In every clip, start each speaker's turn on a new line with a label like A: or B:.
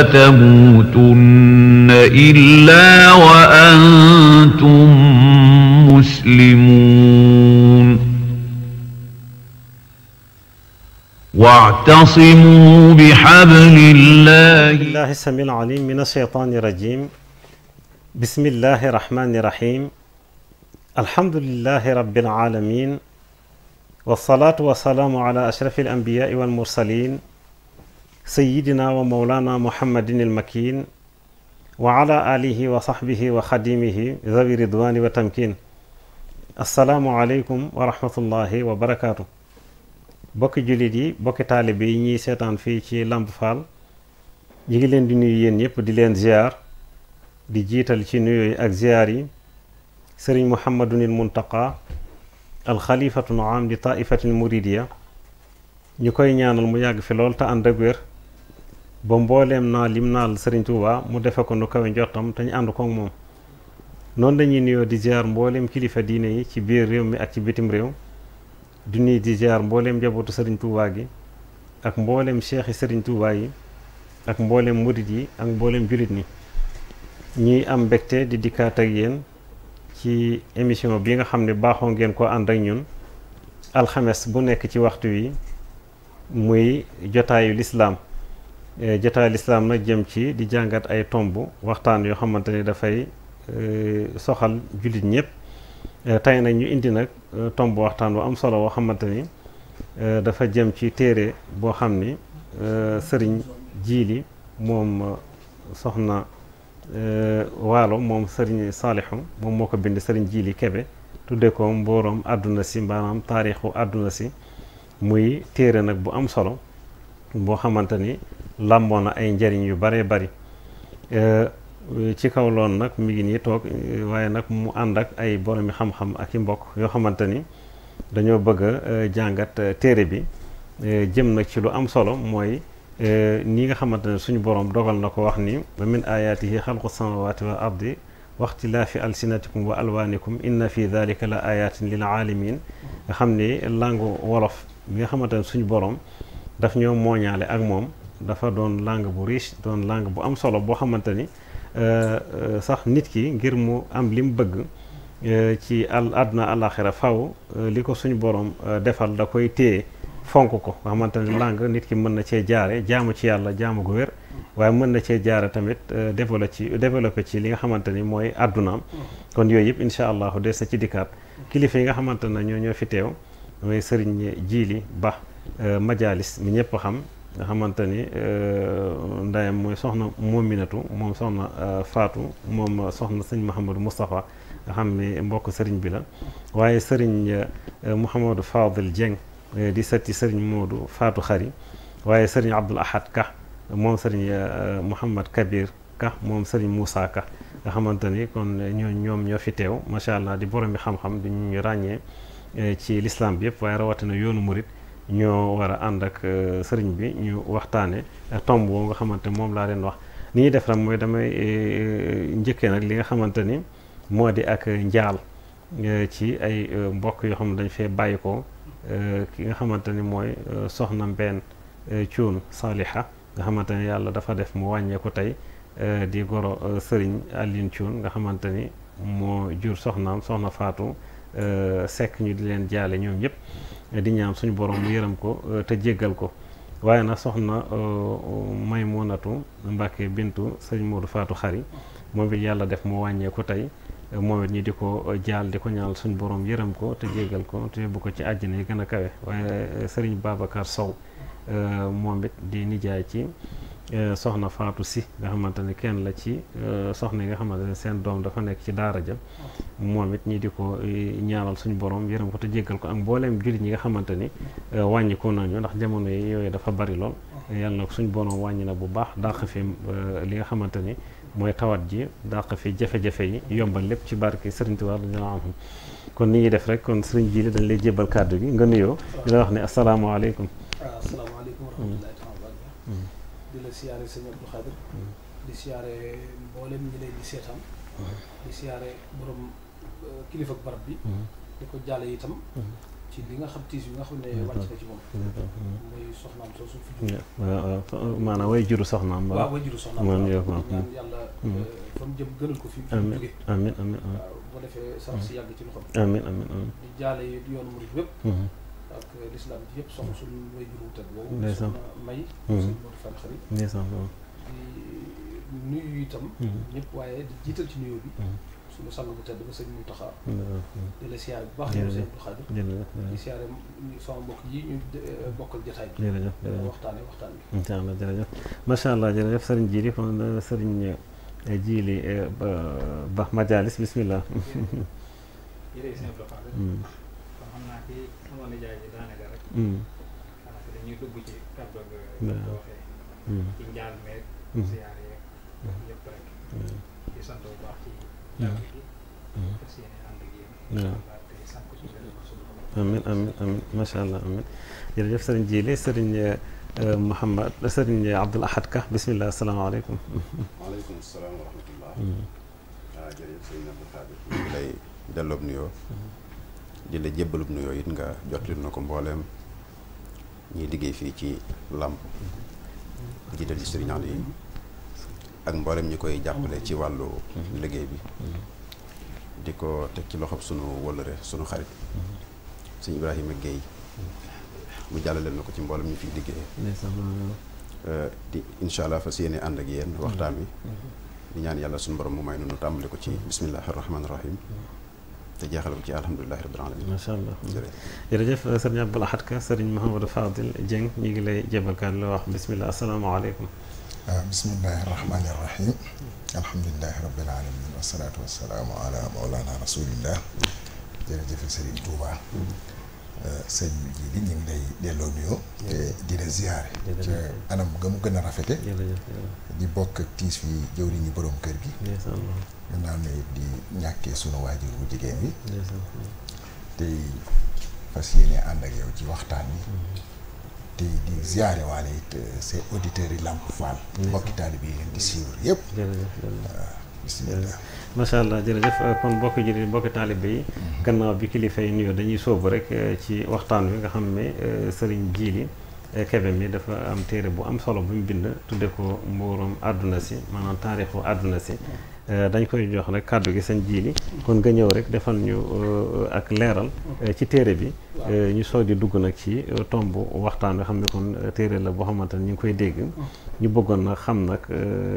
A: تموتن إلا وأنتم مسلمون واعتصموا بحبل الله.
B: بالله السميع العليم من الشيطان الرجيم. بسم الله الرحمن الرحيم. الحمد لله رب العالمين، والصلاة والسلام على أشرف الأنبياء والمرسلين سيدنا ومولانا محمد المكين وعلى آله وصحبه وخديمه ذوي الرضوان والتمكين. السلام عليكم ورحمة الله وبركاته. bokki jullit yi, bokki taalibe yi ñuy seetaan fii ci Lamp Fall, ñi ngi leen di nuyu yéen ñëpp di leen ziar, di jiital ci nuyooyu ak ziar yi sëriñ Muhammadunil Muntaqa al xalifatul aam di taifatil muridiya. ñu koy ñaanal mu yàgg fi lool te ànd ak wér ba mbooleem naa lim naal sëriñ Tuuba mu defe ko nu kawe njortam te ñu ànd ko ak moom. noonu lañuy nuyoo di ziar mbooleem kilifa diine yi ci biir réew mi ak ci bitim réew, di nuyu di ziar mbooleem njabootu sëriñ Tuuba gi ak mbooleem cheikhi sëriñ Tuuba yi ak mbooleem murid yi ak mbooleem jullit ñi. ñuy am mbégte di dikkaat ak yéen ci émission bi nga xam ne baaxoo ngeen ko ànd ak ñun alxames bu nekk ci waxtu wi, muy jotaayu lislaam. Jotaayu lislaam nag jëm ci di jàngat ay tomb waxtaan yoo xamante ni dafay soxal jullit ñëpp. tey nag ñu indi nag tomb waxtaan bu am solo boo xamante ni dafa jëm ci téere boo xam ni sëriñ jiili moom soxna waalo moom sëriñ Saalixu moom moo ko bind, sëriñ jiili Kebe, tudde ko mboorum adduna si, maanaam taarixu adduna si. muy téere nag bu am solo boo xamante ni làmboo na ay njariñ yu bare bari. ci kaw loon nag mi ngi nii toog, waaye nag mu ànd ak ay boromi xam-xam ak i mbokk yoo xamante ni dañoo bëgg a jàngat téere bi. jëm nag ci lu am solo mooy nii nga xamante ne suñu borom dogal na ko wax ni wa min ayaatihi xalqu samawati wal ardi waxtilaafi alsinatikum wa alwaanikum inna fi dalika la ayatin lil aalimin. nga xam ni langue wolof bi nga xamante ne suñu borom daf ñoo mooñaale ak moom dafa doon langue bu riche, doon langue bu am solo boo xamante ni sax nit ki ngir mu am li mu bëgg ci àdduna àllaaxira faw li ko suñu borom defal da koy téye fonk ko. nga xamante ni langue nit ki mën na cee jaare jaamu ci yàlla jaamu gu wér, waaye mën na cee jaare tamit développé ci li nga xamante ni mooy àddunaam. kon yooyu yëpp incha allahu des na ci dikkaat. kilifa yi nga xamante ne ñoo fi teew mooy sëriñ jiili ba majalis mi ñëpp xam, nga xamante ni ndayam mooy soxna Moominatu, moom soxna Faatu, moom soxna sëñ Mouhamadou Moustapha nga xam ne mbokk sëriñ bi la. waaye sëriñ Mouhamadou Fadil Dieng di sëtti sëriñ Moodu Faatu Xari, waaye sëriñ Abdul Ahad Ka moom sëriñ Mouhamad Kabir Ka moom sëriñ Moussa Ka, nga xamante ni kon ñoom ñoo fi teew macha allah di borom bi xam-xam di ñu ràññee ci lislaam bi yëpp, waaye rawatina yoonu murit. ñoo war a ànd ak sëriñ bi ñu waxtaane tomb boobu nga xamante moom laa leen wax. ni ñuy def rek mooy damay njëkkee nag li nga xamante ni moo di ak njaal ci ay mbokk yoo xam ne dañ fee bàyyi ko. ki nga xamante ni mooy soxna Mbeen Cuun Saaliha, nga xamante ni yàlla dafa def mu wàññeeku tey, di goro sëriñ Alioune Cuun nga xamante ni moo jur soxnaam soxna Faatu Sekk. ñu di leen jaale ñoom ñëpp, di ñaan suñu borom mu yërëm ko te jéggal ko. waaye nag soxna Maymunatu Mbàkke bintu sëriñ Moodu Faatu Xari moom it yàlla def mu wàññeeku tey, moom it ñi di ko jaal di ko ñaal suñu borom yërëm ko te jéggal ko te yóbbu ko ci àjjana yi gën a kawe. waaye sëriñ Babacar Sow moom it di nijaay ci soxna Faatu Si, nga xamante ne kenn la ci soxna yi nga xamante ne seen doom dafa nekk ci daara ja. moom it ñi di ko ñaanal suñu borom yërëm ko te jéggal ko ak mbooleem jullit ñi nga xamante ni wàññi ko nañu, ndax jamono yi yooyu dafa bari lool. yàlla na suñu borom wàññi na bu baax, dàq fi li nga xamante ni mooy tawat ji, dàq fi jafe-jafe yi, yombal lépp ci barke Sëriñ Tuubaa radiyallaahu anhu. kon ni ñuy def rek, kon sëriñ Jiili dañ lay jébbal kàddu gi nga nuyoo, di la wax ne asalaamaaleykum.
C: asalaamaaleykum wa rahmatullaahi taala. di la siyaare sëñ Abdou Khadir, di siyaare mboolem ñi lay di seetaan, di siyaare borom kilifa barab bi, di ko jàlle itam ci li nga xam tiis bi nga xam ne wàcc na ci moom muy soxnaam soosu fi jóge
B: waaw maanaam way juru soxnaam
C: waaw way juru soxnaam
B: man
C: ñaan yàlla fa mu jëm gënal ko fi mu jóge
B: amiin amiin
C: waaw bu defee sax si yàgg ci loxoom
B: amiin amiin
C: di jaale yoonu murid wépp ak lislaam ji yëpp soxna suñu way juru tëdd boobu soxna may suñu Modou Fall xarit di nuyu itam ñëpp waaye di jiital ci nuyoo bi suñu sang bu tedd ba sëñ Mountakha di la siyaare bu baax yow sëñ Abdou Khadir di siyaare sama mbokk yi ñu bokkal jotaay bi waxtaan bi
B: incha allah jërëjëf macha allah jërëjëf sëriñ Jili kon sëriñ Jili Ba Majalis bismillah
D: jërëjëf sëñ Abdou Khadir kon xam naa ci sama nijaay ji daanaka rek xanaa dañuy dugg ci kàddu ko waxee ci njaal meeg siyaare yeeg yëpp rek di sant bu baax ci jàngi gi fas yéene ànd ak yéen te sàkku ci
B: amiin amiin amiin macha allah amiin jërëjëf sëriñ Jili sëriñ Mouhamad sëriñ Abdoul Ahad Ka bismillah asalaamaaleykum
E: waaleykum salaam wa rahmatullah jërëjëf sëriñ Abdou Khadir ñu ngi lay delloob nuyoo di la jébbalub nuyoo it nga jotlil na ko mbooleem ñiy liggéey fii ci làmp jiital ci sëriñ Ali yi ak mboolem ñi koy jàppale ci wàllu liggéey bi di ko teg ci loxob sunu wëllëre sunu xarit sëñ Ibrahima Guèye mu jàllaleel na ko ci mboolem ñu fiy liggéey di incha allah fas yéene ànd ak yéen waxtaan wi di ñaan yàlla sunu borom mu may nu tàmbali ko ci bismillahi rahmaani rahim te jeexal ko ci alhamdulilahi rabbil alamin
B: macha allah jërëjëf sëriñ Abdoul Ahad Ka sëriñ Mouhamadou Fadil Dieng ñu ngi lay jébal kaan la wax bismillah asalaamaaleykum
F: bismillahi rahmaani rahim alhamdulilahi rabbil alamin wasalaatu wasalaamu ala maulana rasulillah jërëjëf sëriñ Touba sëñ ji li ñu ngi lay delloo nuyoo te di la ziyaare ca anam ga mu gën a rafete di bokk ak tiis fi jëwriñu borom kër gi gannaaw ne di ñàkkee sunu waajur bu jigéen bi tey fas yéene ànd ak yow ci waxtaan wi tey di ziyaare waale it ces auditeurs yi Lamp Fall mbokki taalibe yi di suivre yëpp bismillah
B: macha allah jërëjëf kon mbokki jullit mbokki taalibe yi gannaaw bi kilifa yi nuyoo dañuy sóobu rek ci waxtaan wi nga xam ne sëriñ Jili Kebe mi dafa am téere bu am solo bu mu bind tudde ko mboorum adduna si maanaam taarixu adduna si dañ koy jox rek kàddu gi sëñ Jili kon nga ñëw rek defal ñu ak leeral ci téere bi ñu soog di dugg nag ci tomb waxtaan wi xam ne kon téere la boo xamante ne ñu ngi koy dégg ñu bëggoon nag xam nag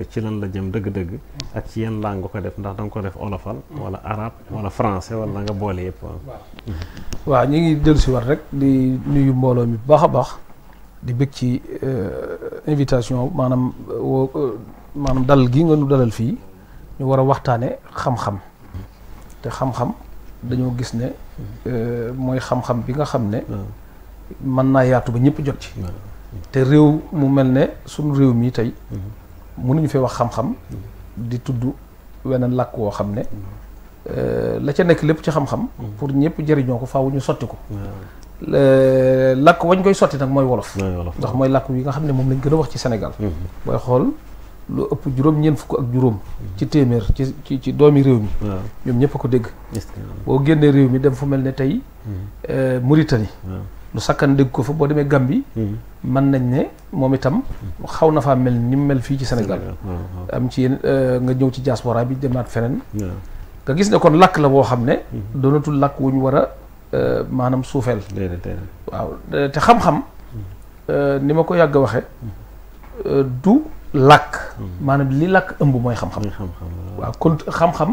B: ci lan la jëm dëgg-dëgg ak ci yenn langue nga ko def ndax da nga ko def olofal wala arabe wala français wala nga boole yëpp
C: waaw ñu ngi dellu si war rek di nuyu mbooloo mi bu baax a baax di bëgg ci invitation maanaam dalal gi nga nu dalal fii ñu war a waxtaane xam-xam te xam-xam dañoo gis ne mooy xam-xam bi nga xam ne mën naa yaatu ba ñëpp jot ci te réew mu mel ne suñu réew mi tey mënuñu fee wax xam-xam di tudd weneen làkk woo xam ne la ca nekk lépp ci xam-xam pour ñëpp jëriñoo ko faaw ñu sotti ko làkk wañ koy sotti nag mooy wolof ndax mooy làkk wi nga xam ne moom lañ gën a wax ci Sénégal booy xool lu ëpp juróom-ñeent fukk ak juróom ci téeméer ci doomi réew mi ñoom ñëpp a ko dégg boo génnee réew mi dem fu mel ne tey Mauritanie lu sakkan dégg ko fa boo demee Gambie mën nañ ne moom itam xaw na faa mel ni mu mel fii ci Sénégal am ci yéen nga ñëw ci diaspora bi demaat feneen nga gis ne kon làkk la boo xam ne doonatul làkk wu ñu war a maanaam suufeel waaw te xam-xam ni ma ko yàgg a waxe du làkk maanaam li làkk ëmb mooy xam-xam waaw kon xam-xam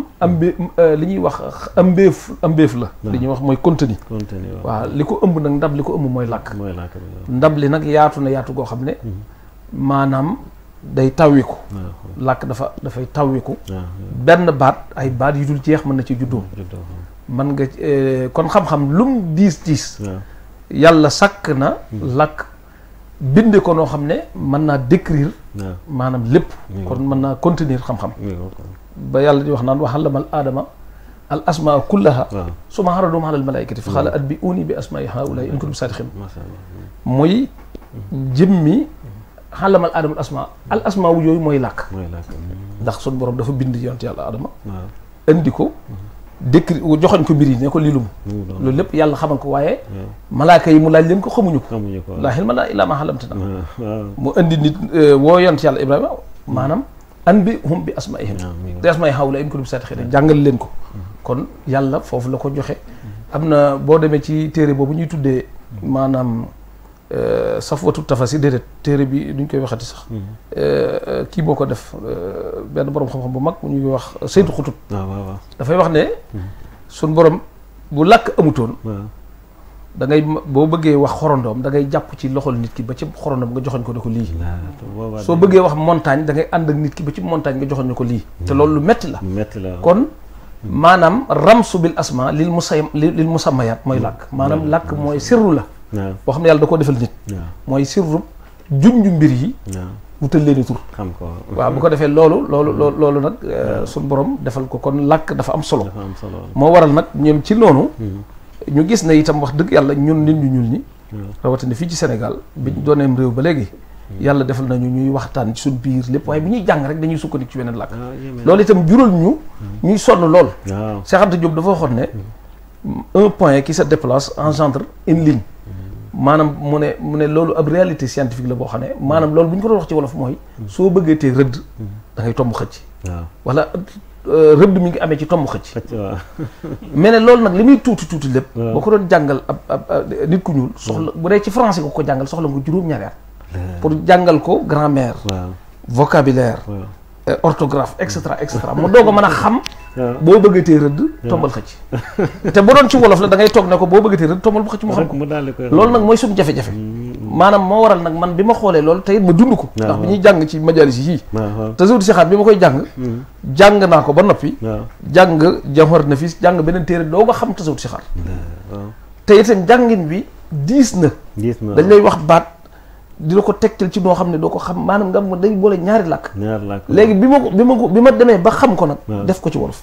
C: li ñuy wax ëmbeef la li ñuy wax mooy contenu waaw li ko ëmb nag ndab li ko ëmb mooy làkk ndab li nag yaatu na yaatu goo xam ne maanaam day tawwiku làkk dafay tawwiku benn baat ay baat yu dul jeex mën na ci juddoo mën nga kon xam-xam lum diis yàlla sàkk na làkk binde ko noo xam ne mën naa décrire maanaam lépp kon mën naa contenir xam-xam ba yàlla di wax naan wa allamal aadama al asmaa kullaha summa aradahum alal malaikati fa qaala anbi'uuni bi asmaa'i haa'ulaa'i in kuntum saadiqiin muy jëmmi allamal aadama al asmaa wu yooyu mooy làkk ndax sun borom dafa bind yonent yàlla aadama indi ko décrit joxoñ ko mbir yi ne ko lii lu mu loolu lépp yàlla xamal ko waaye malaaka yi mu laaj leen ko xamuñu ko laa ilma lana illaa maa allamtanaa mu indi nit woo yonent yàlla Ibrahima maanaam anbihum bi asmaihim bi asma'i haula in kuntum saadiqiin jàngal leen ko kon yàlla foofu la ko joxe am na boo demee ci téere boobu ñuy tuddee maanaam safwatu tafasir déedéet téere bi duñ koy waxati sax kii boo ko def benn borom xam-xam bu mag bu ñuy wax Saytu Xutub dafay wax ne suñ borom bu làkk amutoon da ngay boo bëggee wax xorondoom da ngay jàpp ci loxol nit ki ba ci xorondoom nga joxoñ ko ne ko lii soo bëggee wax montagne da ngay ànd ak nit ki ba ci montagne nga joxoñ ne ko lii te loolu lu metti la kon maanaam ramsu bil asma lil musammayat mooy làkk maanaam làkk mooy sirru la boo xam ne yàlla da koo defal nit mooy sirru junju mbir yi wutal leen tur xam ko waaw bu ko defee loolu nag suñ borom defal ko kon làkk dafa am solo moo waral nag ñoom ci noonu ñu gis ne itam wax dëgg yàlla ñun nit ñu ñuul ñi rawatina fii ci Sénégal biñ dooneem réew ba léegi yàlla defal nañu ñuy waxtaan ci suñ biir lépp waaye bu ñuy jàng rek dañuy sukkandiku ci beneen làkk loolu itam jural ñu ñuy sonn lool Cheikh Anta Diop dafa waxoon ne un point qui se déplace engendre une ligne maanaam mu ne loolu ab réalité scientifique la boo xam ne maanaam loolu bu ñu ko doon wax ci wolof mooy soo bëggee tee rëdd da ngay tomb xëcc wala rëdd mi ngi amee ci tomb xëcc mais ne loolu nag li muy tuuti lépp boo ko doon jàngal ab nit ku ñuul soxla bu dee ci français nga ko jàngal soxla nga juróom-ñaari at pour jàngal ko grammaire vocabulaire orthographe et cetera mu doog a mën a xam boo bëggatee rëdd tombal xëcc te bu doon ci wolof la da ngay toog ne ko boo bëggatee rëdd tombal bu xëcc mu xam ko loolu nag mooy suñu jafe-jafe maanaam moo waral nag man bi ma xoolee loolu te it ma dund ko ndax bi ñuy jàng ci majalis yi te sawdi sixaat bi ma koy jàng naa ko ba noppi jàng jamhar nafis jàng beneen téere doo nga xam te sawdi sixaat te itam jàngin bi diis na dañ lay wax baat di la ko tegtal ci noo xam ne doo ko xam maanaam nga ma day boole ñaari làkk léegi bi ma demee ba xam ko nag def ko ci wolof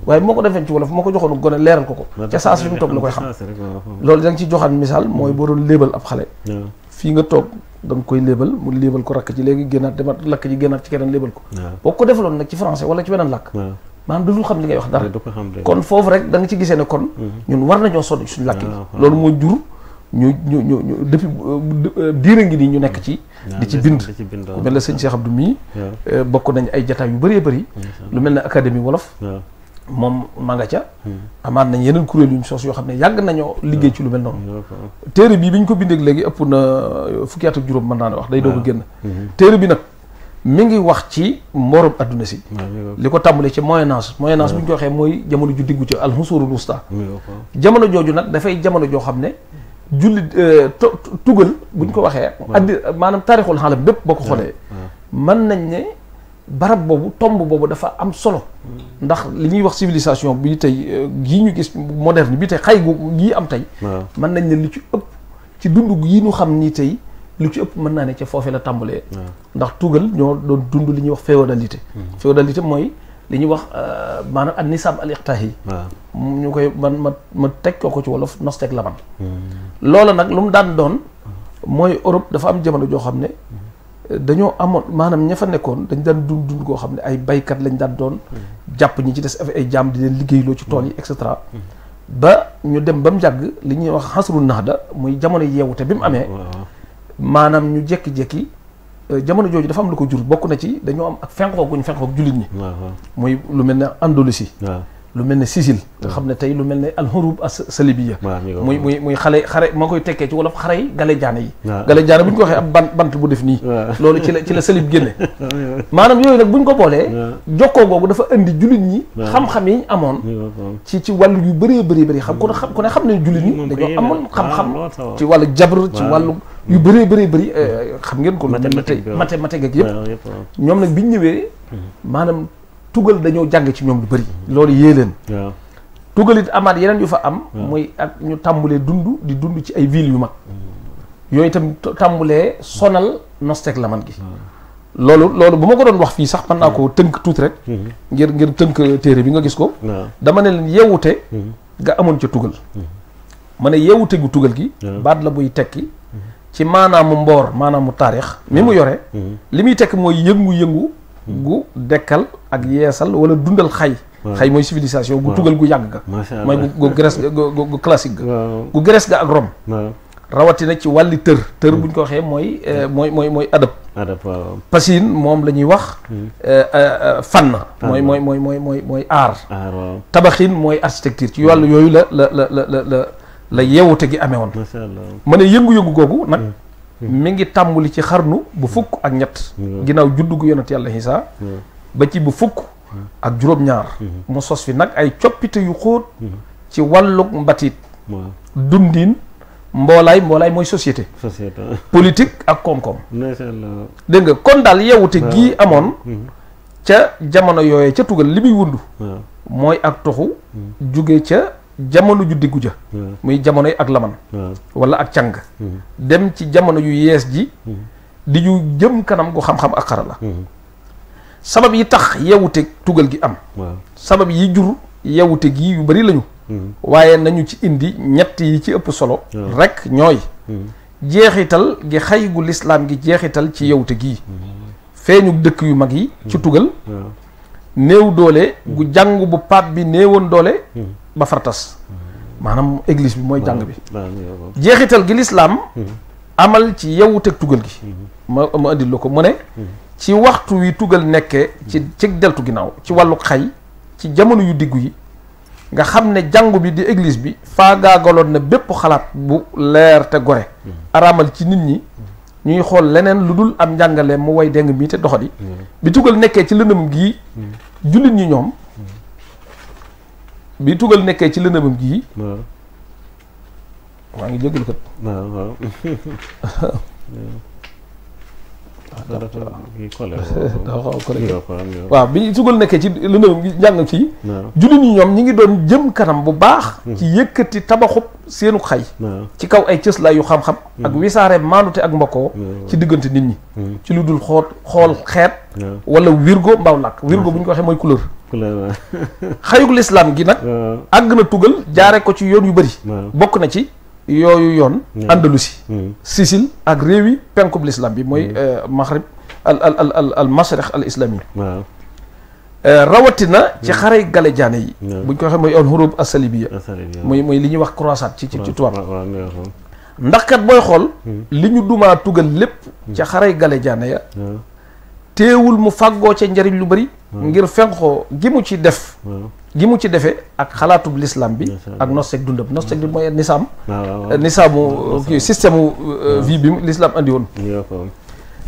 C: waaye moo ko defee ci wolof moo ko joxoon gone leeral ko ca saa fi mu toog la koy xam loolu da nga ci joxaan misaal mooy boo doon léebal ab xale fii nga toog da nga koy léebal mu léebal ko rakk ci léegi génnaat demaat lakk ji génnaat ci keneen léebal ko boo ko defaloon nag ci français wala ci beneen làkk maanaam du xam li ngay wax dara kon foofu rek da nga ci gisee ne kon ñun war nañoo sonn suñu làkk yi loolu moo jur ñu depuis diira ngi nii ñu nekk ci di ci bind ku mel ne sëñ Cheikh Abdou mii bokk nañ ay jataay yu bëree bëri lu mel ne académie wolof moom maa nga ca amaat nañ yeneen kuréel yu ñu sos yoo xam ne yàgg nañoo liggéey ci lu mel noonu téere bii bi ñu ko bindee léegi ëpp na fukki at ak juróom mën naa ne wax day doog a génn téere bi nag mi ngi wax ci mboorum adduna si li ko tàmbalee ci moyen âge bu ñu ko waxee mooy jamono ju diggu ci alxusurul wusta jamono jooju nag dafay jamono joo xam ne jullit tugal buñ ko waxee addi maanaam taarixul xaalam bépp boo ko xoolee mën nañ ne barab boobu tomb boobu dafa am solo ndax li ñuy wax civilisation bi tey gii ñu gis moderne bi tey xay gu gii am tey mën nañ ne lu ci ëpp ci dund yi ñu xam ni tey lu ci ëpp mën naa ne ca foofee la tàmbalee ndax tugal ñoo doon dund li ñuy wax féodalité féodalité mooy li ñuy wax maanaam an nisaab al iqtaahi ñu koy ma teg ko ci wolof nos teg laban loola nag lu mu daan doon mooy Europe dafa am jamono joo xam ne dañoo amoon maanaam ña fa nekkoon dañ daan dund koo xam ne ay baykat lañ daan doon jàpp ñi ci des ay jaam di leen liggéeyloo ci tool yi et cetera ba ñu dem ba mu jàgg li ñuy wax xasru naxda muy jamono yeewute bi mu amee maanaam ñu jékki-jékki jamono jooju dafa am lu ko jur bokk na ci dañoo am ak fenqoog guñ fenqoog jullit ñi muy lu mel ne Andalousie lu mel ne Sicile nga xam ne tey lu mel ne alxurub as-salibiyya muy xare maa koy tekkee ci wolof xare yi galejaane yi galejaane bu ñu ko waxee ab bant bu def nii loolu ci la salib génne maanaam yooyu nag bu ñu ko boolee jokkoo googu dafa indi jullit ñi xam-xam yi ñu amoon ci wàllu yu bëree bëri xam ku ne xam ne jullit ñi dañoo amoon xam-xam ci wàllu jabr ci wàllu yu bëree bëri xam ngeen ko mathématique ak yëpp ñoom nag biñ ñëwee maanaam tugal dañoo jàng ci ñoom lu bëri loolu yée leen tugal it amaat yeneen yu fa am muy ak ñu tàmbulee di dund ci ay villes yu mag yooyu itam tàmbulee sonal nostek laman gi loolu bu ma ko doon wax fii sax mën naa ko tënk tuuti rek ngir tënk téere bi nga gis ko dama ne leen yeewute nga amoon ca tugal ma ne yeewute gu tugal gi baat la buy tekki ci maanaamu mboor maanaamu taarix mi mu yore li muy tekki mooy yëngu-yëngu gu dekkal ak yeesal wala dundal xay xay mooy civilisation gu tugal gu yàgg ga mooy gu Grèce gu classique ga gu Grèce ga ak Rome rawatina ci wàlli tër buñ ko waxee mooy adab pasin moom la ñuy wax fànn mooy art tabaxin mooy architecture ci wàllu yooyu la yeewute gi amee woon ma ne yëngu-yëngu googu nag mi ngi tàmbali ci xarnu bu fukk ak ñett ginnaaw juddu gu yonent yàlla Isaa ba ci bu fukk ak juróom-ñaar mu sos fi nag ay coppite yu xóot ci wàllug mbatit dundin mboolaay mooy société politique ak koom-koom dégg nga kon daal yeewute gii amoon ca jamono yooye ca tugal li muy wundu mooy ak toxu jóge ca jamono ju diggu ja muy jamono yi ak laman wala ak càng dem ci jamono yu yees ji di ju jëm kanam gu xam-xam ak xarala sabab yi tax yeewute tugal gi am sabab yi jur yeewute gi yu bari lañu waaye nañu ci indi ñett yi ci ëpp solo rek ñooy jeexital gi xay gu lislaam gi jeexital ci yeewute gii feeñu dëkk yu mag yi ci tugal néew doole gu jàng bu paat bi néewoon doole ba fartas maanaam église bi mooy jàng bi jeexital gi lislaam amal ci yeewute tugal gi ma indil la ko mu ne ci waxtu wi tugal nekkee ci deltu ginnaaw ci wàllu xay ci jamono yu diggu yi nga xam ne jàngu bi di église bi faagaagaloon na bépp xalaat bu leer te gore araamal ci nit ñi ñuy xool leneen lu dul am njàngale mu way deng mii te doxadi bi tugal nekkee ci lëndëm gii jullit ñi ñoom bi tugal nekkee ci lëndëmam gii maa ngi jégalu kat waaw bi tugal nekkee ci lëndëmam gi njàng ci jullit ñi ñoom ñi ngi doon jëm kanam bu baax ci yëkkati tabaxub seenu xay ci kaw ay cëslaay yu xam-xam ak wisaare maandute ak mbokkoo ci diggante nit ñi ci lu dul xool xeet wala wirgo mbaaw làkk wirgo bu ñu ko waxee mooy couleur xayug lislaam gi nag àgg na tugal jaare ko ci yoon yu bëri bokk na ci yooyu yoon Andalusi Sicile ak réewi penkub lislaam bi mooy maghrib al mashriq al islami rawatina ci xarey galejaane yi buñ ko waxee mooy al hurub asalibiya mooy li ñuy wax croisade ci tubaab ndax kat booy xool li ñu dumaa tugal lépp ca xarey galejaane ya teewul mu fàggoo ca njariñ lu bari ngir fenqoo gi mu ci defee ak xalaatub l'islam bi ak nosteeg dundam nosteeg bi mooy nisaamu kii système vie bi l'islam andi woon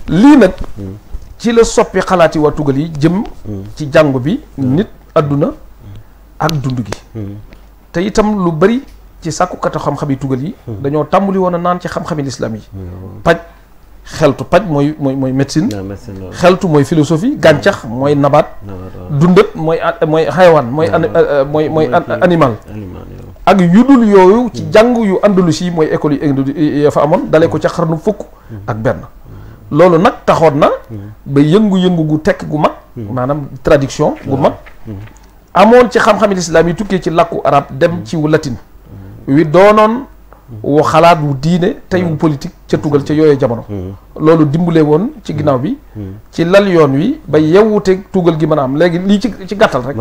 C: lii nag ci la soppi xalaat yi waa tugal yi jëm ci jàngu bi nit adduna ak dund gi te itam lu bari ci sàkkukatu xam-xam yi tugal yi dañoo tàmbali woon a naan ci xam-xami l'islam yi paj xeltu paj mooy médecine xeltu mooy philosophie gàncax mooy nabaat dundat mooy xayawaan mooy animal ak yu dul yooyu ci jàng yu Andalusi mooy école yi ya fa amoon dalee ko ca xarnu fukk ak benn loolu nag taxoon na ba yëngu-yëngu gu tekk gu mag maanaam traduction gu mag amoon ci xam-xami lislaam yi tukkee ci làkku arab dem ci wu latin wi doonoon wu xalaat wu diine tey wu politique ca tugal ca yooyee jamono loolu dimbale woon ci ginnaaw bi ci lal yoon wi ba yewwute tugal gi mën a am léegi lii ci gàttal rek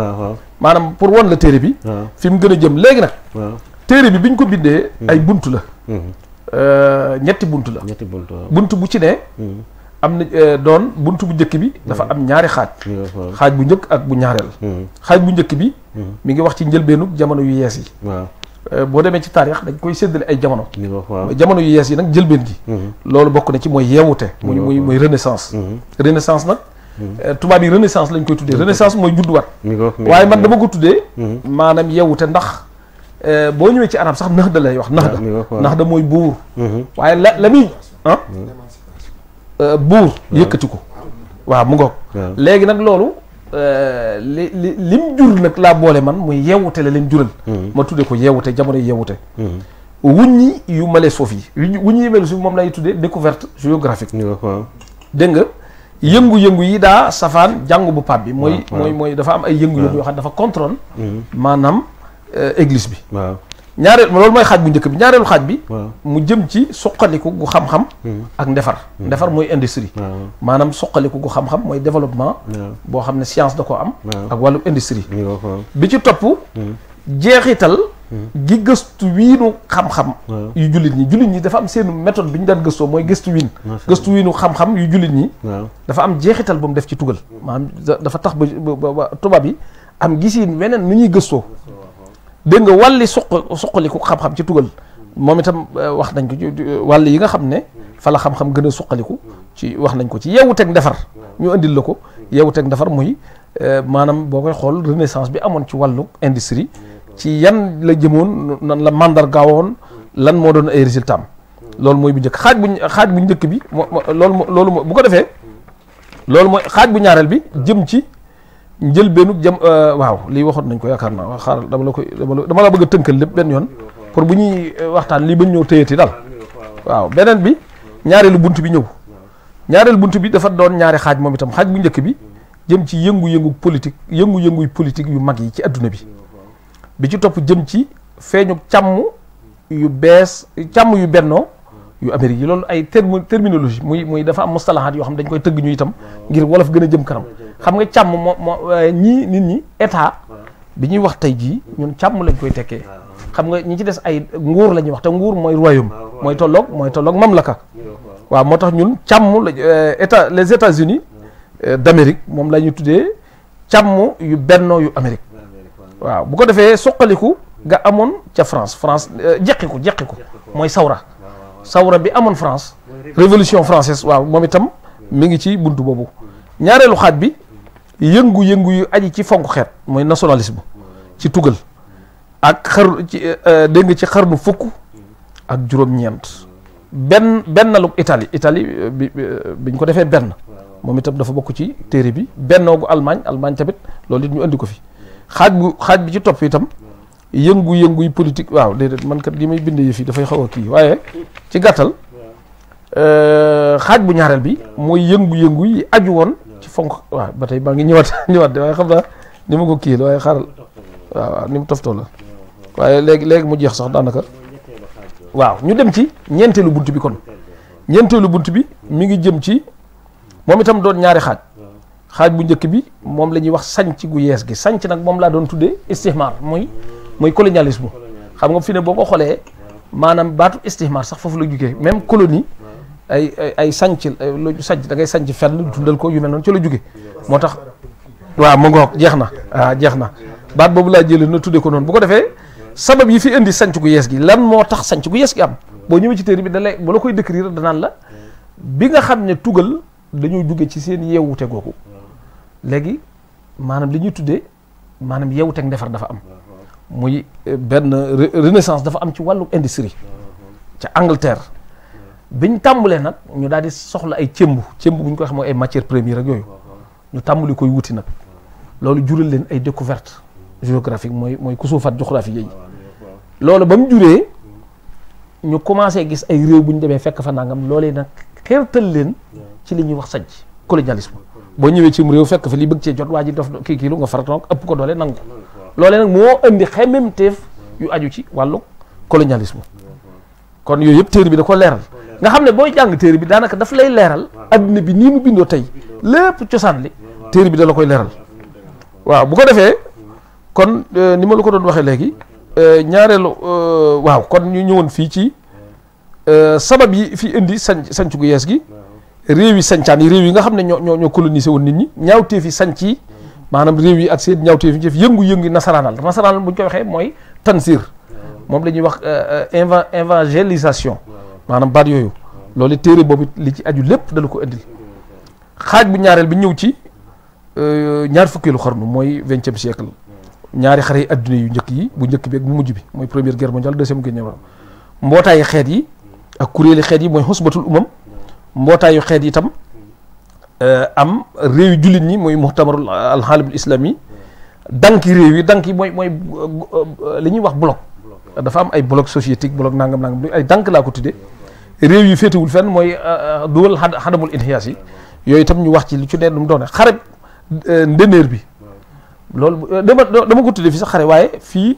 C: maanaam pour wan la téere bi fi mu gën a jëm léegi nag téere bi biñ ko bindee ay bunt la ñetti bunt la bunt bu ci ne am na doon bunt bu njëkk bi dafa am ñaari xaaj bu njëkk ak bu ñaareel xaaj bu njëkk bi mi ngi wax ci njëlbeenu jamono yu yees yi boo demee ci taarix dañ koy séddale ay jamono yu yees yi nag njëlbeen gi loolu bokk na ci mooy yeewute mooy renaissance renaissance nag tubaab yi renaissance lañ koy tuddee renaissance mooy judduwaat waaye man dama ko tuddee maanaam yeewute ndax boo ñëwee ci arab sax nax da lay wax nax da mooy buur waaye la muy buur yëkkati ko waaw mu ngoog léegi nag loolu lim jur nag laa boole man muy yeewute la leen jural ma tuddee ko yeewute jamono yeewute wuññi yu male suuf yi wuññi yu male suuf moom lay tuddee découverte géographique dégg nga yëngu-yëngu yi daa safaan jàngu bu pap bi mooy dafa am ay yëngu-yëngu yoo xam dafa contrôle maanaam église bi loolu mooy xaaj bu njëkk bi. ñaareelu xaaj bi mu jëm ci suqaliku gu xam-xam ak ndefar mooy industrie. maanaam suqaliku gu xam-xam mooy développement boo xam ne science da ko am ak wàllu industrie. bi ci topp jeexital gi gëstu wiinu xam-xam yu jullit ñi dafa am seen méthode bi ñu daan gëstoo mooy gëstu wiinu xam-xam yu jullit ñi dafa am jeexital bu mu def ci tugal maanaam dafa tax ba tubaab yi am gisiin weneen nu ñuy gëstoo dégg nga wàlli suqaliku xam-xam ci tugal moom itam wax nañ ko ci wàll yi nga xam ne fa la xam-xam gën a suqaliku ci wax nañ ko ci yeewu teg ndefar ñu indil la ko yeewu teg ndefar muy maanaam boo koy xool renaissance bi amoon ci wàllu industrie ci yan la jëmoon nan la mandargaawoon lan moo doon ay résultat am loolu mooy bu njëkk xaaj bu njëkk bi loolu bu ko defee loolu mooy xaaj bu ñaareel bi jëm ci njëlbeenu waaw lii waxoon nañ ko yaakaar naa xaaral dama la bëgg a tënkal lépp benn yoon pour bu ñuy waxtaan lii bañ ñëw téyati daal waaw beneen bi ñaareelu bunt bi ñëw ñaareelu bunt bi dafa doon ñaari xaaj moom itam xaaj bu njëkk bi jëm ci yëngu-yënguy politique yu mag yi ci adduna bi ci topp jëm ci feeñu càmm yu bennoo yu Amérique yi loolu ay terminologie muy dafa am mustalahaat yoo xam dañ koy tëgg ñu itam ngir wolof gën a jëm kanam xam nga càmm nit ñi état bi ñuy wax tey jii ñun càmm lañ koy tekkee xam nga ñi ci des ay nguur la ñuy wax te nguur mooy royaume mooy tolloog mamlaka waaw moo tax ñun càmm la les États-Unis d'Amérique moom la ñuy tuddee càmm yu bennoo yu Amérique waaw bu ko defee suqaliku nga amoon ca France jeqiku mooy sawra bi amoon France révolution française waaw moom itam mi ngi ci buntu boobu ñaareelu xaaj bi yëngu-yëngu yu aji ci fonk xeet mooy nationalisme ci tugal ak dégg nga ci xarnu fukk ak juróom-ñeent bennalug Italie biñ ko defee benn moom itam dafa bokk ci téere bi bennoogu Allemagne tamit loolu it ñu andi ko fi xaaj bi ci topp itam yëngu-yëngu yi politique waaw déedéet man kat li may bind yëf yi dafay xaw a kii waaye ci gàttal xaaj bu ñaareel bi mooy yëngu-yëngu yi aju woon ci fonk waaw ba tey maa ngi ñëwaat de waaye xam naa ni ma ko kii la waaye xaaral waaw ni mu toftoo la waaye léegi mu jeex sax daanaka waaw ñu dem ci ñeenteelu bunt bi kon ñeenteelu bunt bi mi ngi jëm ci moom itam doon ñaari xaaj bu njëkk bi moom la ñuy wax sanc gu yees gi sanc nag moom laa doon tuddee istihmar mooy colonialisme xam nga fi ne boo ko xoolee maanaam baatu istihmar sax foofu la jugee même colonie ay sanc da ngay sanc fenn dundal ko yu mel noonu ci la jugee moo tax waaw mu ngoog jeex na baat boobu laa jëlee na tuddee ko noonu bu ko defee sabab yi fi indi sanc gu yees gi lan moo tax sanc gu yees gi am boo ñëwee ci téere bi ba la koy décrire danaan la bi nga xam ne tugal dañoo jóge ci seen yeewute googu léegi maanaam li ñuy tuddee maanaam yeewuteeg ndefar dafa am muy benn renaissance dafa am ci wàllu industrie ca Angleterre biñ tàmbalee nag ñu daal di soxla ay cëmb bu ñu ko wax mooy ay matières premières ak yooyu ñu tàmbali koy wuti nag loolu jural leen ay découverte géographique mooy kusuufat géographique yi loolu ba mu juree ñu commencé gis ay réew bu ñu demee fekk fa nangam loolee nag xeertal leen ci li ñuy wax sanc colonialisme boo ñëwee ci réew fekk fa li bëgg cee jot waa ji def kii lu nga faratoog ëpp ko doole nangu loolee nag moo indi xemmemteef yu aju ci wàllu colonialisme kon yooyu yëpp téere bi da ko leeral nga xam ne booy jàng téere bi daanaka daf lay leeral adduna bi nii mu bindoo tey lépp cosaan li téere bi da la koy leeral waaw bu ko defee kon ni ma la ko doon waxee léegi ñaareelu waaw kon ñu ñëwoon fii ci sabab yi fi indi sanc gu yees gi réew yi sancaan yi réew yi nga xam ne ñoo colonisé woon nit ñi ñaawteef yi sanc yi maanaam réew yi ak seen ñaawteef yi yëngu-yëngu nasaraanal bu ñu ko waxee mooy tansir moom la ñuy wax évangélisation maanaam baat yooyu loolu téere boobu li ci aju lépp dala ko indil xaaj bu ñaareel bi ñëw ci ñaar fukkeelu xarnu mooy 20e siècle ñaari xare yi adduna yu njëkk yi bu njëkk bi ak bu mujj bi mooy première guerre mondiale deuxième guerre mondiale mbootaayu xeet yi ak kuréeli xeet yi mooy xusbatul umam mbootaayu xeet yi itam am réew yu jullit ñi mooy muhtamarul alxaalimul islami danki réew yi danki mooy li ñuy wax bloc dafa am ay bloc soviétique bloc nangam ay dank laa ko tuddee réew yi féetewul fenn mooy duwal xadamul inhiyaas yi yooyu itam ñu wax ci lu ci ne lu mu doone xareb ndeneer bi loolu dama ko tuddee fii sax xare waaye fii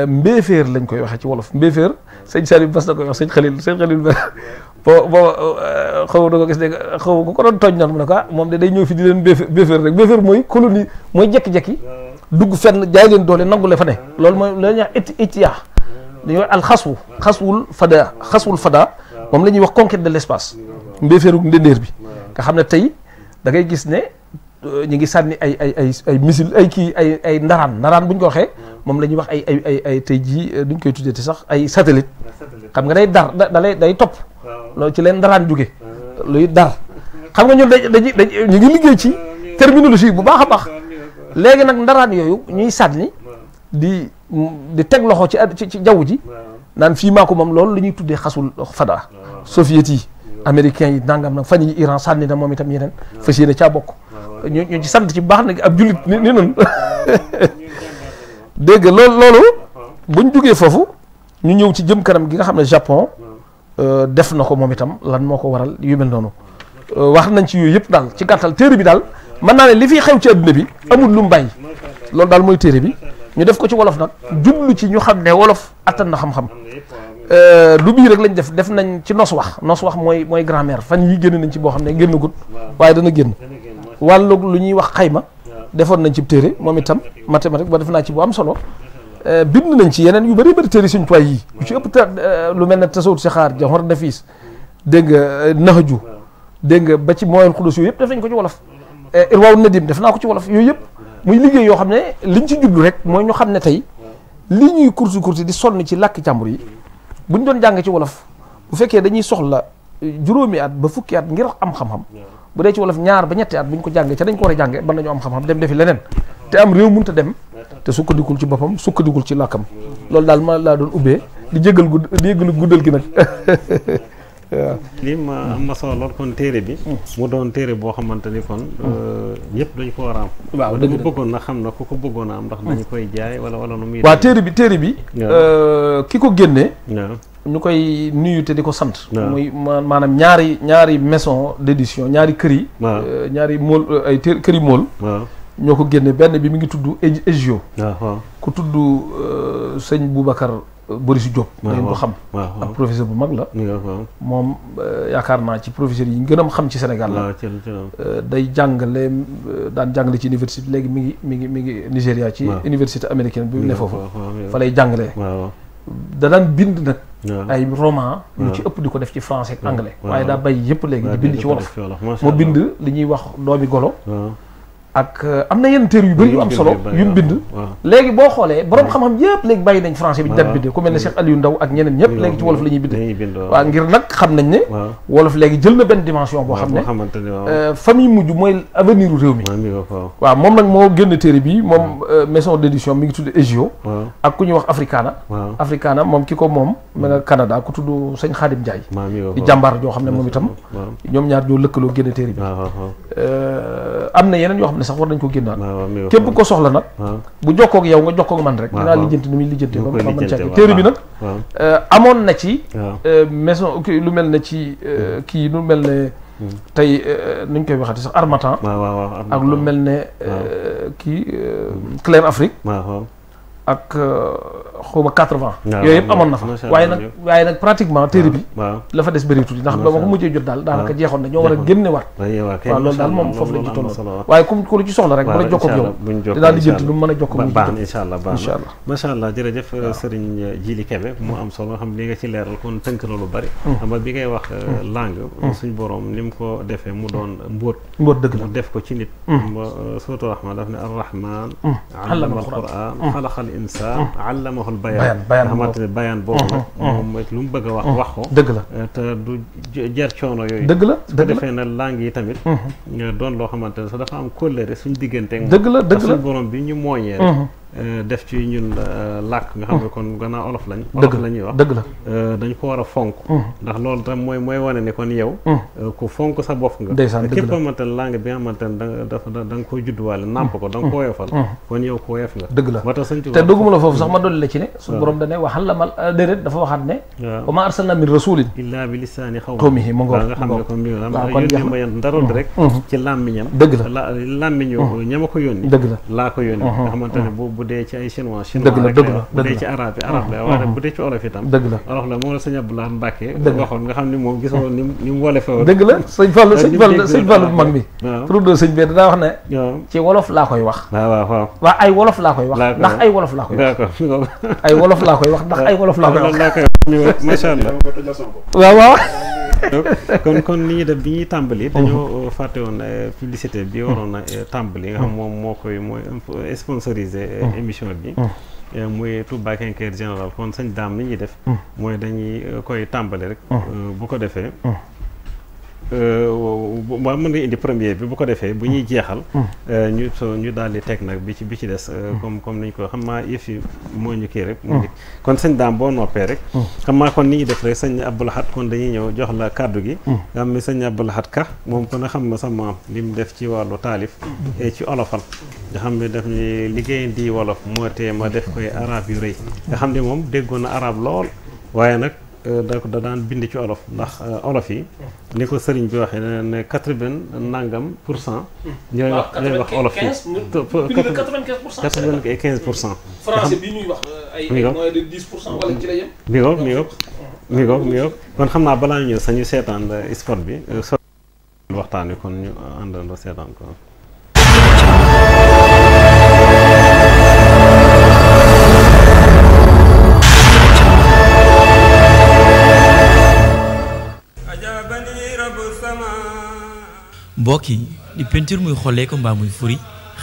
C: mbéeféer lañ koy waxee ci wolof mbéeféer sëñ Saliou bas na koy wax sëñ Xalil boo xaw da ko gis ne xaw ko doon tooñ noonu mu ne ko moom de day ñëw fi di leen mbéeféer rek mbéeféer mooy colonie mooy jekki-jekki dugg fenn jaay leen doole nangu le fa ne loolu mooy la ñuy wax itiyaa dañuy wax xaswul fada moom la ñuy wax conquête de l'espace mbéeféeru ndéndéer bi nga xam ne tey da ngay gis ne ñu ngi sànni ay missile ay ndaraan bu ñu ko waxee moom la ñuy wax ay tey jii duñ koy tuddee sax ay satellite xam nga day day topp loolu ci leen ndaraan jóge luy dar xam nga ñun ñu ngi liggéey ci terminologie bu baax a baax léegi nag ndaraan yooyu ñuy sànni di teg loxo ci jaww ji naan fii maa ko moom loolu la ñuy tuddee xasul fada soviet yi américains yi nangam nag fan yi Iran sànni na moom itam yeneen fas yéene caa bokk ñu ci sant ci bu baax nag ab jullit ni noonu dégg nga loolu buñ jógee foofu ñu ñëw ci jëm kanam gi nga xam ne Japon def na ko moom itam lan moo ko waral yu mel noonu wax nañ ci yooyu yëpp daal ci gàttal téere bi daal mën naa ne li fiy xew ci adduna bi amul lu mu bàyyi loolu daal mooy téere bi ñu def ko ci wolof nag jublu ci ñu xam ne wolof attan na xam-xam lu bii rek lañ def nañ ci nos wax mooy grammaire fan yi génn nañ ci boo xam ne génn gut waaye dana génn wàllu lu ñuy wax xayma defoon nañ ci téere moom itam mathématique ba def naa ci bu am solo bind nañ ci yeneen yu bëri téere suñu tuwaay yi yu ci ëpp lu mel ne tasawut si xaar jawhar nafis dégg nga naxaju dégg nga ba ci mooyal xudus yooyu yëpp def nañ ko ci wolof irwaaw nadim def naa ko ci wolof yooyu yëpp muy liggéey yoo xam ne liñ ci jublu rek mooy ñu xam ne tey li ñuy kurti di sonn ci làkki càmbur yi buñ doon jàng ci wolof bu fekkee dañuy soxla juróomi at ba fukki at ngir am xam-xam bu dee ci wolof ñaar ba ñetti at buñ ko jàngee ca dañ ko war a jàngee ban nañu am xam-xam dem defi leneen te am réew mënta dem te sukkandikul ci boppam sukkandikul ci làkkam loolu daal ma laa doon ubbee di jégal guddal gi nag waaw
B: lii ma am na solo lool kon téere bi mu doon téere boo xamante ni kon ñëpp dañ ko war a am
C: waaw dëgg la
B: bëggoon na xam na ku ko bëggoon a am ndax dañu koy jaay wala nu muy
C: waaw téere bi ki ko génnee ñu koy nuyu te di ko sant muy maanaam ñaari maison d'édition ñaari kër yi ñaari mool ay kër yi mool ñoo ko génne benn bi mi ngi tudd Egio ku tudd sëñ Boubacar Boris Diop dañ ko xam ak professeur bu mag la moom yaakaar naa ci professeur yi gën a xam ci Sénégal la day jàngale daan jàngale ci université léegi mi ngi Nigéria ci université américaine bi mu ne foofu fa lay jàngalee da daan bind nag ay roman yu ci ëpp di ko def ci français ak anglais waaye daa bàyyi yëpp léegi di bind ci wolof moo bind li ñuy wax doomi golo ak am na yenn téere yu bëri yu am solo yu mu bind léegi boo xoolee borom xam-xam yëpp léegi bàyyi nañ français bi ñu daan bindee ku mel ne Cheikh Aliou Ndaw ak ñeneen ñëpp léegi ci wolof la ñuy bindee waaw ngir nag xam nañ ne wolof léegi jël na benn dimension boo xam ne famille mujj mooy avenir u réew mi waaw moom nag moo génn téere bi moom maison d'édition mi ngi tudd Egio ak ku ñuy wax Africana moom ki ko moom ma nga Canada ku tudd sëñ Khadim Ndiaye di jàmbaar joo xam ne moom itam ñoom ñaar ñoo lëkkaloo génn téere bi am na yeneen yoo xam ne sax war nañ ko génnaat képp ko soxla nag bu jokkoo ak yow nga jokkoo ak man rek dinaa lijjanti nu muy lijjantee ba ma mën caa téere bi nag amoon na ci maison lu mel ne ci kii lu mel ne tey nuñ koy waxati sax Harmattan ak lu mel ne kii Clair Afrique ak xawma 80 yooyu yëpp amoon na fa waaye nag pratiquement téere bi la fa des bëri tuuti ndax ba ma ko mujjee jot daal daanaka jeexoon na ñoo war a génne war waaw loolu daal moom foofu lañ ci toll waaye ku lu ci soxla rek bu la jokkoo ak yow dinaa di jënt lu mu mën a jokkoo
B: baax na incha allah macha allah jërëjëf Serigne Djily Kébé mu am solo xam li nga ci leeral kon tënk na lu bari xam nga bi ngay wax langue suñ borom ni mu ko defee mu doon mbóot
C: dëgg la
B: mu def ko ci nit suratu rahman daf ne ar-rahman allama al-quran xalaqal insaan allamahul bayaan xamante ne bayaan boobu nag moom mooy lu mu bëgg a wax ko
C: dëgg la
B: te du jar coono yooyu
C: dëgg la
B: su ko defee na langue yi tamit doon loo xamante ne sax dafa am kóllëre suñ diggante ak
C: dëgg la
B: suñ borom bi ñu mooñee def ci ñun làkk nga xam ne kon gannaaw olof la ñuy wax
C: dëgg la
B: dañ ko war a fonk ndax loolu tam mooy wane ne kon yow ku fonk sa bopp nga
C: ndeysaan dëgg la
B: képp xamante ne langue bi nga xamante ne da nga koy judduwaale nàmp ko da nga ko woyofal kon yow ko woyof nga
C: dëgg la
B: moo tax
C: te dugguma la foofu sax ma dolli la ci ne suñu borom dane waxal la mal déedéet dafa waxaat ne wa ma arsalna min rasulin
B: illa bi lisaani
C: qawmihi mu
B: nga xam ne comme yónni ma yan ndaroon rek ci làmmiñam
C: dëgg la
B: làmmiñu ñama ko yónni
C: dëgg la
B: laa ko yónni nga xamante ne bu bu dee ci ay chinois
C: dëgg la dëgg la
B: bu dee ci arabe yi arabe la waaye bu dee ci olof itam
C: dëgg la
B: olof la moom la sëñ Abdoulaye Mbacke waxoon nga xam ni moom gisoo ni mu wole fa
C: dëgg la sëñ Fallu bu mag bi turandoo sëñ bi daa wax ne ci wolof laa koy wax waaw ay wolof laa koy wax ndax ay wolof laa koy wax ay wolof laa koy wax ndax ay wolof laa koy wax macha allah waaw kon ni ñuy def bi ñuy tàmbali dañoo fàtte woon publicité bi waroon a tàmbali nga xam moom moo koy mooy sponsorisé émission bi muy Touba Quincaillerie Générale kon sëñ daam ni ñuy def mooy dañuy koy tàmbali rek bu ko defee waaw mën nga indi premier bi bu ko defee bu ñuy jeexal ñu daal di teg nag bi ci des comme niñ ko xam maa yëf yi moo ñu kii rek mu ngi kon sëñ daam boo noppee rek xam maa kon ni ñuy def rek sëñ Abdou Lahad kon dañuy ñëw jox la kàddu gi nga xam ni sëñ Abdou Lahad Ka moom kon a xam na sa maam li mu def ci wàllu taalif ci olofal nga xam ne daf ni liggéey di wolof moo tee ma def koy arab yu rëy nga xam ne moom déggoon na arab lool waaye nag da daan bind ci olof ndax olof yi ni ko sëriñ bi waxee ne 80% ñooy wax olof yi 95%. français bi ñuy wax ay moins de 10% wala ci la yem.
B: mi ngoog kon xam naa balaa ñu ñëw sañu seetaan sport bi waxtaan wi kon ñu àndandoo seetaan ko.
G: mbokk yi di peinture muy xollee ko mbaa muy furi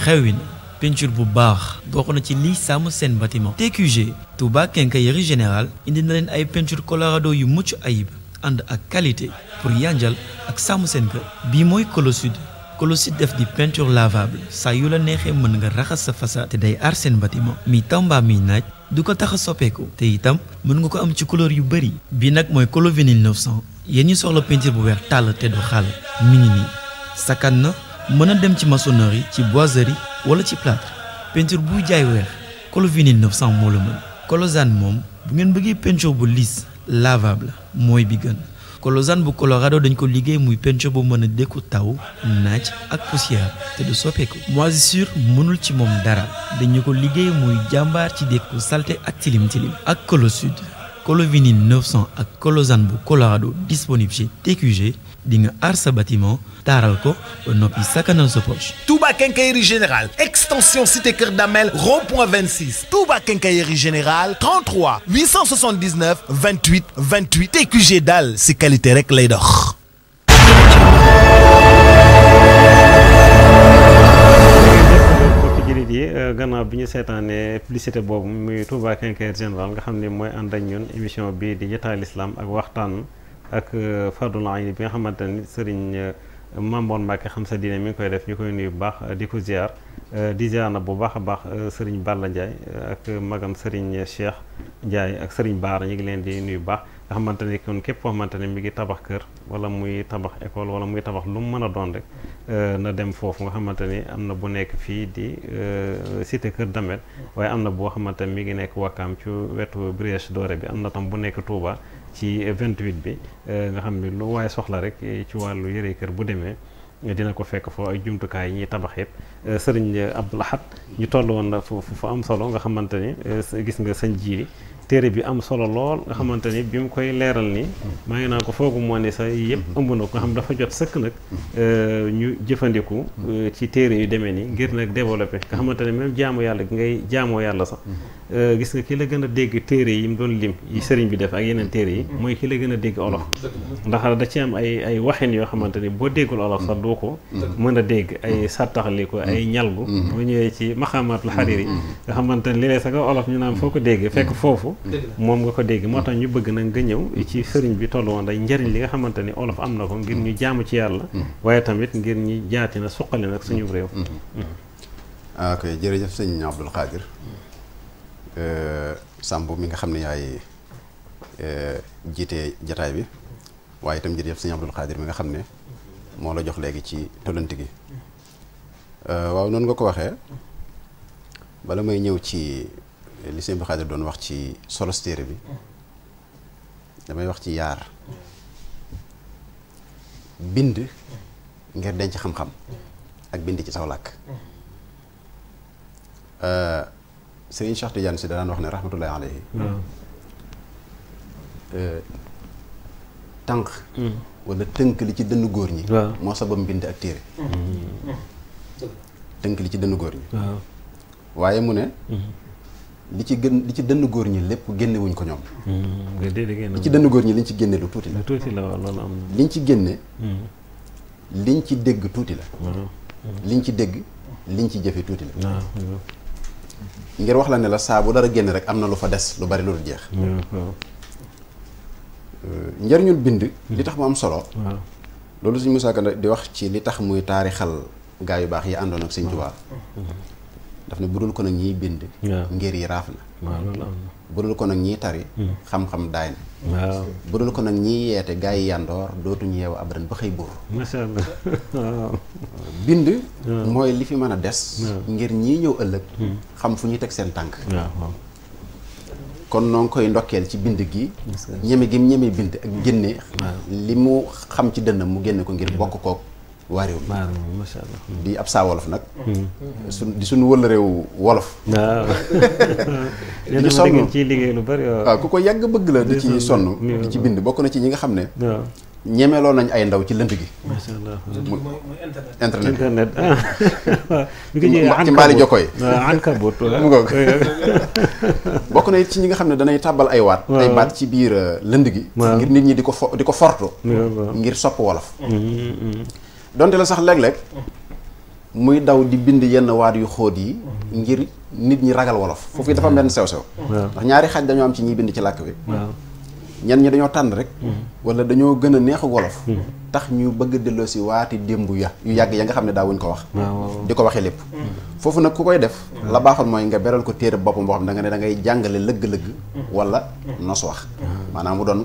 G: xewwi na peinture bu baax bokk na ci liy sàmm seen bâtiment TQG Touba Quincaillerie Générale indi na leen ay peinture colorado yu mucc ayib ànd ak qualité pour yanjal ak sàmm seen kër bii mooy Colosud def di peinture lavable saa yu la neexee mën nga raxas sa façade te day aar seen bâtiment mi taw mbaa miy naaj du ko tax a soppeeku te itam mën nga ko am ci couleur yu bëri bii nag mooy Colo Vinyle 900 yéen ñi soxla peinture bu weex tàll te du xaal mi ngi nii sakkan na mën a dem ci maçonnerie ci boiserie wala ci plâtre peinture buy jaay weex Colo Vinyle 900 moo la mën Colosane moom bu ngeen bëggee peinture bu lisse lavable mooy bi gën Colosane bu Colorado dañ ko liggéey muy peinture bu mën a dékku taw naaj ak poussière te du soppeeku moisissure mënul ci moom dara dañu ko liggéey muy jàmbaar ci dékku saleté ak tilim ak Colosud Colo Vinyle 900 ak Colosane bu Colorado disponible chez TQG di nga aar sa bâtiment taaral ko ba noppi sakanal sa poche.
H: Touba Quincaillerie Générale extension cité Kër Damel rond-point 26 Touba Quincaillerie Générale 33 879 28 28 TQG daal si qualité rek lay dox.
B: gannaaw bi ñu seetaanee publicité boobu muy Touba Quincaillerie Générale nga xam ne mooy ànd ak ñun émission bi di Jotaay Lislaam ak waxtaan ak Fardul Ayni bi nga xamante ni sëriñ Mamboor Mbàkke xam sa diine mi ngi koy def ñu koy nuyu bu baax di ko ziar di ziar na bu baax a baax sëriñ Balla Ndiaye ak magam sëriñ Cheikh Ndiaye ak sëriñ Baara ñu ngi leen di nuyu bu baax nga xamante ni kon képp koo xamante ne mi ngi tabax kër wala muy tabax école wala muy tabax lu mu mën a doon rek na dem foofu nga xamante ni am na bu nekk fii di cité Kër Damel waaye am na boo xamante ni mi ngi nekk Wakam ci wetu Brioche Dorée bi am na tam bu nekk Touba ci 28 bi nga xam ni lu waaye soxla rek ci wàllu yëre kër bu demee dina ko fekk foo ay jumtukaay yi ñuy tabax yëpp sëriñ Abdou Lahad ñu toll woon na fu am solo nga xamante ni gis nga sëñ jiiri téere bi am solo lool nga xamante ni bi mu koy leeral nii maa ngi naan ko foogu moo ni sa yëpp ëmb na ko nga xam dafa jot sëkk nag ñu jëfandiku ci téere yu demee nii ngir nag développé nga xamante ne même jaamu yàlla gi ngay jaamoo yàlla sax gis nga ki la gën a dégg téere yi mu doon lim yi sëriñ bi def ak yeneen téere yi mooy ki la gën a dégg olof ndax da ci am ay waxin yoo xamante ni boo déggul olof sax doo ko mën a dégg ay sàttaxli ko ay ñalgu boo ñëwee ci maxaamaatul xariri nga xamante ne léeg-léeg sax olof ñu naan foo ko dégg fekk foofu moom nga ko dégg moo tax ñu bëgg nag nga ñëw ci sëriñ bi tollu woon day njëriñ li nga xamante ni olof am na ko ngir ñu jaamu ci yàlla waaye tamit ngir ñu jaati na suqali nag suñu réew
E: ok jërëjëf sëñ Abdul Xaadir Samb mi nga xam ne yaay jiite jataay bi waaye itam jërëjëf sëñ Abdul Xaadir mi nga xam ne moo la jox léegi ci tollanti gi waaw noonu nga ko waxee bala may ñëw ci li sëñ Abdul Xaadir doon wax ci solos téere bi damay wax ci yaar bind ngir denc xam-xam ak bind ci saw làkk Serigne Cheikh Tidiane si daan wax ne rahmatullahi alayhi tànk wala tënk li ci dënn góor ñi moo sabab mbind ak téere tënk li ci dënn góor ñi waaye mu ne li ci dënn góor ñi lépp génnewuñ ko ñoom li ci dënn góor ñi liñ ci génne lu tuuti la liñ ci génne liñ ci dégg tuuti la liñ ci dégg liñ ci jëfe tuuti la ngir wax la ne la saa bu dara génn rek am na lu fa des lu bari lu dul jeex njariñul bind li tax mu am solo loolu suñu Musaa Ka di wax ci li tax muy taarixal gaa yu baax yi àndoon ak Sëñ Tuubaa daf ne budul ko nag ñiy bind ngir yi raaf na budul ko nag ñiy tari xam-xam daay na budul ko nag ñiy yeete gaa yi yandoor dootuñu yeewu abadan ba xëy buur
B: masha Allah
E: bind mooy li fi mën a des ngir ñii ñëw ëllëg xam fu ñuy teg seen tànk kon noo ngi koy ndokkeel ci bind gi ñeme gi ñeme bind ak génne li mu xam ci dënnam mu génne ko ngir bokk kook waa réew mi
B: masha Allah
E: di ab saa wolof nag di suñu wëla réew wolof
B: di ci sonn ci liggéey lu bari
E: waaw ku ko yàgg bëgg la di ci sonn di ci bind bokk na ci ñi nga xam ne ñemeloo nañ ay ndaw ci lënd gi
B: masha Allah
E: internet
B: waaw
E: ci mbaali jokkoy
B: ankabut
E: mu ngoog bokk na it ci ñi nga xam ne danay tàbbal ay baat ci biir lënd gi ngir nit ñi di ko fortu ngir sopp wolof donte la sax léeg-léeg muy daw di bind yenn waat yu xóot yi ngir nit ñi ragal wolof foofu dafa benn sew-sew ndax ñaari xaj dañoo am ci ñiy bind ci làkk bi ñenn ñi dañoo tànn rek wala dañoo gën a neexu wolof tax ñu bëgg delloo si waati démb yu yàgg ya nga xam ne daawuñ ko wax di ko waxee lépp foofu nag ku koy def la baaxoon mooy nga beral ko téere boppam boo xam ne da nga ne da ngay jàngale lëgg-lëgg wala nos wax maanaam mu doon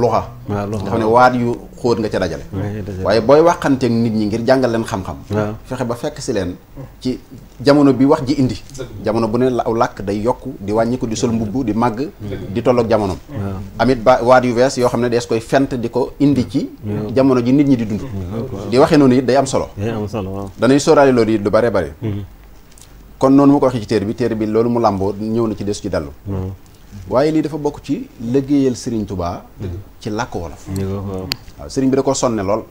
E: luxa nga xam ne waat yu xóot nga ca dajale waaye booy waxanteeg nit ñi ngir jàngal leen xam-xam fexe ba fekk si leen ci jamono bi wax ji indi jamono bu ne aw làkk day yokk di wàññi ko di sol mbubb di màgg di tolloog jamonom amit ba waat yu bees yoo xam ne dees koy fent di ko indi ci jamono ji nit ñi di dund di waxee noonu it day am solo danay sóoraale loolu it lu bare bare kon noonu mu ko waxee ci téere bi loolu mu làmboo ñëw na ci des ci dallu waaye lii dafa bokk ci liggéeyal Serigne Touba ci làkk wolof waaw Serigne bi da ko sonne lool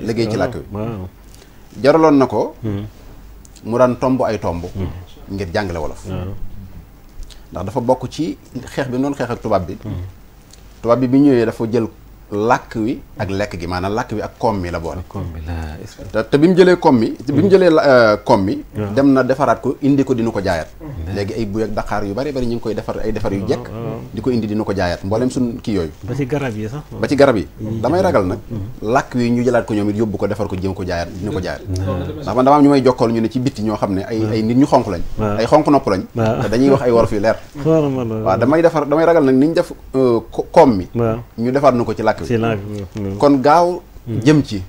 E: liggéey ci làkk wi jaraloon na ko mu daan tomb ay tomb ngir jàngale wolof ndax dafa bokk ci xeex bi noonu xeex ak tubaab bi bi ñëwee dafa jël làkk wi ak lekk gi maanaam làkk wi ak koom mi la boole te bi mu jëlee koom mi koom mi dem na defaraat ko indi ko dina ko jaayaat léegi ay buy ak daqaar yu bari bari ñu ngi koy defar ay defar yu jekk di ko indi dina ko jaayaat mboolem suñ kii yooyu
B: ba ci garab yi sax
E: ba ci garab yi damay ragal nag làkk wi ñu jëlaat ko ñoom it yóbbu ko defar ko jéem ko jaayaat dina ko jaayaat ndax man dama am ñu may jokkool ñu ne ci bitti ñoo xam ne ay nit ñu xonq lañ ay xonq nopp lañ te dañuy wax ay wolof yu leer waaw damay ragal nag ni ñu def koom mi ñu defaat na ko ci làkk kon gaaw jëm ci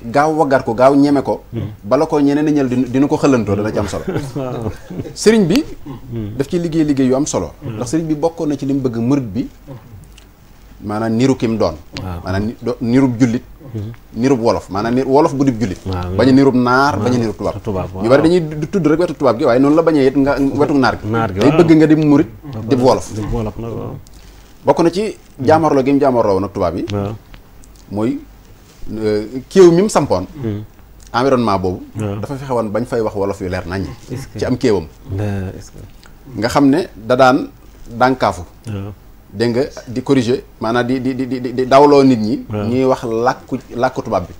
E: gaaw waggar ko gaaw ñeme ko bala ko ñeneen ñël dina ko xëlantoo dana ci am solo sëriñ bi daf ci liggéey yu am solo ndax sëriñ bi bokkoon na ci li mu bëgg murid bi maanaam niru kim doon maanaam nirub jullit nirub wolof maanaam wolof bu dib jullit bañ a nirub naar bañ a nirub tubaab ñu bari dañuy tudd rek wetu tubaab gi waaye noonu la bañee it nga wetu naar gi day bëgg nga di murid di wolof bokk na ci jaamarloo gi mu jaamarloo nag tubaab yi mooy kéew mi mu sampoon environnement boobu dafa fexe woon bañ fay wax wolof yu leer naññi ci am kéewam nga xam ne da daan dànkaafu dégg nga di corriger maanaam di dawloo nit ñi ñuy wax làkku tubaab bi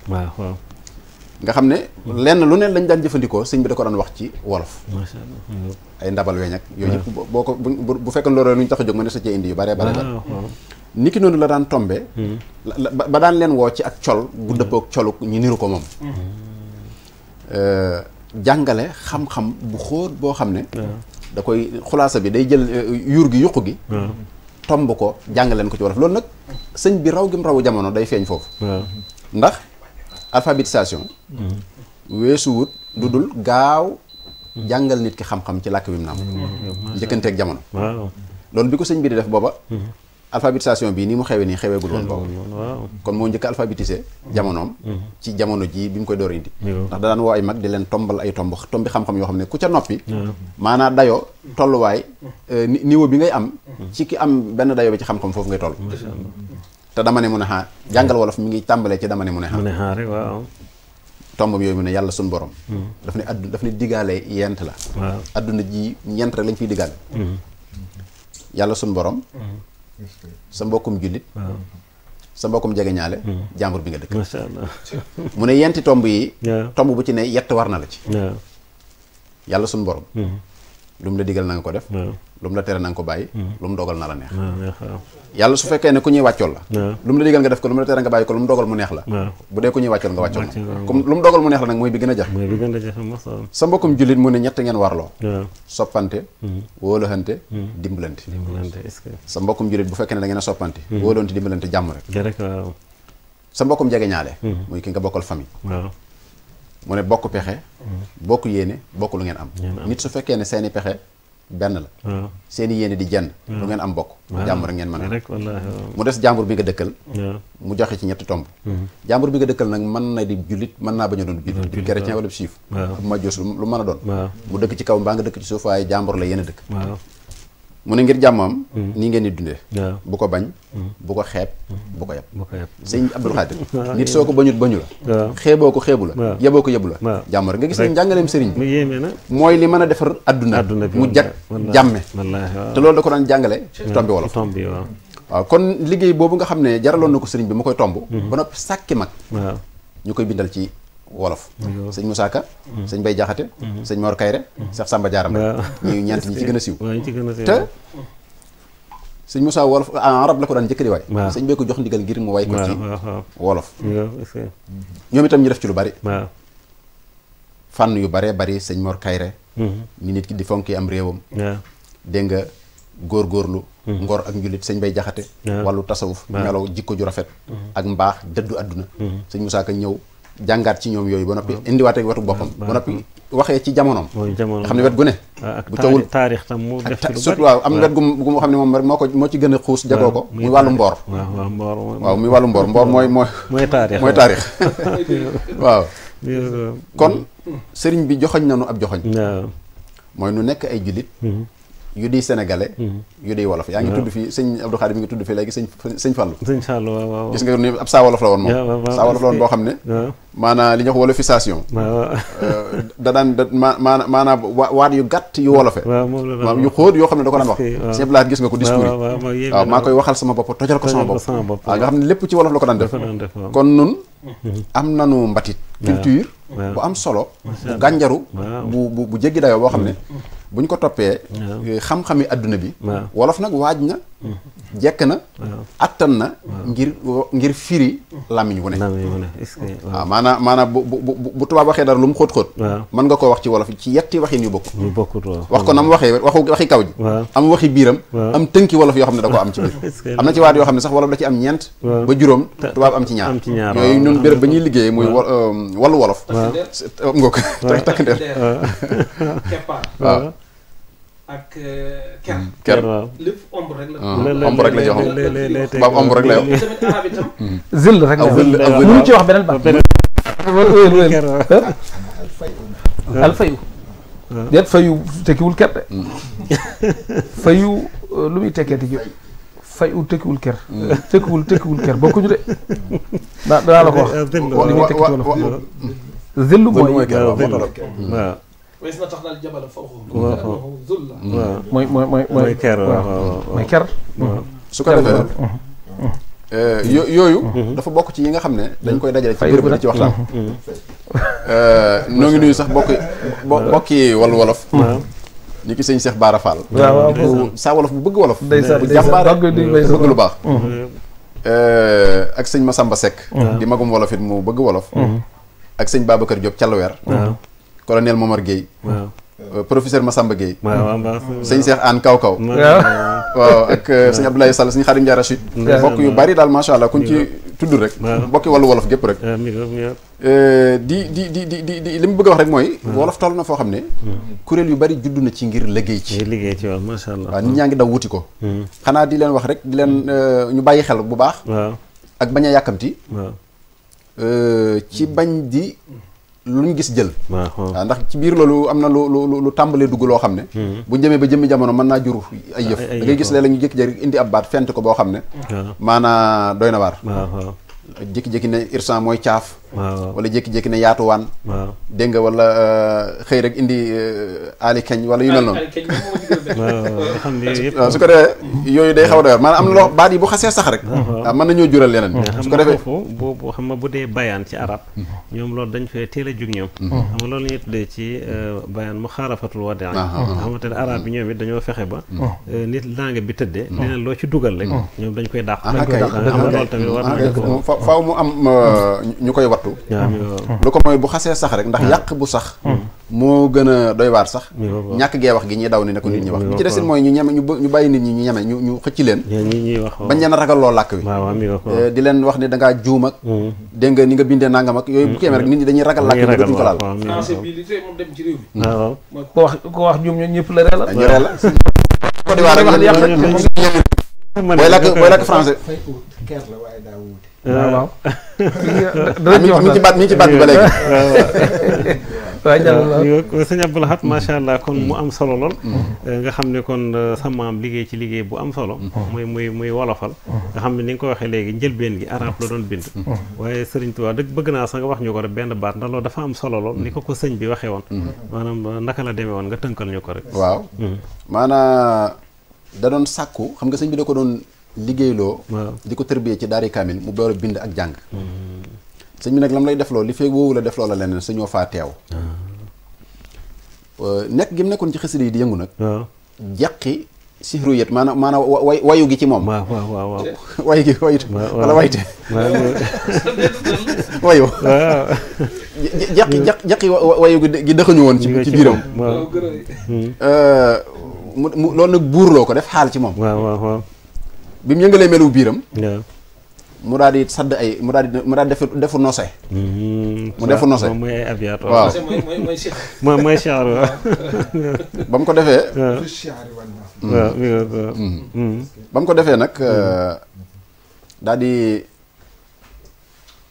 E: nga xam ne lenn lu ne lañ daan jëfandikoo sëñ bi da ko daan wax ci wolof ay ndabal weñ ak yooyu yëpp boo ko bu fekkoon loolu lu ñu tax a jóg ma ne sa cee indi yu bare niki noonu la daan tombe ba daan leen woo ci ak col gu dëppoo ak colu ñu niru ko moom jàngale xam-xam bu xóot boo xam ne da koy xulaasa bi day jël yuur gi yuqu gi tomb ko jàngaleen ko ci wolof loolu nag sëñ bi raw gi mu rawu jamono day feeñ foofu ndax alphabétisation weesuwut lu dul gaaw jàngal nit ki xam-xam ci làkk wi mu naam njëkkanteeg jamono loolu bi ko sëñ bi di def booba alphabétisation bi ni mu xewee nii xeweegul woon boobu
B: waaw
E: kon moo njëkk alphabétisé jamonoom ci jamono ji bi mu koy door indi ndax da daan woo ay mag di leen tombal ay tombi xam-xam yoo xam ne ku ca noppi maanaam dayoo tolluwaay niveau bi ngay am ci ki am benn dayoo bi ci xam-xam foofu ngay toll te dama ne mu ne xaa jàngal wolof mi ngi tàmbalee ci dama ne mu ne xaa
B: rek waaw
E: tombam yooyu mu ne yàlla suñ borom daf ne adduna daf ne diggaale yent la adduna ji ñent rek lañ fiy diggaale yàlla suñ borom sa mbokkum jullit sa mbokkum jegeñaale jàmbur bi nga dëkk
B: masha Allah
E: mu ne yenti tomb yi tomb bu ci ne yett war na la ci yàlla suñ borom lu mu la digal na nga ko def lu mu la tere na nga ko bàyyi lu mu dogal na la neex yàlla su fekkee ne ku ñuy wàccool la lu mu la digal nga def ko lu mu la tere nga bàyyi ko lu mu dogal mu neex la bu dee ku ñuy wàccool nga wàccool na comme lu mu dogal mu neex la nag mooy bi gën a jax sa mbokkum jullit mu ne ñett ngeen warloo soppante wóolante dimbalante sa mbokkum jullit bu fekkee ne da ngeen a soppante wóolante dimbalante jàmm rek sa mbokkum jegeñaale muy ki nga bokkal famille mu ne bokk pexe bokk yéene bokk lu ngeen am nit su fekkee ne seeni pexe benn la seeni yéene di jenn lu ngeen am bokk jàmm rek ngeen mën a mu des jàmbur bi nga dëkkal mu joxe ci ñetti tomb jàmbur bi nga dëkkal nag mën na di jullit mën naa bañ a doon jullit di chrétien wala juif bu ma joos lu mën a doon mu dëkk ci kaw mbaa nga dëkk ci suuf waaye jàmbur la yéen a dëkk mu ne ngir jàmmam nii ngeen di dundee bu ko bañ bu ko xeeb bu ko yeb sëñ Abdul Xaadir nit soo ko bañut bañu la xeeboo ko xeebu la yeboo ko yebu la jàmm rek nga gis ne njàngaleem sëriñ bi mooy li mën a defar adduna mu jag jàmme te loolu da ko daan jàngale tombi wolof waaw kon liggéey boobu nga xam ne jaraloon na ko sëriñ bi mu koy tomb ba noppi sàkki mag ñu koy bindal ci wolof sëñ Moussa Ka sëñ Bay Jaxate sëñ Mor Kayre Cheikh Samba Diarra ñi ñeent ñi ci gën a siiw te sëñ Moussa wolof en arab la ko daan njëkk di waay sëñ bee ko jox ndigal ngir mu way ko ci wolof ñoom itam ñu def ci lu bari fànn yu baree bari sëñ Mor Kayre ni nit ki di fonki am réewam dégg nga góorgóorlu ngor ak njulit sëñ Bay Jaxate wàllu tasawuf melaw jikko ju rafet ak mbaax dëddu àdduna sëñ Moussa Ka ñëw jàngaat ci ñoom yooyu ba noppi indiwaat ak wetu boppam ba noppi waxee ci jamonoom nga xam ne wet gu ne bu coowul
B: taarix tam mu def ci lu bari
E: surtout waaw am wet gu mu xam ne moom rek moo ci gën a xuus jagoo ko muy wàllu mboor waaw muy wàllu mboor mooy taarix waaw kon sëriñ bi joxoñ nanu ab joxoñ mooy nu nekk ay jullit yu di sénégalais yu di wolof yaa ngi tudd fii sëñ Abdou Khadim mi ngi tudd fii léegi sëñ Fallou
B: waaw
E: gis nga ni ab saa wolof la woon moom saa wolof la woon boo xam ne maanaam li ñuy wax wolofisation da daan maanaam waat yu gàtt yu wolofe waaw yu xóot yoo xam ne da ko daan wax sëñ Blaat gis nga ko discours yi waaw maa koy waxal sama bopp tojal ko sama bopp waaw nga xam ne lépp ci wolof la ko daan def kon nun am nanu mbatit culture bu am solo bu gànjaru bu jéggi dayoo boo xam ne bu ñu ko toppee xam-xami adduna bi wolof nag waaj na jekk na attan na ngir firi làmmiñ wu ne waaw maanaam bu tubaab waxee dara lu mu xóot-xóot mën nga koo wax ci wolof ci yetti waxin yu bokkut wax ko na mu waxee waxi kaw ji am waxi biiram am tënki wolof yoo xam ne da koo am ci biir am na ci waat yoo xam ne sax wolof da ci am ñeent ba juróom tubaab am ci ñaar yooyu ñun béréb ba ñuy liggéeyee muy wàllu wolof nga ko takk ndeer waaw
C: ak
E: ker
C: lépp ombre rek la
E: ombre rek la jox baab ombre rek la yow
C: tamit arab itam zël rek la mënu ci wax beneen baat al fayu déet fayu tekkiwul ker de fayu lu muy tekkeeti ji fayu tekkiwul ker tekkiwul ker bokkuñu de danaa la ko wax li muy tekki wolof zëllu mooy ker waaw wees na tax daal jabala fawqahum zulla mooy ker mooy ker
E: su ko defee yooyu dafa bokk ci yi nga xam ne dañ koy dajale ci béréb bi ci waxtaan noo ngi nuyu sax bokki wàllu wolof ni ki sëñ Cheikh Bara Fall saa wolof bu bëgg wolof bu jàmbaare bëgg lu baax ak sëñ Massamba Seck di magum wolof it mu bëgg wolof ak sëñ Babacar Diop Calluwer colonel Momar Gueye professeur Massamba Gueye sëñ Cheikh Anne Kaw waaw ak sëñ Abdoulaye Sall sëñ Khadim Dia Rachid bokk yu bari daal macha allah kuñ ci tudd rek bokki wàllu wolof gépp rek di li mu bëgg a wax rek mooy wolof toll na foo xam ne kuréel yu bari judd na ci ngir liggéey ci
B: waaw masha Allah
E: waaw nit ñaa ngi daw wuti ko xanaa di leen wax rek di leen ñu bàyyi xel bu baax ak bañ a yàkkamti ci bañ di lu ñu gis jël waaw ndax ci biir loolu am na lu tàmbalee dugg loo xam ne bu jëmee ba jëmmi jamono mën naa jur ay yëf da ngay gis léeg-léeg ñu jékki-jékki indi ab baat fent ko boo xam ne maanaa doy na waar jékki-jékki ne irsan mooy caaf wala jékki-jékki ne yaatuwaan dégg nga wala xëy rek indi aali keñ wala yu mel noonu waaw su ko defee yooyu day xaw a doy waar maanaam am na loo baat yi bu xasee sax rek mën nañoo jural leneen su ko defee
B: foofu boobu xam nga bu dee bayaan ci arab ñoom loolu dañ fee teel a jug ñoom xam nga loolu ñuy tuddee ci bayaan mu xaalafatul wadaa nga xamante ne arab bi ñoom it dañoo fexe ba nit langue bi tëddee leneen loo ci dugal rek ñoom dañ koy dàq xam nga loolu tamit war na
E: faaw mu am ñu koy wattu lu ko mooy bu xasee sax rek ndax yàq bu sax moo gën a doy waar sax ñàkk gee wax gi ñuy daw ni ne ko nit ñi wax bi ci desit mooy ñu ñeme ñu bàyyi nit ñi ñu ñeme ñu xëcc leen bañ leen a ragal loo làkk wi di leen wax ne da ngaa juum ak dégg nga ni nga bindee nangam ak yooyu bu kéemee rek nit ñi dañuy ragal làkk bi duñ ko laal
C: ko wax juum ñoo ñëpp la reelal
E: ñu reelal ko di waar rek booy làkk français
C: waaw
E: mi ngi ci baat bi ba léegi
B: waaw sëñ Abdou Lahad macha allah kon mu am solo lool nga xam ne kon sa maam liggéey ci liggéey bu am solo muy wolofal nga xam ne ni nga ko waxee léegi njëlbeen gi arab la doon bind waaye Sëriñ Tuubaa dëgg bëgg naa sax nga wax ñu ko rek benn baat ndax loolu dafa am solo lool ni ko sëñ bi waxee woon maanaam naka la demee woon nga tënkal ñu ko rek
E: waaw maanaam da doon sàkku xam nga sëñ bi da ko doon liggéeyloo di ko tërbiyee ci daari kaamil mu boole bind ak jàng sëñ bi nag lam lay defloo li fekk woowu la defloo la leneen sañoo faa teew nekk gi mu nekkoon ci xasida yi di yëngu nag jàqi sihru yet maanaam wayu gi ci moom
B: waaw
E: wayu gi wayut wala wayte wayu jàqi wayu gi dëxañu woon ci biiram mu loolu nag buurloo ko def xaal ci moom bi mu yëngalee melu biiram mu daal di sadd ay mu daal di defu nose mu defu nose
B: mooy ay abiyaat
E: waaw
B: mooy chaar waaw
E: ba mu ko defee ba mu ko defee nag daal di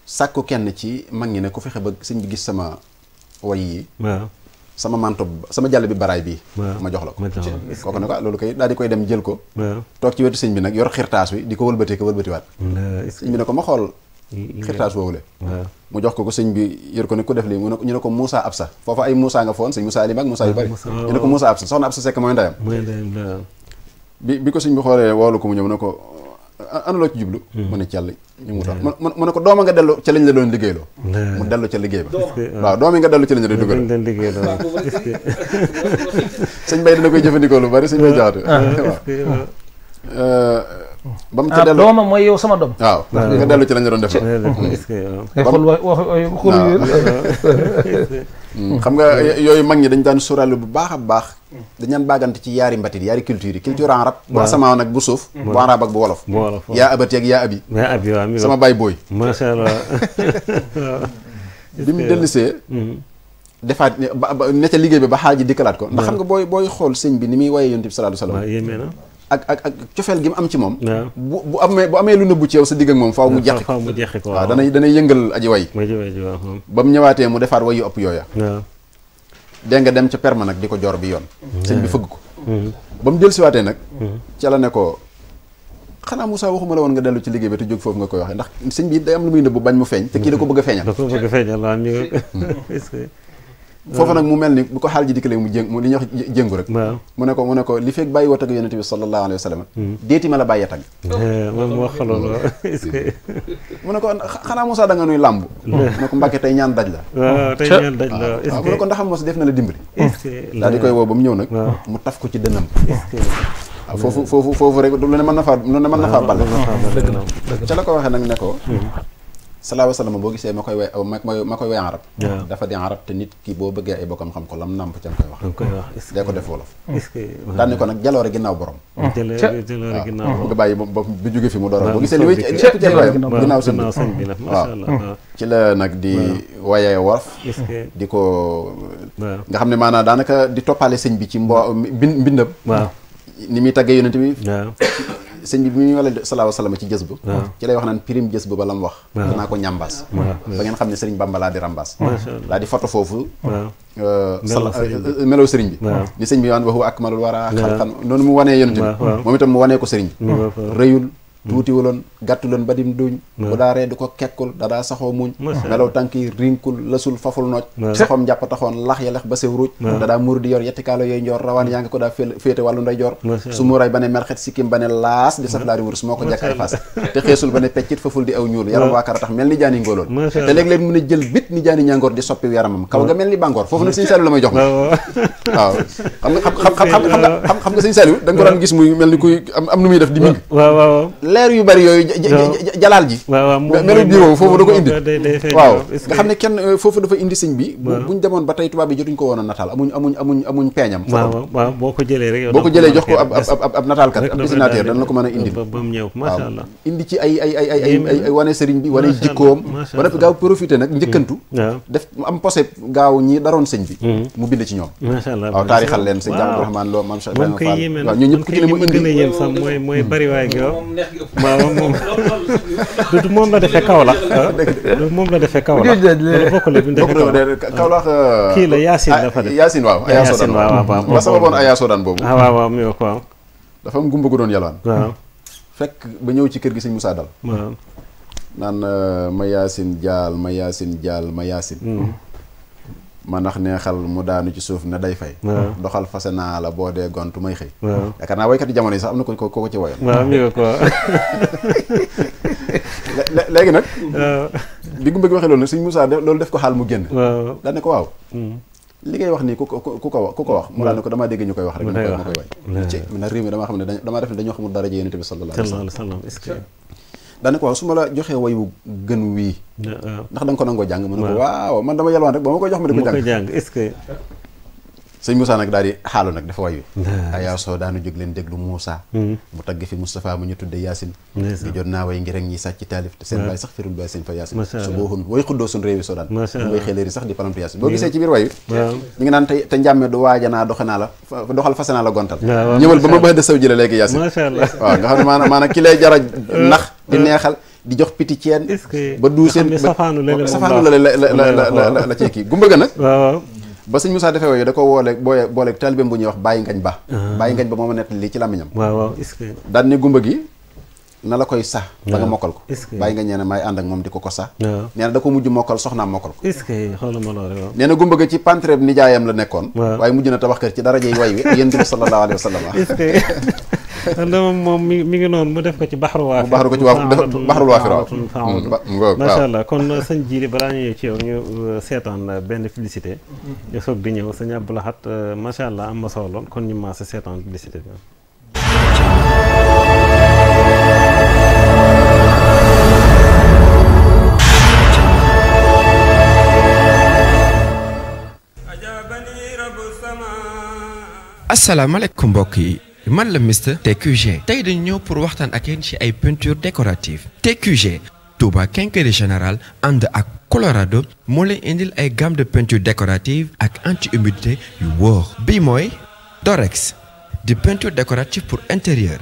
E: sàkku kenn ci mag ñi ne ku fexe ba sëñ bi gis sama way yi sama manto sama jàll bi baraay bii ma jox la ko kooku ne ko loolu koy daal di koy dem jël ko toog ci wetu sëñ bi nag yor xirtaas bi di ko wëlbatee ko wëlbatiwaat sëñ bi ne ko ma xool xirtaas woowule mu jox ko sëñ bi yor ko ne ku def lii ñu ne ko Moussa Absa foofa ay Moussa nga foon sëñ Moussa li mag Moussa yu bari ñu ne ko Moussa Absa soxna Absa Seck mooy ndeyam bi ko sëñ bi xoolee woolu ko mu ñëw mu ne ko ana loo ci jublu mu ne cell ñu mu tax mu ne ko dooma nga dellu ca lañ la doon liggéeyloo mu dellu ca liggéey ba waaw doom yi nga dellu ca lañ la doon dugal sëñ Bay dina koy jëfandikoo lu bari sëñ Bay jaxate waaw ba mu ca dellu
C: doomam mooy yow sama doom
E: waaw nga dellu ci lañ la doon def xam nga yooyu mag ñi dañ daan sóoraale bu baax a baax dañ daan baagante ci yaari mbatit yaari culture yi culture arab bu asamaan ak bu suuf bu arab ak bu wolof yaa abati ak yaa abi sama baay booy
B: masha Allah
E: bi mu dellusee defaat ne ca liggéey bi ba xaal ji dikkalaat ko ndax xam nga booy xool sëñ bi ni muy woyee yonent bi sallallahu alayhi wasallam ak cofeel gi mu am ci moom bu amee lu nëbbu ci yow sa digg ak moom faaw mu jeqi ko waaw danay yëngal aji way ba mu ñëwaatee mu defaat way yu ëpp yooya dégg nga dem ca perma nag di ko joor bi yoon sëñ bi fëgg ko ba mu dellusiwaatee nag ca la ne ko xanaa Moussa waxuma la woon nga dellu ci liggéey bi te jóg foofu nga koy waxee ndax sëñ bi day am lu muy nëbbu bañ mu feeñ te kii da ko bëgg a feeñal foofu nag mu mel ni bu ko xaal ji dikkalee mu jéng mu li ñuy wax jéngu rek mu ne ko li fekk bàyyi woo tagg yonent bi sallallahu alayhi wa sallam déeti ma la bàyyee tagg
B: moom wax loolu
E: mu ne ko xanaa Moussa da nga nuy làmb mu ne ko Mbàkke tey ñaan daj la
B: tey ñaan daj la
E: waaw mu ne ko ndax am mos def na la dimbali daal di koy woo ba mu ñëw nag mu taf ko ci dënnam waaw foofu rek lu ne mën na faa ball ca la ko waxee nag ne ko salaahu salaam boo gisee ma koy way arab dafa di arab te nit ki boo bëggee ay bokkam xam ko lam nàmp ca nga koy wax dee ko def wolof daan ni ko nag jaloore ginnaaw borom
B: jaloore ginnaaw borom
E: nga bàyyi ba bu jóge fi mu door boo gisee li way ci ay waayam ginnaaw sëñ bi la waaw ci la nag di wayee wolof di ko nga xam ne maanaam daanaka di toppale sëñ bi ci mbindam ni muy tàggee yonent bi sëñ bi muy wala salaahu salaam ci jës bu ci lay wax naan prime jës bu ba la mu wax danaa ko ñambaas ba ngeen xam ne sëriñ Bamba laa di rambaas laa di photo foofu melaw sëriñ bi ni sëñ bi waan waxu akmalul wara xalqan noonu mu wanee yonent bi moom itam mu wanee ko sëriñ bi rëyul tuutiwuloon gàttuloon ba dim duñ bu daa ree du ko kekkul dadaa saxoo muñ melaw tànk yi rinkul lësul faful nooj saxoom njàpp taxoon lax ya lex ba sew ruuj dadaa mur di yor yetti kaalo yooyu njoor rawaan yaa ngi ko daa féete wàllu nday joor su mu ray ba ne merxet sikkim ba ne laas di saf laari wurus moo ko jàkk ay fas te xeesul ba ne peccit faful di aw ñuul yaram waakara tax mel ni jaani ngóoloon te léeg-léeg mu ne jël bit ni jaani ñangoor di soppi yaramam kaw nga mel ni bàngoor foofu nag sëñ Saliou la may jox ma waaw xam nga sëñ Saliou da nga ko daan gis muy mel ni kuy am nu muy def di mig leer yu bari yooyu jalaal ji melu bii woowu foofu da ko indi waaw nga xam ne kenn foofu dafa indi sëñ bi buñ demoon ba tey tubaab bi jotuñ ko woon a nataal amuñ peeñam
B: waaw boo ko jëlee rek
E: boo ko jëlee jox ko ab nataalkat ab dessinateur dana la ko mën a indi
B: ba mu ñëw macha allah
E: indi ci ay wane sëriñ bi wane jikkoom ba nag gaaw profité nag njëkkantu def am posé gaaw ñi daroon sëñ bi mu bind ci ñoom macha allah waaw taarixal leen sëñ Abdourahmane Lo maam Cheikh Ibrahima Fall waaw ñu ñëpp ku ci ne mu indi
B: yéem sax mooy bari waay gi moom du moom la defee Kaolack moom la defee Kaolack wala bokkule bi ñu defee
E: Kaolack
B: kii la Yacine dafa def
E: Yacine waaw Ayaso daan waaw sama boon Ayaso daan boobu
B: waaw mi ko waaw
E: dafa am gumba gu doon yalwaan
B: waaw
E: fekk ba ñëw ci kër gi sëñ Moussa Dal
B: waaw
E: naan ma Yacine jaal ma Yacine jaal ma Yacine ma ndax neexal mu daanu ci suuf ne day fay doxal fase naa la boo dee gontu may xëy yaakaar naa waykat yi jamono yi sax am na ko ci woyoon
B: waaw mi ko
E: léegi nag bi gumba gi waxee loolu nag sëñ Moussa loolu def ko xaal mu génn daal ne ko waaw li ngay wax nii ku ko wax mu daal ne ko damaa dégg ñu koy wax rek ma koy way ci na réew mi damaa xam ne damaa def ne dañoo xamul dara ji Yonent bi sallallahu alayhi wa sallam daane ko waaw su ma la joxee wayu gën wii ndax da nga ko nangoo jàng mu ne ko waaw man dama yalwaan rek ba ma koy jox ma di ko jàng est-ce que sëñ Moussa nag daal di xaalu nag dafa way wi ayaa soo daanu jóg leen déglu Moussa mu tagg fi Moustapha mu ñu tudde Yacine gi jot naa way ngi rek ñi sàcc taalif te seen baay sax firul baay sëñ fa Yacine su booxun way xuddoo suñ réew yi soo daan way xeeléeri sax di palamtu Yacine boo gisee ci biir way wi ñu ngi naan te njàmme du waaja naa doxe naa la doxal fase naa la gontal ñëwal ba ma bëgg de saw jële léegi Yacine waaw nga xam ne maanaam ki lay jara nax di neexal di jox piti ceen ba du seen safaanu la cee kii gumba ga nag ba sëñ Moussa defee wooyu da ko boole taalibeem bu ñuy wax bàyyi ngañ ba bàyyi ngañ ba moo ma nett lii ci làmmiñam daan ne gumba gi na la koy sax ba nga mokkal ko bàyyi ngañ nee na maay ànd ak moom di ko sax nee na da ko mujj mokkal soxnaam mokkal ko nee na gumba gi ci pantreb nijaayam la nekkoon waaye mujj na tabax kër ci daraje yi way wi yéen bi sallallahu alayhi wa sallam
B: moom mi ngi noonu mu def ko ci baxaru waafir
E: baxarul waafir waaw
B: macha allah kon sëñ Jili balaa ñu ñëw ci yow ñu seetaan benn publicité ñu soog di ñëw sëñ Abdou Lahad macha allah am ma solo kon ñu maase seetaan publicité bi
I: asalaamaaleykum mbokk yi man la Mr TQG tey dañu ñëw pour waxtaan ak yéen ci ay peinture décorative TQG Touba Quincaillerie Générale ànd ak Colorado moo leen indil ay gamme de peinture décorative ak anti-humidité yu wóor bii mooy Dorex di peinture décorative pour intérieur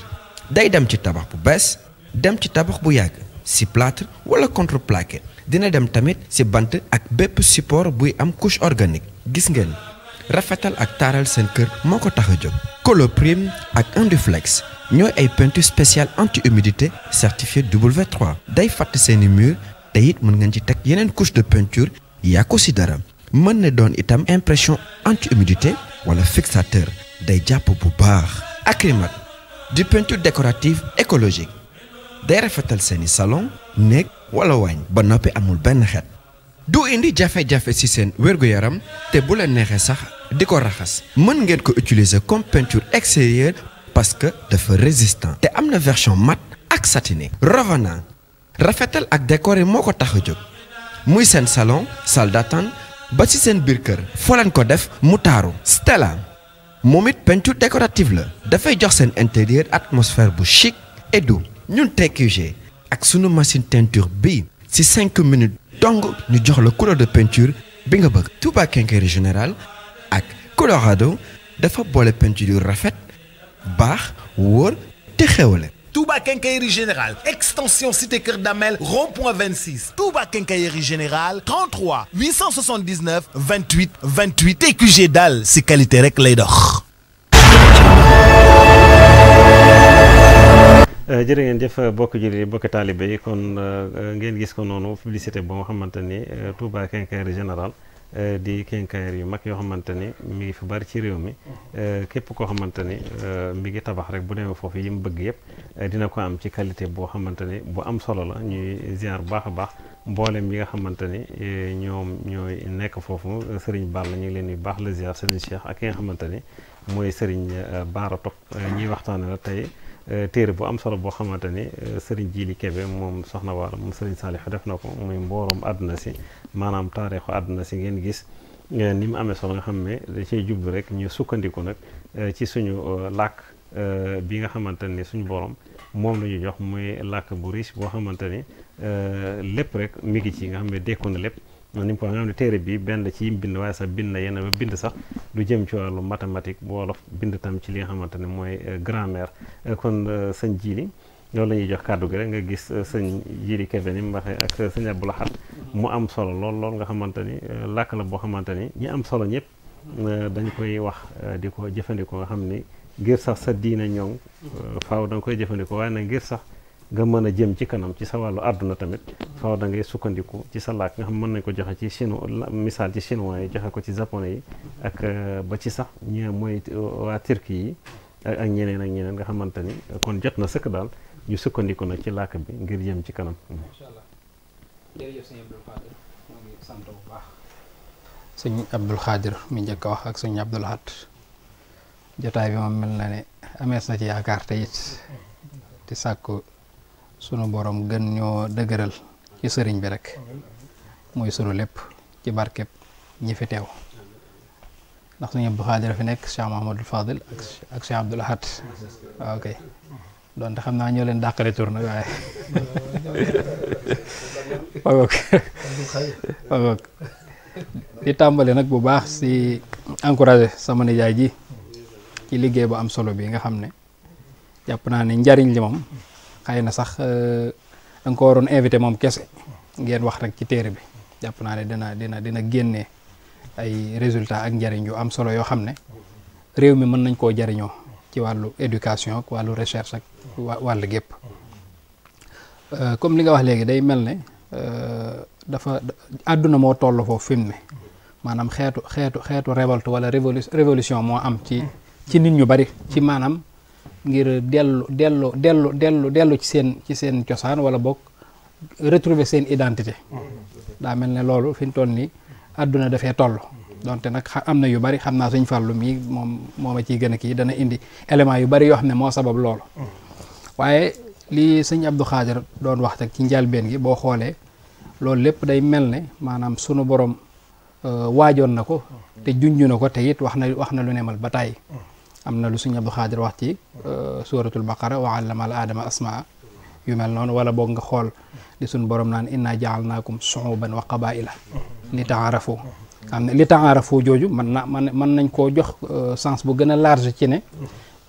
I: day dem ci tabax bu bees dem ci tabax bu yàgg ci plâtre wala contreplaqué dina dem tamit ci bant ak bépp support buy am couche organique gis ngeen rafetal ak taaral seen kër moo ko tax a jóg Coloprime ak Induflex ñooy ay peinture spéciale anti-humidité certifié W3 day fatt seeni mur te it mën ngeen ci teg yeneen couche de peinture yaa ko ci dara mën na doon itam impression anti-humidité wala fixateur day jàpp bu baax Acrymat di peinture décorative écologique day rafetal seeni salon néeg wala waañ ba noppi amul benn xeet du indi jafe-jafe ci seen wér-gu-yaram te bu leen neexee sax di ko raxas mën ngeen ko utiliser comme peinture extérieure parce que dafa résistant te am na version mat ak satiné revenant rafetal ak décorer moo ko tax a jóg muy seen salon salle d'attente ba ci seen biir kër foo leen ko def mu taaru. Stella moom it peinture décorative la dafay jox seen intérieur atmosphère bu chic et doux. ñun TQG ak sunu machine teinture bii ci 5 minutes dong ñu jox la couleur de peinture bi nga bëgg. Touba Quincaillerie Générale ak Colorado dafa boole peinture yu rafet baax wóor te xewale.
H: Touba Quincaillerie Générale, extension Cité Kër Damel, rond-point 26. Touba Quincaillerie Générale, 33 879 28 28. TQG daal si qualité rek lay dox.
B: jërë ngeen jëf bokk julli bokk taalibe yi kon ngeen gis ko noonu publicité boo nga xamante ni Touba Quincaillerie Générale di quincaillerie yu mag yoo xamante ni mi ngi fi bari ci réew mi képp koo xamante ni mi ngi tabax rek bu demee foofu yi mu bëgg yëpp dina ko am ci qualité boo xamante ni bu am solo la. ñuy ziar bu baax a baax mboolem yi nga xamante ni ñoom ñooy nekk foofu Serigne Balla ñu ngi leen di baax la ziar Serigne Cheikh ak ki nga xamante ni mooy Serigne Baara Top ñuy waxtaane la tey téere bu am solo boo xamante ni Serigne Djili Kébé moom soxna Waala moom Serigne Saliou def na ko muy mboorum adduna si maanaam taarixu adduna si ngeen gis ni mu amee solo nga xam ne da cay jublu rek ñu sukkandiku nag ci suñu làkk bi nga xamante ni suñu borom moom la ñu jox muy làkk bu riche boo xamante ni lépp rek mi ngi ci nga xam ne dékku na lépp. ni mu ko nga xam ne téere bi benn ci yim bind waaye sax bind na yenn ba bind sax lu jëm ci wàllu mathématique bu wolof bind tam ci li nga xamante ne mooy grammaire kon sëñ Djili loolu la ñuy jox kàddu gi rek nga gis sëñ Djili Kébé ni mu waxee ak sëñ Abdou Lahad mu am solo lool nga xamante ni làkk la boo xamante ni ñi am solo ñëpp dañ koy wax di ko jëfandikoo nga xam ni ngir sax sa diina ñoŋ faaw da nga koy jëfandikoo waaye nag ngir sax nga mën a jëm ci kanam ci sa wàllu àdduna tamit faaw da ngay sukkandiku ci sa làkk nga xam mën nañ ko joxe ci chinois misaal ci chinois yi joxe ko ci japonais yi ak ba ci sax ñi mooy waa Turquie yi ak ñeneen nga xamante ni kon jot na sëkk daal ñu sukkandiku nag ci làkk bi ngir jëm ci kanam.
D: Macha Allah. Jërëjëf sëñ Abdou Khadir moo ngi sant bu baax.
C: sëñ Abdou Khadir mi njëkk a wax ak sëñ Abdou Lahad jotaay bi moom mel na ne amees na ci yaakaar te it di sàkku sunu borom gën ñoo dëgëral ci sëriñ bi rek mooy sunu lépp ci barkeb ñi fi teew ndax sëñ Abdou Khadir fi nekk Cheikh Mahamadou Fadil ak Cheikh Abdou Lahad waaw kay donte xam naa ñoo leen dàqale tur nag waaye waaw di tàmbali nag bu baax si encouragé sama nijaay ji ci liggéey bu am solo bi nga xam ne jàpp naa ne njariñ li moom xëy na sax da nga ko waroon invité moom kese ngeen wax rek ci téere bi jàpp naa ne dina génnee ay résultats ak njariñ yu am solo yoo xam ne réew mi mën nañ koo jariñoo ci wàllu éducation ak wàllu recherche ak wàllu gépp comme li nga wax léegi day mel ne dafa àdduna moo toll foofu fi mu ne maanaam xeetu révolte wala révolution moo am ci nit ñu bari ci maanaam ngir dellu ci seen cosaan wala boog retrouver seen identité daa mel ne loolu fi mu toll nii àdduna dafee toll donte nag am na yu bari xam naa suñ fàllu mii moom a ciy gën a kii dana indi élément yu bari yoo xam ne moo sabab loolu waaye li sëñ Abdou Khadir doon wax rek ci njëlbéen gi boo xoolee loolu lépp day mel ne maanaam sunu borom waajoon na ko te junju na ko te it wax na lu nemal ba tàyyi am na lu sëñ Abdou Khadir wax ci suratul baqara wa allama al aadama asmaa yu mel noonu wala boog nga xool di sunu borom naan inna jaalnaakum shuuban wa qabaila li taarafu xam ne li taarafu jooju mën nañ koo jox sens bu gën a large ci ne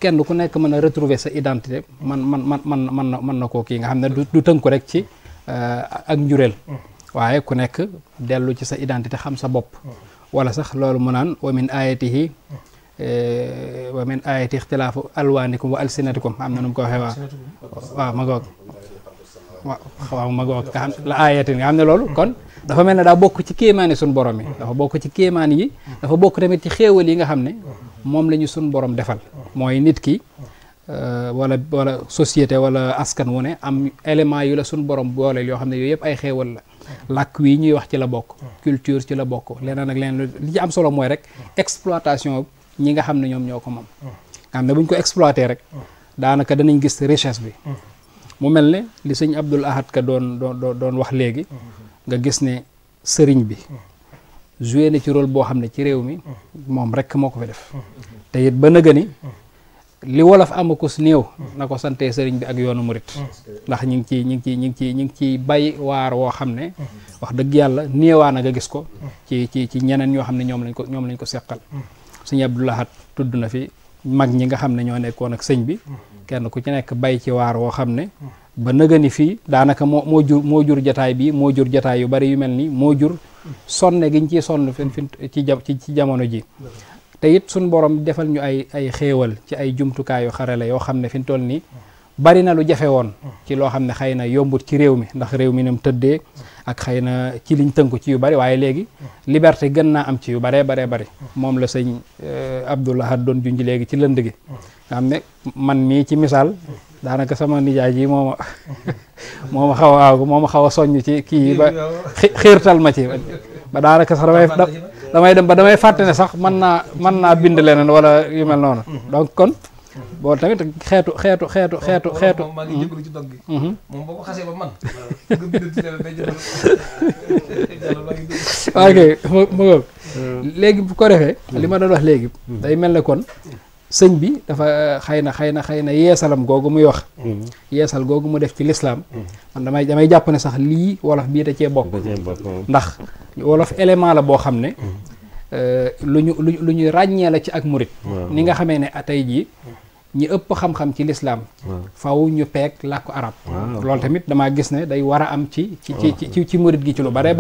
C: kenn ku nekk mën a retrouver sa identité mën na koo kii nga xam ne du tënku rek ci ak njureel waaye ku nekk dellu ci sa identité xam sa bopp wala sax loolu mu naan wa min ayatihi ixtilaafu alwaanikum wa alsinatikum am na nu mu ko waxee waaw ma goog waaw ma goog nga xam la ayatin nga xam ne loolu kon dafa mel ne daa bokk ci kéemaani suñ borom yi dafa bokk ci kéemaan yi dafa bokk tamit ci xéewal yi nga xam ne moom la ñu suñ borom defal mooy nit ki wala société wala askan wu ne am élément yu la suñ borom booleel yoo xam ne yooyu yëpp ay xéewal la làkk wi ñuy wax ci la bokk culture ci la bokk leneen ak leneen li ci am solo mooy rek exploitation ñi nga xam ne ñoom ñoo ko moom nga xam ne bu ñu ko exploité rek daanaka danañ gis richesse bi mu mel ne li sëñ Abdul Ahad ka doon wax léegi nga gis ne sëriñ bi joué na ci rôle boo xam ne ci réew mi moom rek moo ko fi def te it ba nëga ni li wolof amakus néew na ko sante sëriñ bi ak yoonu murit ndax ñi ngi ciy bay waar woo xam ne wax dëgg yàlla néewaa na nga gis ko ci ñeneen ñoo xam ne ñoom lañ ko seqal sëñ Abdul Ahad tudd na fi mag ñi nga xam ne ñoo nekkoon ak sëñ bi kenn ku ci nekk bay ci waar woo xam ne ba nëgëni fii daanaka moo jur jataay bi moo jur jataay yu bari yu mel nii moo jur sonne giñ ciy sonn ci jamono ji te it suñ borom defal ñu ay xéewal ci ay jumtukaayu xarale yoo xam ne fi mu toll nii bari na lu jafe woon ci loo xam ne xëy na yombut ci réew mi ndax réew mi nam tëddee ak xëy na ci liñ tënku ci yu bari waaye léegi liberté gën naa am ci yu baree bari moom la sëñ Abdul Ahad doon junj léegi ci lënd gi nga xam ne man mii ci misaal daanaka sama nijaay ji moo ma xaw a soññ ci kii ba xiirtal ma ci ba daanaka sax damay fàtte ne sax mën naa bind leneen wala yu mel noonu donc kon boo tamit xeetu
J: maa ngi jégalu ci dog gi moom boo ko xasee ba man nga bind ci leneen day
C: ok mu léegi bu ko defee li ma doon wax léegi day mel ne kon sëñ bi dafa xëy na yeesalam googu muy wax yeesal googu mu def ci lislaam man damay jàpp ne sax lii wolof bii da cee bokk ndax wolof élément la boo xam ne lu ñu ràññee la ci ak murit ni nga xamee ne tey jii ñi ëpp xam-xam ci lislaam faw ñu peeg làkku arab loolu tamit damaa gis ne day war a am ci murit gi ci lu baree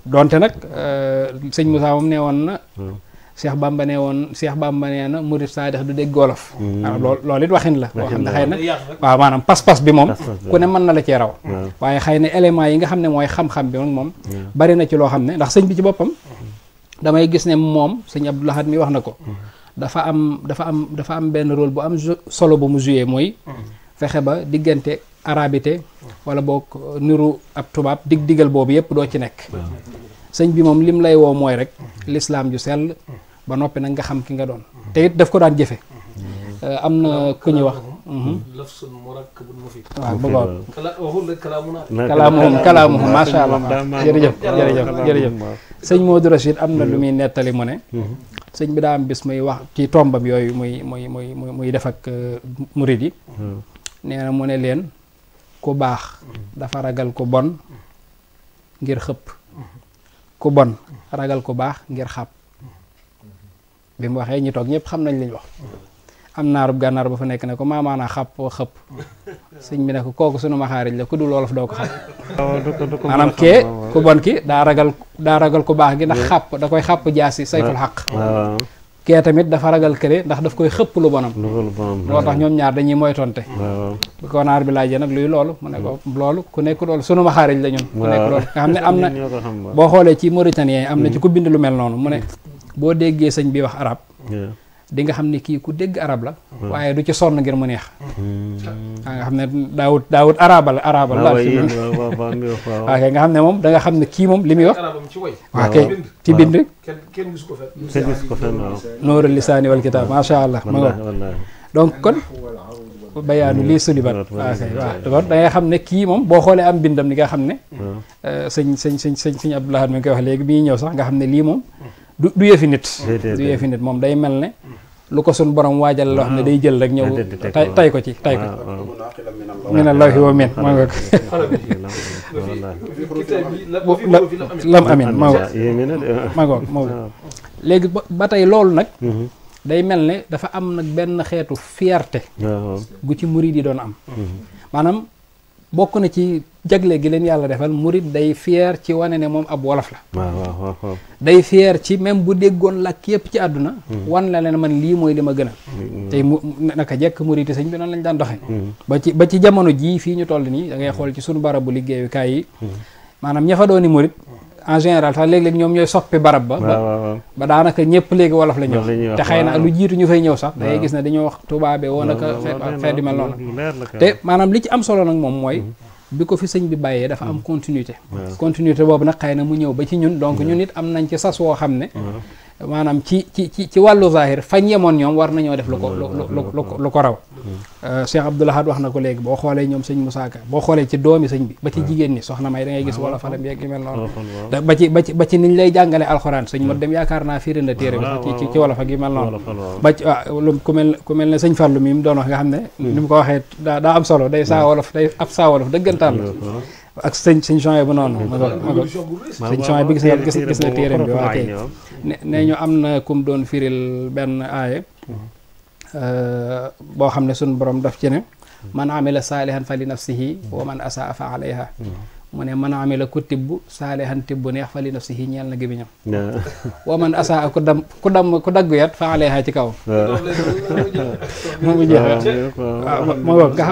C: donte nag sëñ Moussa moom nee woon na Cheikh Bamba nee na murit saadix du dégg wolof loolu it waxin la boo xam ne xëy na waaw maanaam pas-pas bi moom ku ne mën na la cee raw waaye xëy na éléments yi nga xam ne mooy xam-xam bi moom bari na ci loo xam ne ndax sëñ bi ci boppam damay gis ne moom sëñ Abdul Ahad mi wax na ko dafa am benn rôle bu am solo bu mu joué mooy fexe ba diggante arabité wala boog niru ab tubaab digal boobu yëpp doo ci nekk sëñ bi moom lim lay woo mooy rek lislaam ju sell ba noppi nag nga xam ki nga doon te it daf ko daan jëfe am na ku ñuy wax
J: lafsun murakkabun mufiid
C: waaw bëggoon
J: kalaamuhum
C: kalaamuhum macha allah jërëjëf sëñ Modou Rachid am na lu muy nettali mu ne sëñ bi daa am bis muy wax ci tombam yooyu muy def ak murid yi nee na mu ne leen ku baax dafa ragal ku bon ngir xëpp ku bon ragal ku baax ngir xàpp bi mu waxee ñi toog ñëpp xam nañ liñ wax am naarub gànnaar ba fa nekk ne ko maamaanaa xàpp xëpp sëñ bi ne ko kooku sunu maxaarij la ku dul wolof doo ko xam maanaam kee ku bon ki daa ragal ku baax gi ndax xàpp da koy xàpp jaasi sayful xaq kee tamit dafa ragal kële ndax daf koy xëpp lu bonam loolu tax ñoom ñaar dañuy moytonte bi ko naar bi laajee nag luy loolu mu ne ko loolu ku nekk loolu sunu maxaarij la ñun ku nekk loolu nga xam ne am na boo xoolee ci Mauritanien am na ci ku bind lu mel noonu mu ne boo déggee sëñ bi wax arab di nga xam ne kii ku dégg arab la waaye du ci sonn ngir mu neex nga xam ne daawut arabal la waaw kay nga xam ne moom da nga xam ne kii moom li muy wax waaw kay ci bind
J: kenn gisu ko fenn
C: nooru lisaani wal kitaab macha allah ma nga donc kon bayaanu lii sulibat waaw kay waaw kon da ngay xam ne kii moom boo xoolee am bindam ni nga xam ne sëñ Abdul Ahad mi ngi koy wax léegi bi ñuy ñëw sax nga xam ne lii moom du yëfi nit moom day mel ne lu ko sun borom waajal la wax ne day jël rek ñëw tay ko mina llahi wa min ma nga lam amin ma nga léegi ba tey loolu nag day mel ne dafa am nag benn xeetu fierté gu ci murid yi doon am maanaam bokk na ci jagle gi leen yàlla defal murid day fier ci wane ne moom ab wolof la day fier ci même bu déggoon làkk yëpp ci àdduna wan la leen man lii mooy li ma gënal tey mu naka jekk murid yi sëñ bi noonu lañ daan doxe ba ci jamono jii fii ñu toll nii da ngay xool ci suñu barabu liggéeyukaay yi maanaam ña fa dooni murid en général sax léeg-léeg ñoom ñooy soppi barab ba daanaka ñëpp léegi wolof la ñëw te xëy na lu jiitu ñu fay ñëw sax da ngay gis ne dañoo wax tubaabe woon ak xeet yu mel noonu te maanaam li ci am solo nag moom mooy bi ko fi sëñ bi bàyyee dafa am continuité boobu nag xëy na mu ñëw ba ci ñun donc ñun it am nañ ci sas woo xam ne
J: maanaam ci wàllu zahir fañ yemoon ñoom war nañoo def lu ko raw Cheikh Abdoul Ahad wax na ko léegi boo xoolee ñoom sëñ Moussa Ka boo xoolee ci doomi sëñ bi ba ci jigéen ñi soxna May da ngay gis wala falam yeeg yu mel noonu ba ci niñ lay jàngale alxuraan sëñ mo dem yaakaar naa firi na téere bi sax ci wolof ak yu mel noonu ba ci ku mel ne sëñ Fallou mi mu doon wax nga xam ne ni mu ko waxee daa am solo day saa wolof day ab saa wolof dëggantaan la ak sëñ Jean bu noonu ma ko sëñ Jean bi gis na téereem bi waa kay ne ñu am na kum doon firil benn aaye boo xam ne suñ borom daf ci ne man amila saalihan fa li nafsihi wa man asaa fa alayha mu ne man amila ku tibb saalihan tibb neex fa li nafsihi ñeel na gémmiñam wa man asaa ku daggu yat fa alayha ci kaw mu mu jeex moo nga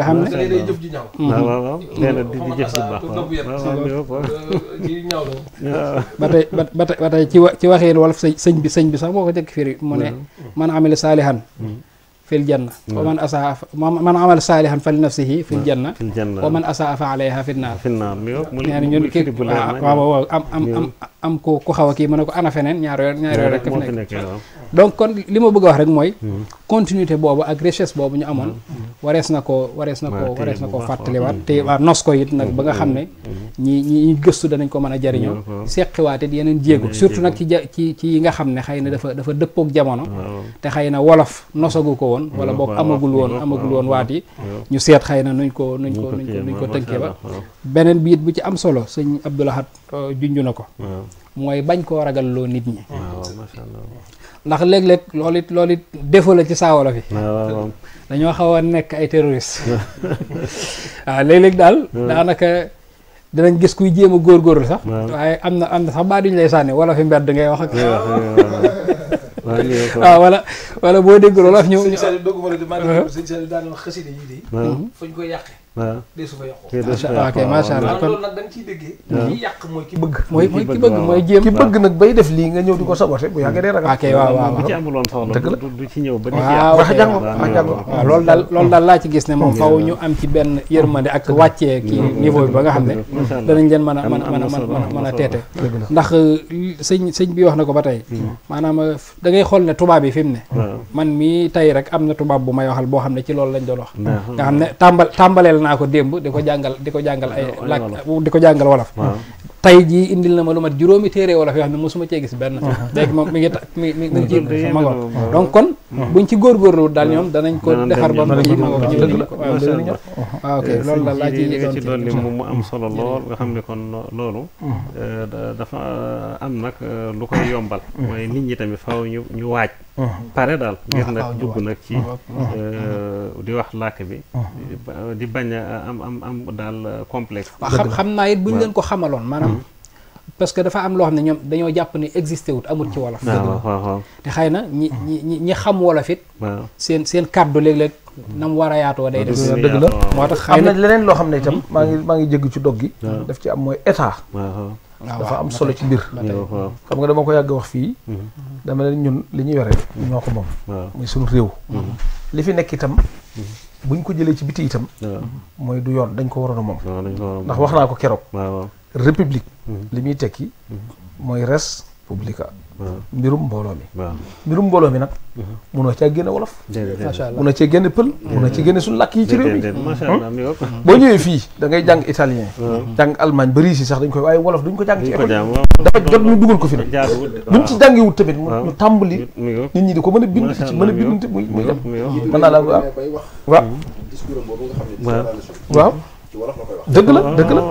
J: xam ne
B: di jëf
J: ba tey ci waxeen wolof sëñ bi sax moo ko jëkk firi mu ne man amila saalihan fil janna wa man asaa man amal saalihan fa li nafsihi fil janna wa man asaa fa alayha fin naar nee na ñun kii waaw am ku xaw a kii mën a ko ana feneen ñaar yoon rek fi nekk donc kon li ma bëgg a wax rek mooy continuité boobu ak richesse boobu ñu amoon warees na koo fàttaliwaat te waa nos ko it nag ba nga xam ne ñi gëstu danañ ko mën a jariñoo seqiwaat it yeneen jéego surtout nag ci yi nga xam ne xëy na dafa dëppook jamono te xëy na wolof nosagu ko woon wala boog amagul woon waat yi ñu seet xëy na nuñ ko tënkee ba beneen biit bu ci am solo sëñ Abdoul Ahad junj na ko mooy bañ koo ragal loo nit ñi ndax léeg-léeg loolu it défaut la ci saawolo fi dañoo xaw a nekk ay terroriste waaw léeg-léeg daal daanaka dinañ gis kuy jéem a góorgóorlu sax waaye am na sax baa duñu lay sànni wala fi mbedd ngay wax ak waaw wala boo dégg loolu af ñëw
C: sëñ Saliou daan wax xasida yi de fañ koy yàqe dee su fa yàqu
J: ok macha allah kon
C: loolu nag da nga ciy déggee ki yàq mooy ki bëgg
J: mooy ki bëgg mooy jéem
C: ki bëgg nag bay def lii nga ñëw di ko saboté bu yàggee dee ragal
J: ok waaw
B: bu ci amuloon soxla du ci ñëw ba
C: wax jàngo
J: waaw loolu daal laa ci gis ne moom faw ñu am ci benn yërmande ak wàccee kii niveau bi ba nga xam ne danañ leen mën a teete ndax sëñ bi wax na ko ba tey maanaam da ngay xool ne tubaab yi fi mu ne man mii tey rek am na tubaab bu may waxal boo xam ne ci loolu lañ doon wax nga xam ne tàmbaleel naa ko démb di ko jàngal ay làkk di ko jàngal wolof tey jii indil na ma lu mat juróomi téere wolof yoo xam ne mosuma cee gis benn léegi moom mi ngi ci ma ngoor donc kon buñ ci góorgóorlu daal ñoom danañ ko defar ba mu ci ma ngoor ñu ko waaw ok loolu daal laa
B: ci dolli mu am solo lool nga xam ne kon loolu dafa am nag lu koy yombal mooy nit ñi tamit faw ñu waaj pare daal ngir nag dugg nag ci di wax làkk bi di bañ a am daal complexe
J: xam naa it buñ leen ko xamaloon maanaam parce que dafa am loo xam ne ñoom dañoo jàpp ni existé wut amul ci wolof te xëy na ñi xam wolof it seen kàddu léeg-léeg nam war a yaatoo day def
C: dëgg la moo tax am na leneen loo xam ne itam maa ngi jégg ci dog gi daf ci am mooy état dafa am solo ci mbir xam nga dama ko yàgg wax fii dama leen ñun li ñu yore ñoo ko moom muy suñu réew li fi nekk itam buñ ko jëlee ci biti itam mooy du yoon dañ ko waroon a moom ndax wax naa ko keroog république li muy tekki mooy res publica mbirum mbooloo mi nag munoo caa génne wolof munoo cee génne pël munoo ci génne suñu làkk yi ci réew mi boo ñëwee fii da ngay jàng italien jàng allemagne ba riisi sax dañ koy waaye wolof duñ ko jàng ci école dafa jot ñu dugal ko fi nag buñ ci jàngiwut tamit ñu tàmbali nit ñi di ko mën a bind ci mën a bind muy dem mën naa la waaw waaw
E: ci wolof la koy wax
C: dëgg la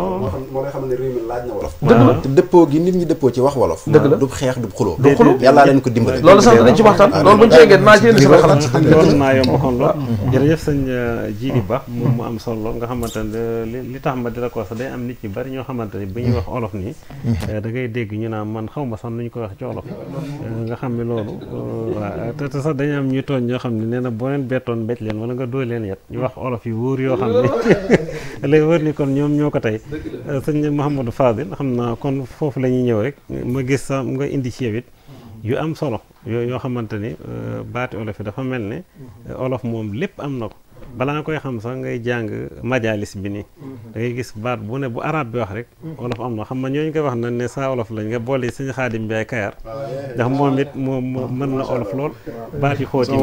E: moo lay xam ne réew mi laaj na wolof
C: dëgg la
E: te dëppoo gi nit ñi dëppoo ci wax wolof
C: dëgg la
E: du xeex du xuloo yàllaa leen ko dimbale
C: loolu sax danañ ci waxtaan loolu buñ ceegee naa ci indi sama xalaat
B: loolu naa yomb kon lool jërëjëf sëñ Djily Ba moom mu am solo lool nga xamante ne li tax ma di la ko sax day am nit ñu bari ñoo xamante ne bu ñuy wax olof nii da ngay dégg ñu naan man xaw ma sax nu ñu ko wax ci olof nga xam ne loolu waaw te sax dañu am ñuy tooñ ñoo xam ne nee na boo leen bettoon mbéj leen wala nga dóor leen yet ñu wax olof yi wóor yoo xam ne lay wër ni kon ñoom ñoo ko tey sëñ Mouhamadou Fadil xam naa kon foofu la ñuy ñëw rek ma gis sax nga indi ci it yu am solo yoo xamante ni baati olof yi dafa mel ne olof moom lépp am na ko balaa nga koy xam sax ngay jàng majalis bi nii da ngay gis baat bu ne bu arab bi wax rek wolof am na xam nga ñooñu koy wax na ne saa wolof lañ nga boole suñu Xaadim Njaay Kayar ndax moom it moom mën na olof lool baat yi xóot yi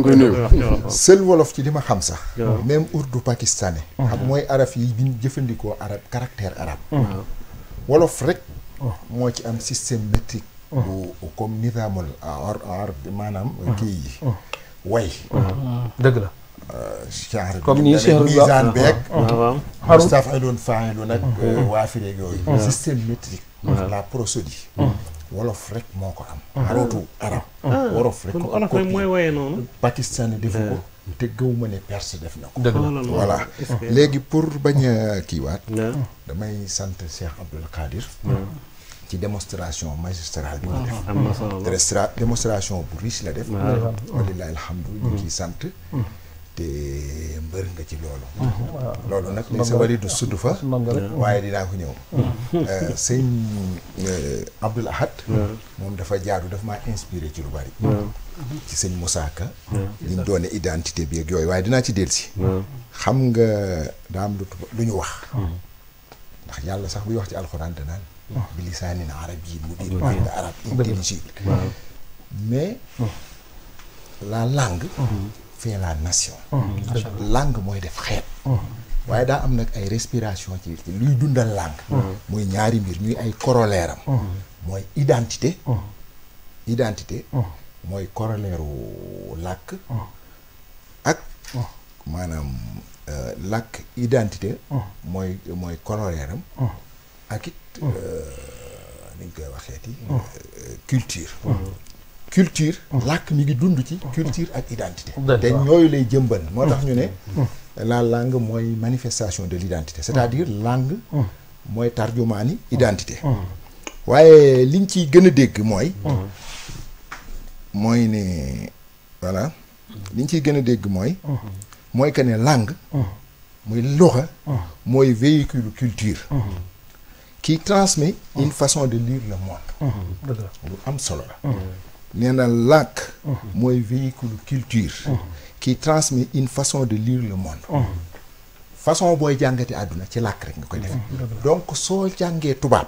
F: koy nuyu seul wolof ci li ma xam sax même urdu pakistanais xam mooy araf yi bi ñu jëfandikoo arab caractère arabe wolof rek moo ci am système métrique bu comme nizaamul maanaam kii yi way
C: dëgg la
F: genre
C: comme ni
F: misaan beeg mustaf'ilun faa'ilun nag waafireeg yooyu système métrique la prosodie wolof rek moo ko am xarootu arab wolof rek
B: wolof rek mooy woyee noonu
F: pakistan defu ko te gëw ma ne perse def na ko voilà léegi pour bañ a kiiwaat damay sant Cheikh Abdoul Qadir ci démonstration magistrale bi ñu def démonstration bu riche la def walilahi alhamdu ñu ciy sant te mbër nga ci loolu nag li sa bari du sudd fa waaye dinaa ko ñëw sëñ Abdoul Ahad moom dafa jaadu daf maa inspiré ci lu bari ci sëñ Moussa Ka li mu doone identité bi ak yooyu waaye dinaa ci dellusi xam nga daa am lu ñu wax ndax yàlla sax buy wax ci alxuraan danaan bi lisaanin arabiyyin mubiin de arabe intelligible mais la langue fait la nation langue mooy def xeet waaye daa am nag ay respiration ci luy dundal langue muy ñaari mbir ñuy ay corollaire am mooy identité mooy corollaire u làkk ak maanaam làkk identité mooy corollaire am ak it ni ñu koy waxeeti culture làkk mi ngi dund ci culture ak identité te ñooyu lay jëmbal moo tax ñu ne la langue mooy manifestation de l'identité c'est-à-dire langue mooy tarjumaani identité waaye liñ ciy gën a dégg mooy ne voilà liñ ciy gën a dégg mooy que ne langue muy luxa mooy véhicule culture qui transmet une façon de lire le monde lu am solo la nee na làkk mooy véhicule culture qui transmet une façon de lire le monde façon booy jàngate àdduna ci làkk rek nga koy def donc soo jàngee tubaab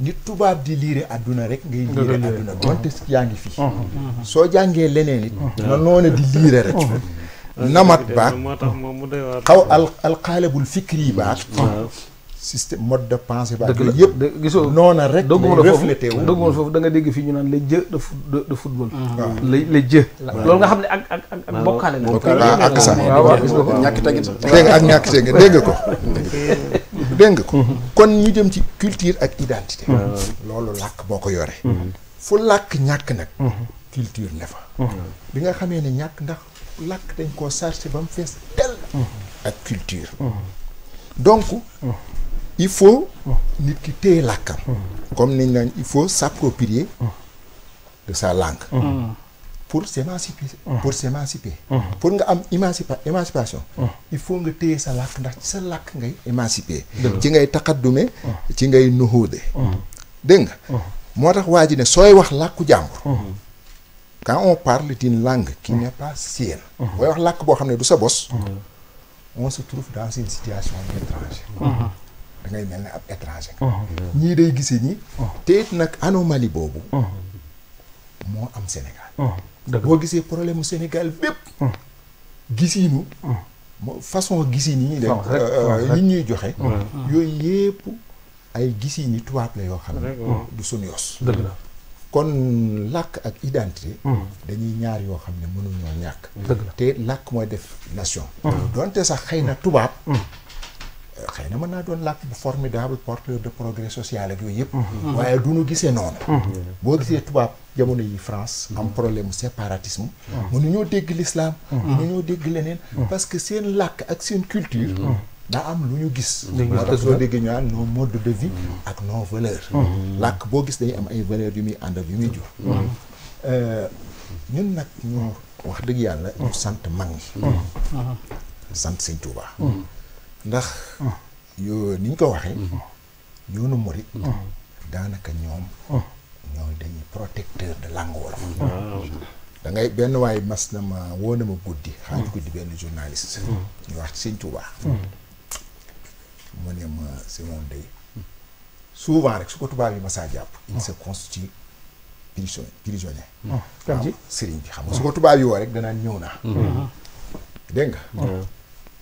F: nit tubaab di liire àdduna rek ngay liire àdduna donte yaa ngi fii soo jàngee leneen it na noona di liire rek namat baat xaw alxaalabul fikri yi baat système mode de pensée ba yëpp
C: gisoo
F: noona rek reflété wu
C: dogguma foofu da nga dégg fii ñu naan les jeux de football les jeux loolu nga xam ne ak bokkaale la
F: ak sa
C: waaw gis nga ko
E: ñàkk tegit
F: dégg nga ak ñàkk tegit dégg nga ko kon ñu dem ci culture ak identité loolu làkk boo ko yore fu làkk ñàkk nag culture ne fa bi nga xamee ne ñàkk ndax làkk dañ koo chargé ba mu fees tel ak culture donc il faut nit ki téye làkkam comme niñ naan il faut s'approprier de sa langue pour s'émanciper pour nga am émancipation il faut nga téye sa làkk ndax ci sa làkk ngay émanciper ci ngay taqaddume ci ngay nuhuude dégg nga moo tax waa ji ne sooy wax làkku jàmbur quand on parle d'une langue qui n'est pas sienne booy wax làkk boo xam ne du sa bos on se trouve dans une situation d'étranger da ngay mel ne ab étranger ñii day gisee ñi te it nag anomalie boobu moo am Sénégal boo gisee problème mu Sénégal bépp gisiinu façon gisiin yi ñuy def yi ñuy joxe yooyu yépp ay gisiin yi tubaab la yoo xam ne du suñu yos
C: dëgg la
F: kon làkk ak identité dañuy ñaar yoo xam ne mënuñoo ñàkk
C: dëgg la
F: te làkk mooy def nation donte sax xëy na tubaab xëy na mën naa doon làkk bu formidable porteur de progrès social ak yooyu yëpp waaye du ñu gisee noonu boo gisee tubaab jamono yi France am problème séparatisme mënuñoo dégg l'islam mënuñoo dégg leneen parce que seen làkk ak seen culture daa am lu ñu gis moo tax soo déggee ñu naan nos modes de vie ak nos valeurs làkk boo gis dañuy am ay valeurs yu muy ànd ak yu muy jur ñun nag ñu wax dëgg yàlla ñu sant mag ñi sant Sëñ Tuubaa ndax yoo ni ñu ko waxee yoonu murit daanaka ñoom ñooy dañuy protecteur de langue wolof da ngay benn waay mas na ma woo na ma guddi xaaju guddi benn journaliste ñu wax ci Sëñ Tuubaa mu ne ma Simon day souvent rek su ko tubaab yi ma saa jàpp il se constitue prisonnier sëriñ bi xam nga su ko tubaab yi woo rek danaan ñëw naa dégg nga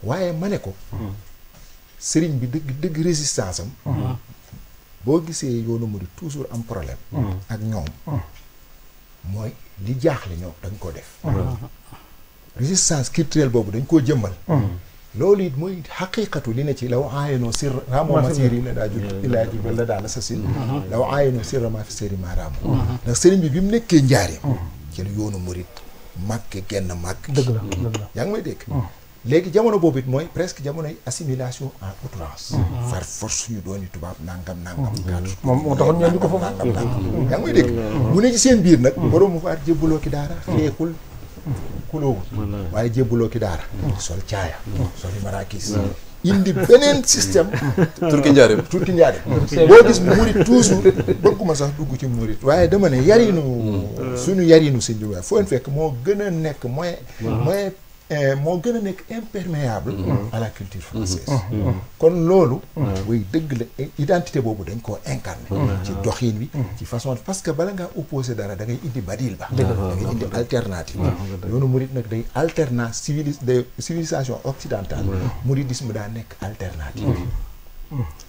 F: waaye ma ne ko sëriñ bi dëgg résistance am boo gisee yoonu murid toujours am problème ak ñoom mooy li jaaxle ñoom dañ ko def résistance culturelle boobu dañ koo jëmmal loolu it mooy xaqiqatu li ne ci law aayenoo sir ramo masiri la daa jul illaa jibal la daal assasine law aayenoo sir ma fi séri ma ramo ndax sëriñ bi mu nekkee njaareem ci la yoonu murid màgge genn màgg
C: dëgg la
F: yaa ngi may dégg léegi jamono boobu it mooy presque jamonoy assimilation en outrance par force ñu dooni tubaab nangam
C: moom moo taxoon ñoo ñu ko foofu
F: nangam yaa ngi may dégg mu ne ci seen biir nag borom mu faat jébbaloo ki daara xeexul kuloowul waaye jébbaloo ki daara sol caaya soli marakis indi beneen système turki njaareem boo gis murit toujours bëgguma sax dugg ci murit waaye dama ne yarinu suñu yarinu sëñ bi foo fekk moo gën a nekk moo gën a nekk imperméable à la culture française kon loolu way dëgg la identité boobu dañ koo incarné ci doxin wi ci façon parce que bala ngaa opposé dara da ngay indi badil ba da ngay indi alternative yoonu murid nag day alternat civilisation occidentale mouridisme daa nekk alternative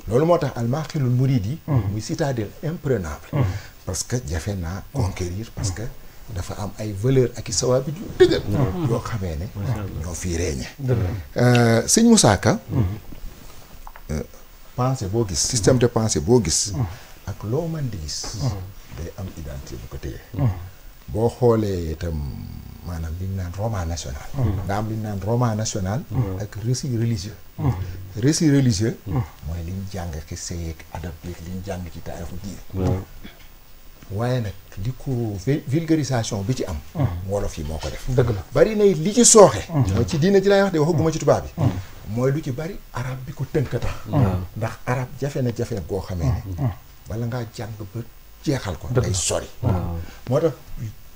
F: loolu moo tax almaaxilul murid yi muy citadelle imprenable parce que jafe naa conquérir parce que dafa am ay valeur ak i sawaabit yu dëgër yoo xamee ne ñoo fii reeñe sëñ Moussa Ka pensée boo gis système de pensée boo gis ak loo mën di gis day am identité bu ko téye boo xoolee itam maanaam li ñu naan roman national nga am li ñu naan roman national ak récit religieux récit religieux mooy li ñu jàng ki seyeeg adab bi li ñu jàng ci taarixu diine waaye nag li ko vulgarisation bi ci am wolof yi moo ko def
C: dëgg la
F: bari na li ci sooxe mooy ci diine ji laay wax de waxaguma ci tubaab bi mooy lu ci bari arab bi ko tënk tax ndax arab jafe na goo xamee ne bala ngaa jàng ba jeexal ko day sori moo tax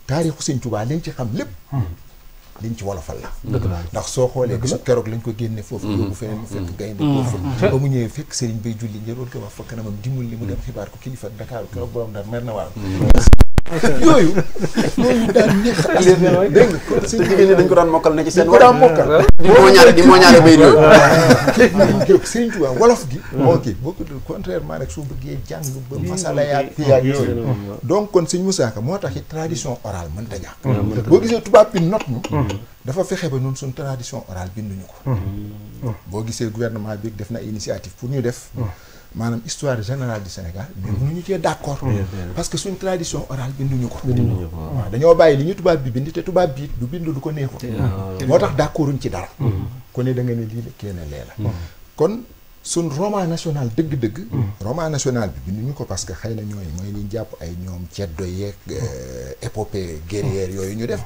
F: taarixu Sëñ Tuubaa liñ ci xam lépp liñ ci wolofal la ndax soo xoolee bisu keroog lañ ko génne foofu yóbbu feneen mu fekk gaynde foofu ba mu ñëwee fekk sëriñ bay julli njëroon ko wax fa kanamam dimul li mu dem xibaar ko kilifa Dakar keroog borom Ndar mer na waaw yooyu daan neex dégg nga kon sëñ jigéen ñi dañ ko daan mokkal ne ci seen daan mokkal di moo ñaare bay yooyu Sëriñ Tuubaa wolof gi ok beaucoup de contrairement rek soo bëggee jàng ba masala yaag fii ak yooyu donc kon sëñ Moussa Ka moo tax it tradition orale mën ta ñàkk boo gisee tubaab bi not ñu dafa fexe ba ñun suñ tradition orale binduñu ko boo gisee gouvernement bi def na initiative pour ñu def maanaam histoire générale du Sénégal mais mënuñu cee d'accord parce que suñ tradition orale binduñu ko waaw dañoo bàyyi li ñu tubaab bi bind te tubaab bi du bind du ko neexul moo tax d'accorduñ ci dara ku ne da nga ne lii la kii ne lee la kon suñ roman national dëgg-dëgg roman national bi binduñu ko parce que xëy na ñooñu mooy liñ jàpp ay ñoom ceddo yeeg épopée guerrière yooyu ñu def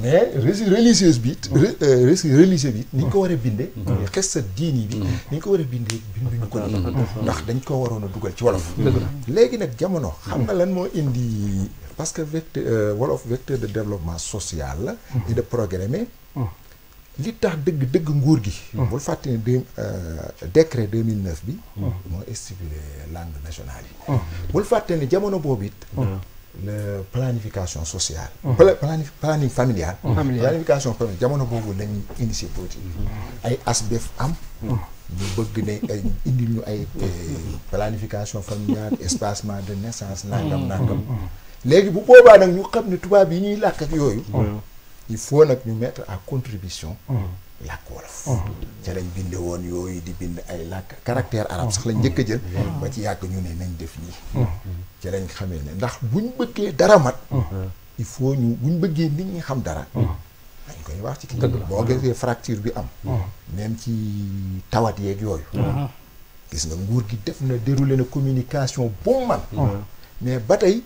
F: mais récit religieux bi récit religieux bi ni ñu ko war a bindee xes sa diini bi ni ñu ko war a bindee binduñu ko nii ndax dañ ko waroon a dugal ci wolof léegi nag jamono xam nga lan moo indi parce que vecteur wolof vecteur de développement social la et de progrès mais li tax dëgg nguur gi bul fàtte ne décret 2009 bi moo stipulé langue nationale yi bul fàtte ne jamono boobu it la planification sociale planning familial planification familiale jamono boobu lañ initié politique ay ASBEF am ñu bëgg ne indi ñu ay planification familiale espacement de naissance nangam léegi bu boobaa nag ñu xam ne tubaab yi ñuy làkk ak yooyu il faut nag ñu mettre à contribution làkk wolof ca lañ binde woon yooyu di bind ay làkk caractère arabe sax lañ njëkk a jël ba ci yàgg ñu ne nañ def nii ca lañ xamee ne ndax buñ bëggee dara mat il faut ñu buñ bëggee nit ñi xam dara dañ koy wax ci kii boo gisee fracture bi am même ci tawat yeeg yooyu gis nga nguur gi def na déroulé na communication bu man mais ba tey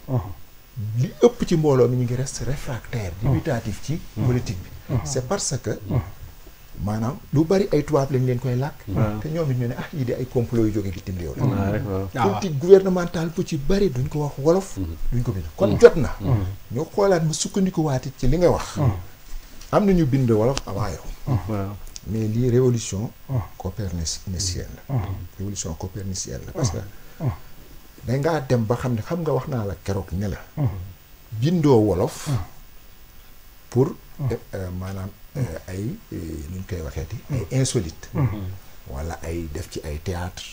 F: li ëpp ci mbooloo mi ñu ngi reste réfractaire dubitatif ci politique bi c'est parce que maanaam lu bari ay tubaab lañ leen koy làkk te ñoom it ñu ne yii di ay complot yu jóge bitim réew la politique gouvernementale bu ci bari duñ ko wax wolof duñ ko bind kon jot na ñu xoolaat mu sukkandikuwaat it ci li nga wax am na ñu bind wolof avant yow mais lii révolution copernicienne la révolution copernicienne la parce que dangaa dem ba xam ne xam nga wax naa la keroog ne la bindoo wolof pour maanaam ay nuñ koy waxeeti ay insolite wala ay def ci ay théâtre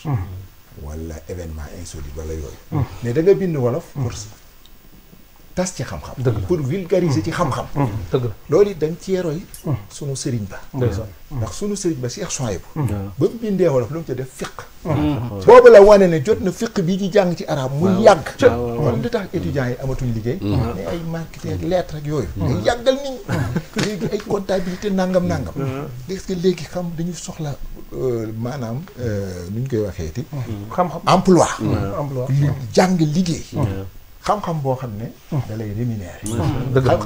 F: wala événement insolite wala yooyu mais da nga bind wolof pour tas ci xam-xam pour vulgariser ci xam-xam
C: dëgg la
F: loolu it dañ cee roy sunu sëriñ ba ndax sunu sëriñ ba Cheikh Souhaïbou ba mu bindee wolof lu mu ca def fiq boobu la wane ne jot na fiq bii ñu jàng ci arab mu yàgg kon li tax étudiants yi amatuñ liggéey mais ay marketing ak lettre ak yooyu day yàggal nit ñi léegi ay comptabilité nangam est-ce que léegi xam dañu soxla maanaam nuñ koy waxeeti
C: xam-xam
F: emploi jàng liggéey xam-xam boo xam ne da lay rémunérer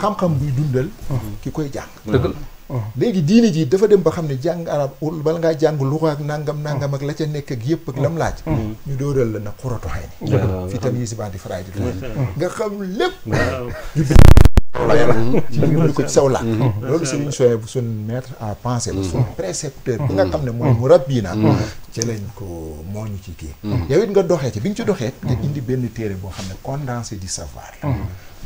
F: xam-xam buy dundal ki koy jàng
C: dëgg la
F: léegi diine ji dafa dem ba xam ne jàng arab bala ngaa jàng luxa ak nangam ak la ca nekk ak yëpp ak lam laaj ñu dóoral la nag xuratu xay ni fi tam yi si bandi faraay di nga xam lépp ci bind ko ci saw làkk loolu Serigne Souhaïbou bu suñ maître à penser la suñ précepteur bi nga xam ne mooy mu rabbi na ci lañ ko moo ñu ci kii yow it nga doxee ci bi nga ci doxee nga indi benn téere boo xam ne condensé du savoir la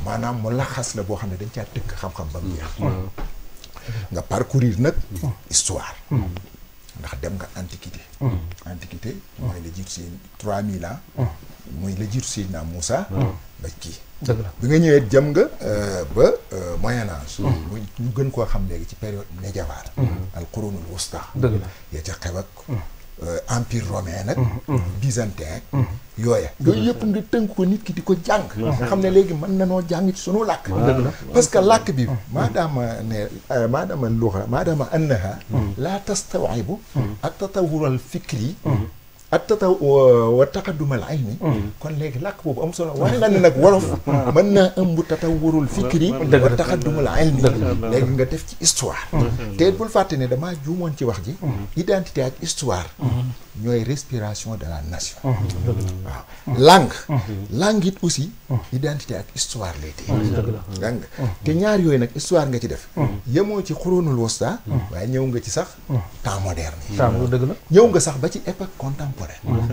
F: maanaam mu laxas la boo xam ne dañ caa tënk xam-xam ba mu jeex nga parcourir nag histoire ndax dem nga antiquité mooy la jiitu si 3000 ans mooy la jiitu Seydina Moussa ba kii bi nga ñëwee jëm nga ba moyen âge muy ñu gën koo xam léegi ci période médiévale al qurunul wusta ya ca xew ak empire romain nag byzantin yooya yooyu yëpp nga tënk ko nit ki di ko jàng nga xam ne léegi mën na noo jàng ci sunu làkk parce que làkk bi maadaama luxa maadaama annaha la tastawibu ak tatawural fikri ak wa taqaddumal ilmi kon léegi làkk boobu am solo wane na ne nag wolof mën naa ëmb tatawurul fikri wa taqaddumal ilmi léegi nga def ci histoire te bul fàtte ne damaa juumoon ci wax ji identité ak histoire ñooy respiration de la nation waaw langue it aussi identité ak histoire lay téye nga te ñaar yooyu nag histoire nga ci def yemoo ci xuróonul wusta waaye ñëw nga ci sax temps moderne ñëw nga sax ba ci époque contemporaine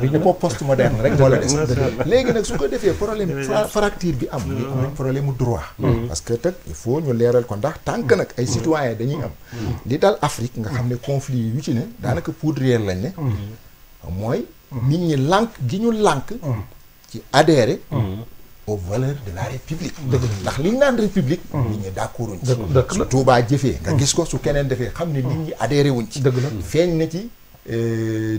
F: bi ñu post moderne rek moo la des léegi nag su ko defee problème fracture bi am nañ problème mu droit parce que teg il faut ñu leeral ko ndax tànk nag ay citoyens dañuy am li dal Afrique nga xam ne conflit yu ci ne daanaka poudrière lañ ne mooy nit ñi lànk gi ñu lànk ci adhérer aux valeurs de la république ndax li ñu naan république nit ñi d'accorduñ ci su Tuubaa jëfee nga gis ko su keneen defee xam ne nit ñi adhéré wuñ ci feeñ na ci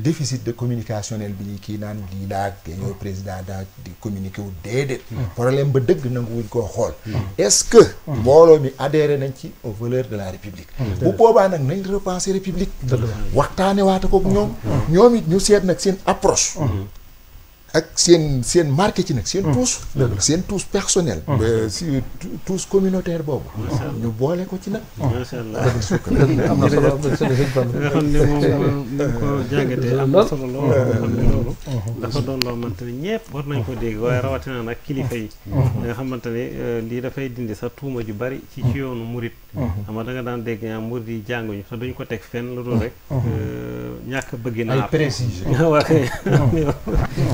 F: déficit de communicationnel bi ñuy kii naan lii daag te ñoo président daag di communiqué wu déedéet problème ba dëgg nangu wuñ koo xool est-ce que mbooloo mi adhéré nañ ci aux valeurs de la république bu boobaa nag nañ repenser république waxtaane waata ko ñoom it ñu seet nag seen approche ak seen marketing nag seen touche personnel si touche communautaire boobu ñu boole ko ci nag
B: macha allah am na solo nga xam ne moom ni ko jàngatee am na solo loolu xam ne loolu dafa doon loo xamante ne ñëpp war nañ ko dégg waaye rawatina nag kilifa yi nga xamante ne lii dafay dindi sa tuuma ju bari ci yoonu murit xam nga da nga daan dégg ñaa murit yi jànguñu te duñ ko teg fenn lu dul rek ñàkk bëgg na
F: ay précision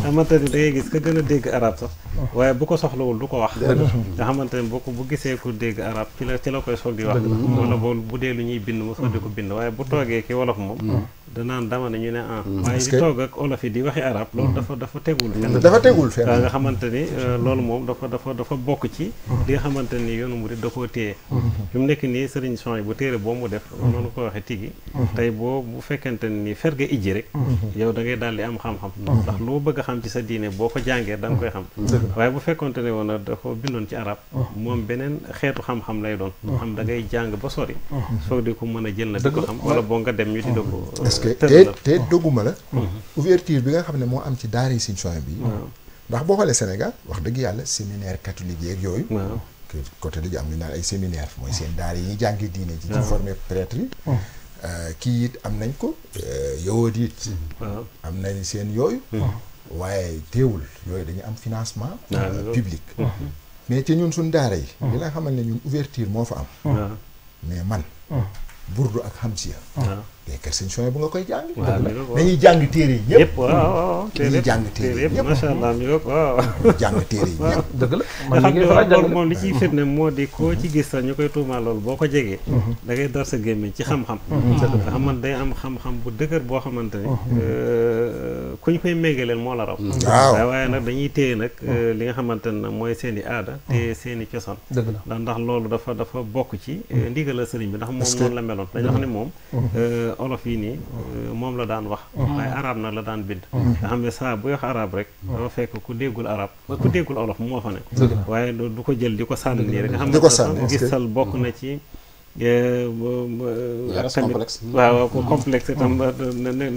B: xamante ni da ngay gis ka gën a dégg arab sax waaye bu ko soxlawul du ko wax nga xamante ne bu gisee ku dégg arab ci la koy soog di wax wala bu dee lu ñuy bind mu soog di ko bind waaye bu toogee ki wolof moom danaan dama ne ñu ne waaye di toog ak olof yi di waxi arab loolu dafa tegul fenn nga xamante ni loolu moom dafa bokk ci li nga xamante ni yoonu murid da koo téye fi mu nekk nii Serigne Souhaïbou bu téere boo mu def noonu ko waxee tigi tey bu fekkente ni fer nga ijji rek yow da ngay daal di am xam-xam ndax loo bëgg a xam ci sa diine boo ko jàngee da nga koy xam waaye bu fekkonte ne woon dafa bindoon ci arab moom beneen xeetu xam-xam lay doon xam da ngay jàng ba sori soog di ko mën a jël na di ko xam wala boo nga dem ñu di ko
F: te dogguma la ouverture bi nga xam ne moo am ci daara yi Serigne Souhaïbou bi ndax boo xoolee Sénégal wax dëgg yàlla séminaire catholique yeeg yooyu côté dañu am lu naan ay séminaire mooy seen daara yi ñuy jàngi diine ci formé prêtre yi kii it am nañ ko yowoot it am nañ seen yooyu waaye teewul yooyu dañu am financement public mais ci ñun suñ daara yi li la xamal ne ñun ouverture moo fa am mais man burdu ak xamsiya mais kër sëñ Sonia bu nga koy jàng dañuy jàng téere yi ñëpp
B: waaw
F: dañuy jàng téere yi ñëpp
B: macha allah mi waaw
F: jàng téere yi ñëpp
C: dëgg la
B: nga xam ne loolu moom li ciy firnde moo di koo ci gis sax ñu koy tuumaal loolu boo ko jegee da ngay dar sa gémmiñ ci xam-xam nga xamante day am xam-xam bu dëgër boo xamante ne kuñ koy méngaleel moo la raw waaye nag dañuy téye nag li nga xamante ne mooy seen i aada te seen i cosaan ndax loolu dafa bokk ci ndigal la sëriñ bi ndax moom noonu la meloon dañu wax ne moom olof yi nii moom la daan wax waaye arab nag la daan bind nga xam ne saa buy wax arab rek dafa fekk ku déggul arab ku déggul olof moo fa ne waaye du ko jël di ko sànni nii rek nga xam ne gisal bokk na ci tamit waaw complexe itam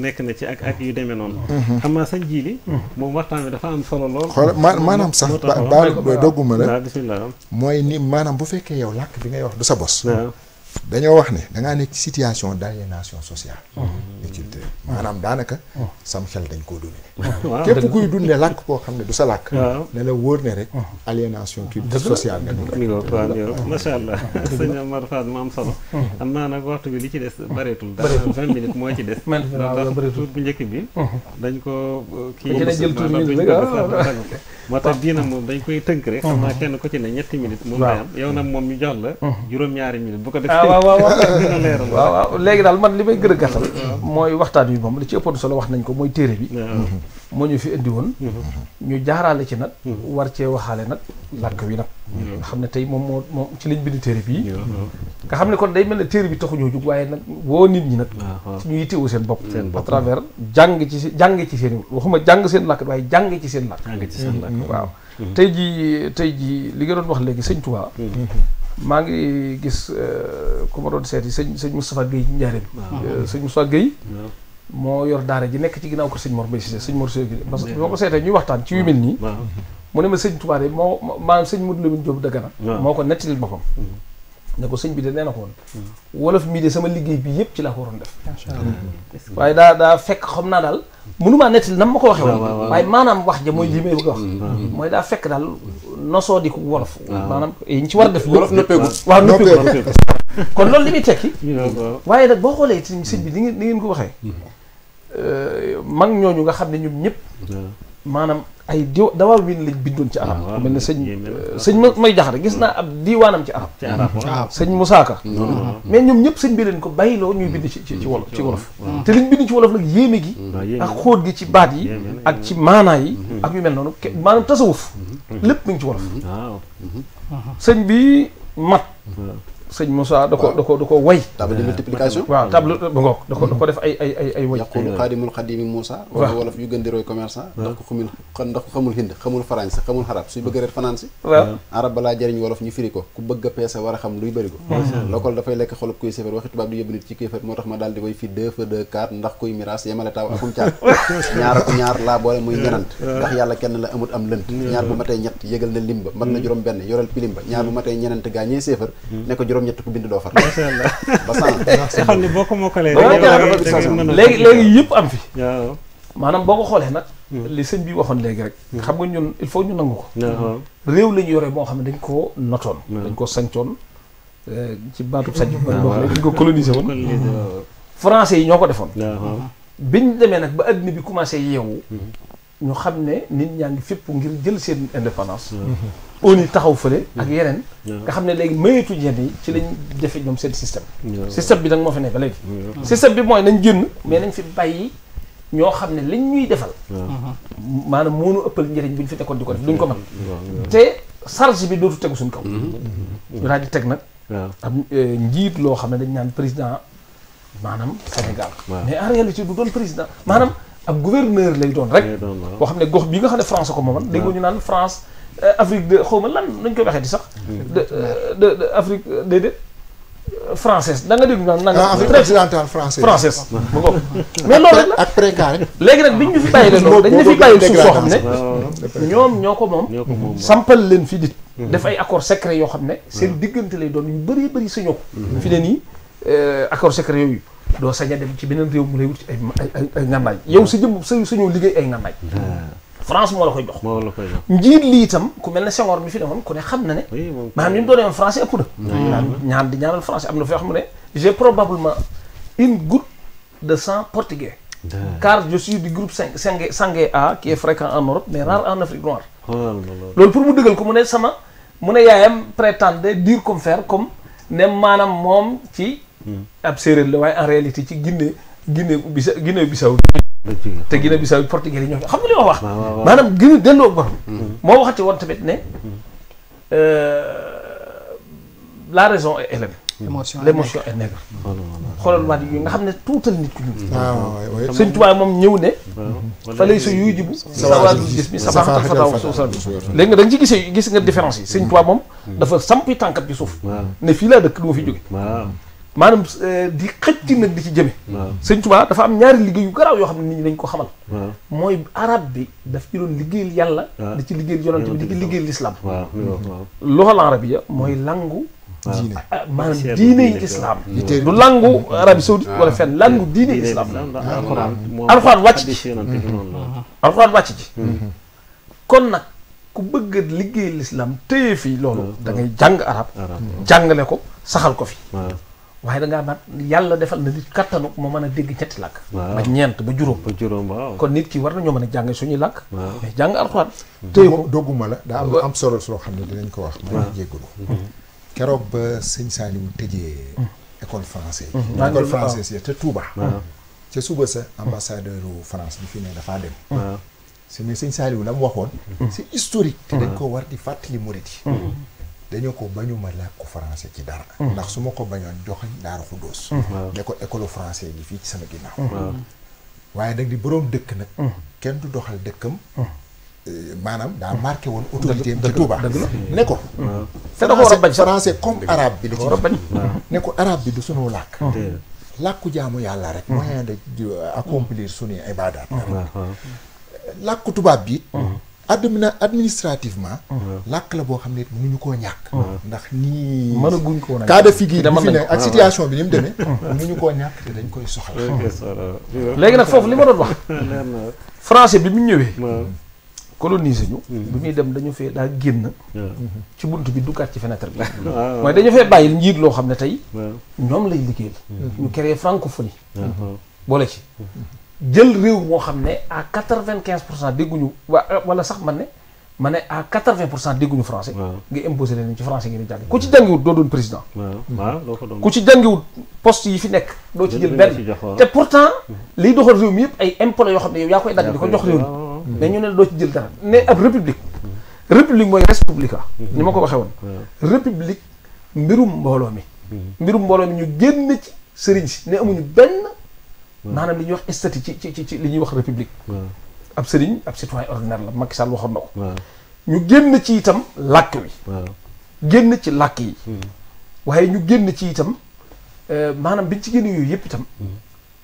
B: nekk na ci ak yu demee noonu xam naa sañ jiili moom waxtaan bi dafa am solo lool
F: xool maanaam sax baal dogguma la
B: bismillah
F: mooy ni maanaam bu fekkee yow làkk bi ngay wax du sa bos dañoo wax ne dangaa nekk ci situation d'aliénation sociale et culturelle maanaam daanaka sam xel dañ koo dundee képp kuy dundee làkk koo xam ne du sa làkk ne la wóor ne rek aliénation sociale nga
B: waaw macha allah sëñ Amar Fall mu am solo am naa nag waxtu bi li ci des bareetul daal 20 minutes moo ci des ndax tuut bu njëkk bi dañ ko kii moo tax bii nag moom dañ koy tënk rek xam naa kenn ku ci ne 3 minutes moom lay am yow nag moom ñu jox la juróom-ñaari minutes bu ko def
C: waaw léegi daal man li may gën a gàttal mooy waxtaan wi moom li ci ëppoon solo wax nañ ko mooy téere bi moo ñu fi indi woon ñu jaaraale ci nag war cee waxaale nag làkk wi nag nga xam ne tey moom ci lañ bind téere bii nga xam ne kon day mel ne téere bi taxuñoo jóg waaye nag woo nit ñi nag ci ñu yittewu seen bopp à travers jàng ci seen waxuma jàng seen làkk waaye jàng ci seen làkk waaw tey jii li nga doon wax léegi sëñ Touba maa ngi gis ku ma doon seeti sëñ Moustapha Guèye ci njaareem sëñ Moustapha Guèye moo yor daara ji nekk ci ginnaaw ko sëñ Mor Mbaye Cissé sëñ Mor Cissé parce que boo ko seetee ñuy waxtaan ci yu mel nii mu ne ma sëñ Touba de maanaam sëñ Modou Lamine Diop Dagana moo ko nettalil boppam ne ko sëñ bi de nee na ko woon wolof mii de sama liggéey bi yëpp ci laa ko waroon def waaye daa fekk xam naa daal mënumaa nettali nam ma ko waxee woon waaye maanaam wax ja mooy lii may bëgg a wax mooy daa fekk daal nosoo di ko wolof maanaam yi ñu ci war a def wolof nëppeegul waaw nëppeegul kon loolu li muy tekki waaye nag boo xoolee ci sëñ bi ni ngeen ko waxee mag ñooñu nga xam ne ñoom ñëpp maanaam ay dawaa win lañ bindoon ci arab ku mel ne sëñ may jaxate gis naa ab diiwaanam ci arab sëñ Moussa Ka mais ñoom ñëpp sëñ bi leen ko bàyyiloo ñuy bind ci wolof te liñ bind ci wolof nag yéeme gi ak xóot gi ci baat yi ak ci maanaa yi ak yu mel noonu maanaam tasawuf lépp mi ngi ci wolof sëñ bi mat sëñ Moussa da ko way
E: table de multiplication
C: waaw table ba ngoog da ko def ay way
E: yaqulu xaadimul xadimi Moussa wala wolof yu gën di roy commerçant ndax ko xamul hind xamul français xamul xarab suy bëgg reet fanaan si arab balaa jëriñ wolof ñu firi ko ku bëgg a peese war a xam luy bëri ko local dafay lekk xolub kuy séfar waxi tubaab di yóbbu nit ci kéefar moo tax ma daal di koy fi 2 fa 2 4 ndax kuy miraas yemale taaw akum caat ñaar laa boole muy ñenant ndax yàlla kenn la amut am lënt ñaar bu matee ñett yëgal na limba mën na juróom benn yoral pilimba ñaar bu matee ñenant gaa ñee séfar ne ko juróom-ñett ku bind doo far
B: macha allah
E: ba sànq
B: nga xam ne boo ko mokkalee
C: léegi yëpp am fi maanaam boo ko xoolee nag li sëñ bi waxoon léegi rek xam nga ñun il faut ñu nangu ko réew lañu yore moo xam ne dañ koo notoon dañ ko sañcoon ci baatub sañ bi bari wax dañ ko colonisé woon français yi ñoo ko defoon biñ demee nag ba adduna bi commencé yeewu ñu xam ne nit ñaa ngi fépp ngir jël seen indépendance ONU taxaw fële ak yeneen nga xam ne léegi mayeetu yenn yi ci lañ defe ñoom seen système bi nag moo fi ne ba léegi système bi mooy nañ génn mais nañ fi bàyyi ñoo xam ne liñ ñuy defal maanaam moonu ëppal njëriñ bu ñu fi nekkoon di ko def duñ ko mën te charge bi dootu tegu suñ kaw ñu daal di teg nag am njiit loo xam ne dañ naan président maanaam Sénégal mais en réalité du doon président maanaam ab gouverneur lay doon rek boo xam ne gox bii nga xam ne France ko mooman dégg ñu naan France Afrique de xaw ma lan nañ koy waxee di sax de Afrique déedéet française da nga dégg naan
F: Afrique occidentale française
C: bu ko mais loolu rek la
F: ak précaré
C: léegi nag biñ ñu fi bàyyi leen loolu dañ ñu fi bàyyi suuf soo xam ne ñoom ñoo ko moom sampal leen fi dit def ay accord secret yoo xam ne seen diggante lay doon yu bëri sañoo ko fi ne nii accord secret yooyu doo sañ a dem ci beneen réew mu lay wut ci ay ngànnaay yow sa jëm sañoo liggéey ay ngànnaay France moo la koy jox njiit lii itam ku mel ne Senghor mi fi ne woon ku ne xam na ne maanaam ni mu doon français ëpp na ñaan di ñaanal français am na foo xam ne j'ai probablement une goutte de sang portugais car je suis du groupe sanguin A qui est fréquent en Europe mais rare en Afrique noire loolu pour mu dëggal ko mu ne yaayam prétendait dire comme faire comme ne maanaam moom ci ab séeréer la waaye en réalité ci Guinée Bissau te Guinée Bissau portugais yi ñoo xam nga li ma wax maanaam gën a delloo borom moo waxati woon tamit ne la raison est hélène l'émotion est nègre xoolal waat yi nga xam ne tuutal nit ku ñu Sëñ Tuubaa moom ñëw ne fa lay sa yuy jibu sawaadul gis mi sabaxatal fataw suusa léegi nga da nga ci gis nga différence yi Sëñ Tuubaa moom dafa sampi tànkat ci suuf ne fii laa dëkk du ma fi jóge maanaam di xëcc nag di ci jëme Sëñ Tuubaa dafa am ñaari liggéey yu garaaw yoo xam ne nit ñi dañ ko xamal mooy arab bi daf ci doon liggéeyal yàlla di ci liggéeyal yonent bi di ci liggéeyal l'islam luxal arabiya mooy langu maanaam diine yi islam du langu Arabie Saoudite wala fenn langu diine yi islam alxuraan wàcc ci alxuraan wàcc ci kon nag ku bëgg a liggéey l'islam téye fii loolu da ngay jàng arab jàngale ko saxal ko fi waaye da ngaa mat yàlla defal na nit kattanu moo mën a dégg ñetti làkk ba ñeent ba juróom kon nit ki war nañoo mën a jàng suñuy làkk mais jàng alxuraan téye ko
F: dogguma la daa am lu am solo soo xam ne dinañ ko wax maa ngi jéggalu keroog ba sëñ Saliou tëjee école français école française yi te Touba ca suba sa ambassadeur France bi fi ne dafaa dem su ne sëñ Saliou la mu waxoon c'est historique te dañ ko war di fàttali murit yi dañoo ko bañuma làkku français ci dara ndax su ma ko bañoon joxañ Daaru Xuddoos ne ko école français bi fii ci sama ginnaaw waaye nag di boroom dëkk nag kenn du doxal dëkkam maanaam daa marqué woon autorité am ci Touba ne ko français comme arabe bi la ci ne ko arabe bi du sunu làkk làkku jaamu yàlla rek moyen de accomplir suñuy ibaadaat làkku tubaab bi administrativement làkk la boo xam ne mënuñu koo ñàkk ndax nii
C: mënaguñ ko
F: cas de figure bi fi ne ak situation bi ni mu demee mënuñu koo ñàkk te dañ koy soxla
C: léegi nag foofu li ma doon wax français bi mu ñëwee colonisé ñu bi muy dem dañu fee daa génn ci bunt bi duggaat ci fenêtre bi mooy dañu fee bàyyil njiit loo xam ne tey ñoom lay liggéeyal ñu créé francophonie boole ci jël réew moo xam ne à 95% dégguñu wala sax man ne à 80% dégguñu français nga imposé leen ci français ngeen di jàng ku ci jàngiwut doo doon président ku ci jàngiwut poste yi fi nekk doo ci jël benn te pourtant liy doxal réew mi yëpp ay impôts yoo xam ne yow yaa koy dagg di ko jox réew mi mais ñu ne doo ci jël dara ne ab république mooy res publica ni ma ko waxee woon république mbirum mbooloo mi ñu génn ci sëriñ si ne amuñu benn maanaam li ñuy wax statut ci li ñuy wax république ab sëriñ ab citoyen ordinaire la Macky Sall waxoon na ko ñu génn ci itam làkk wi génn ci làkk yi waaye ñu génn ci itam maanaam biñ ci génn yooyu yëpp itam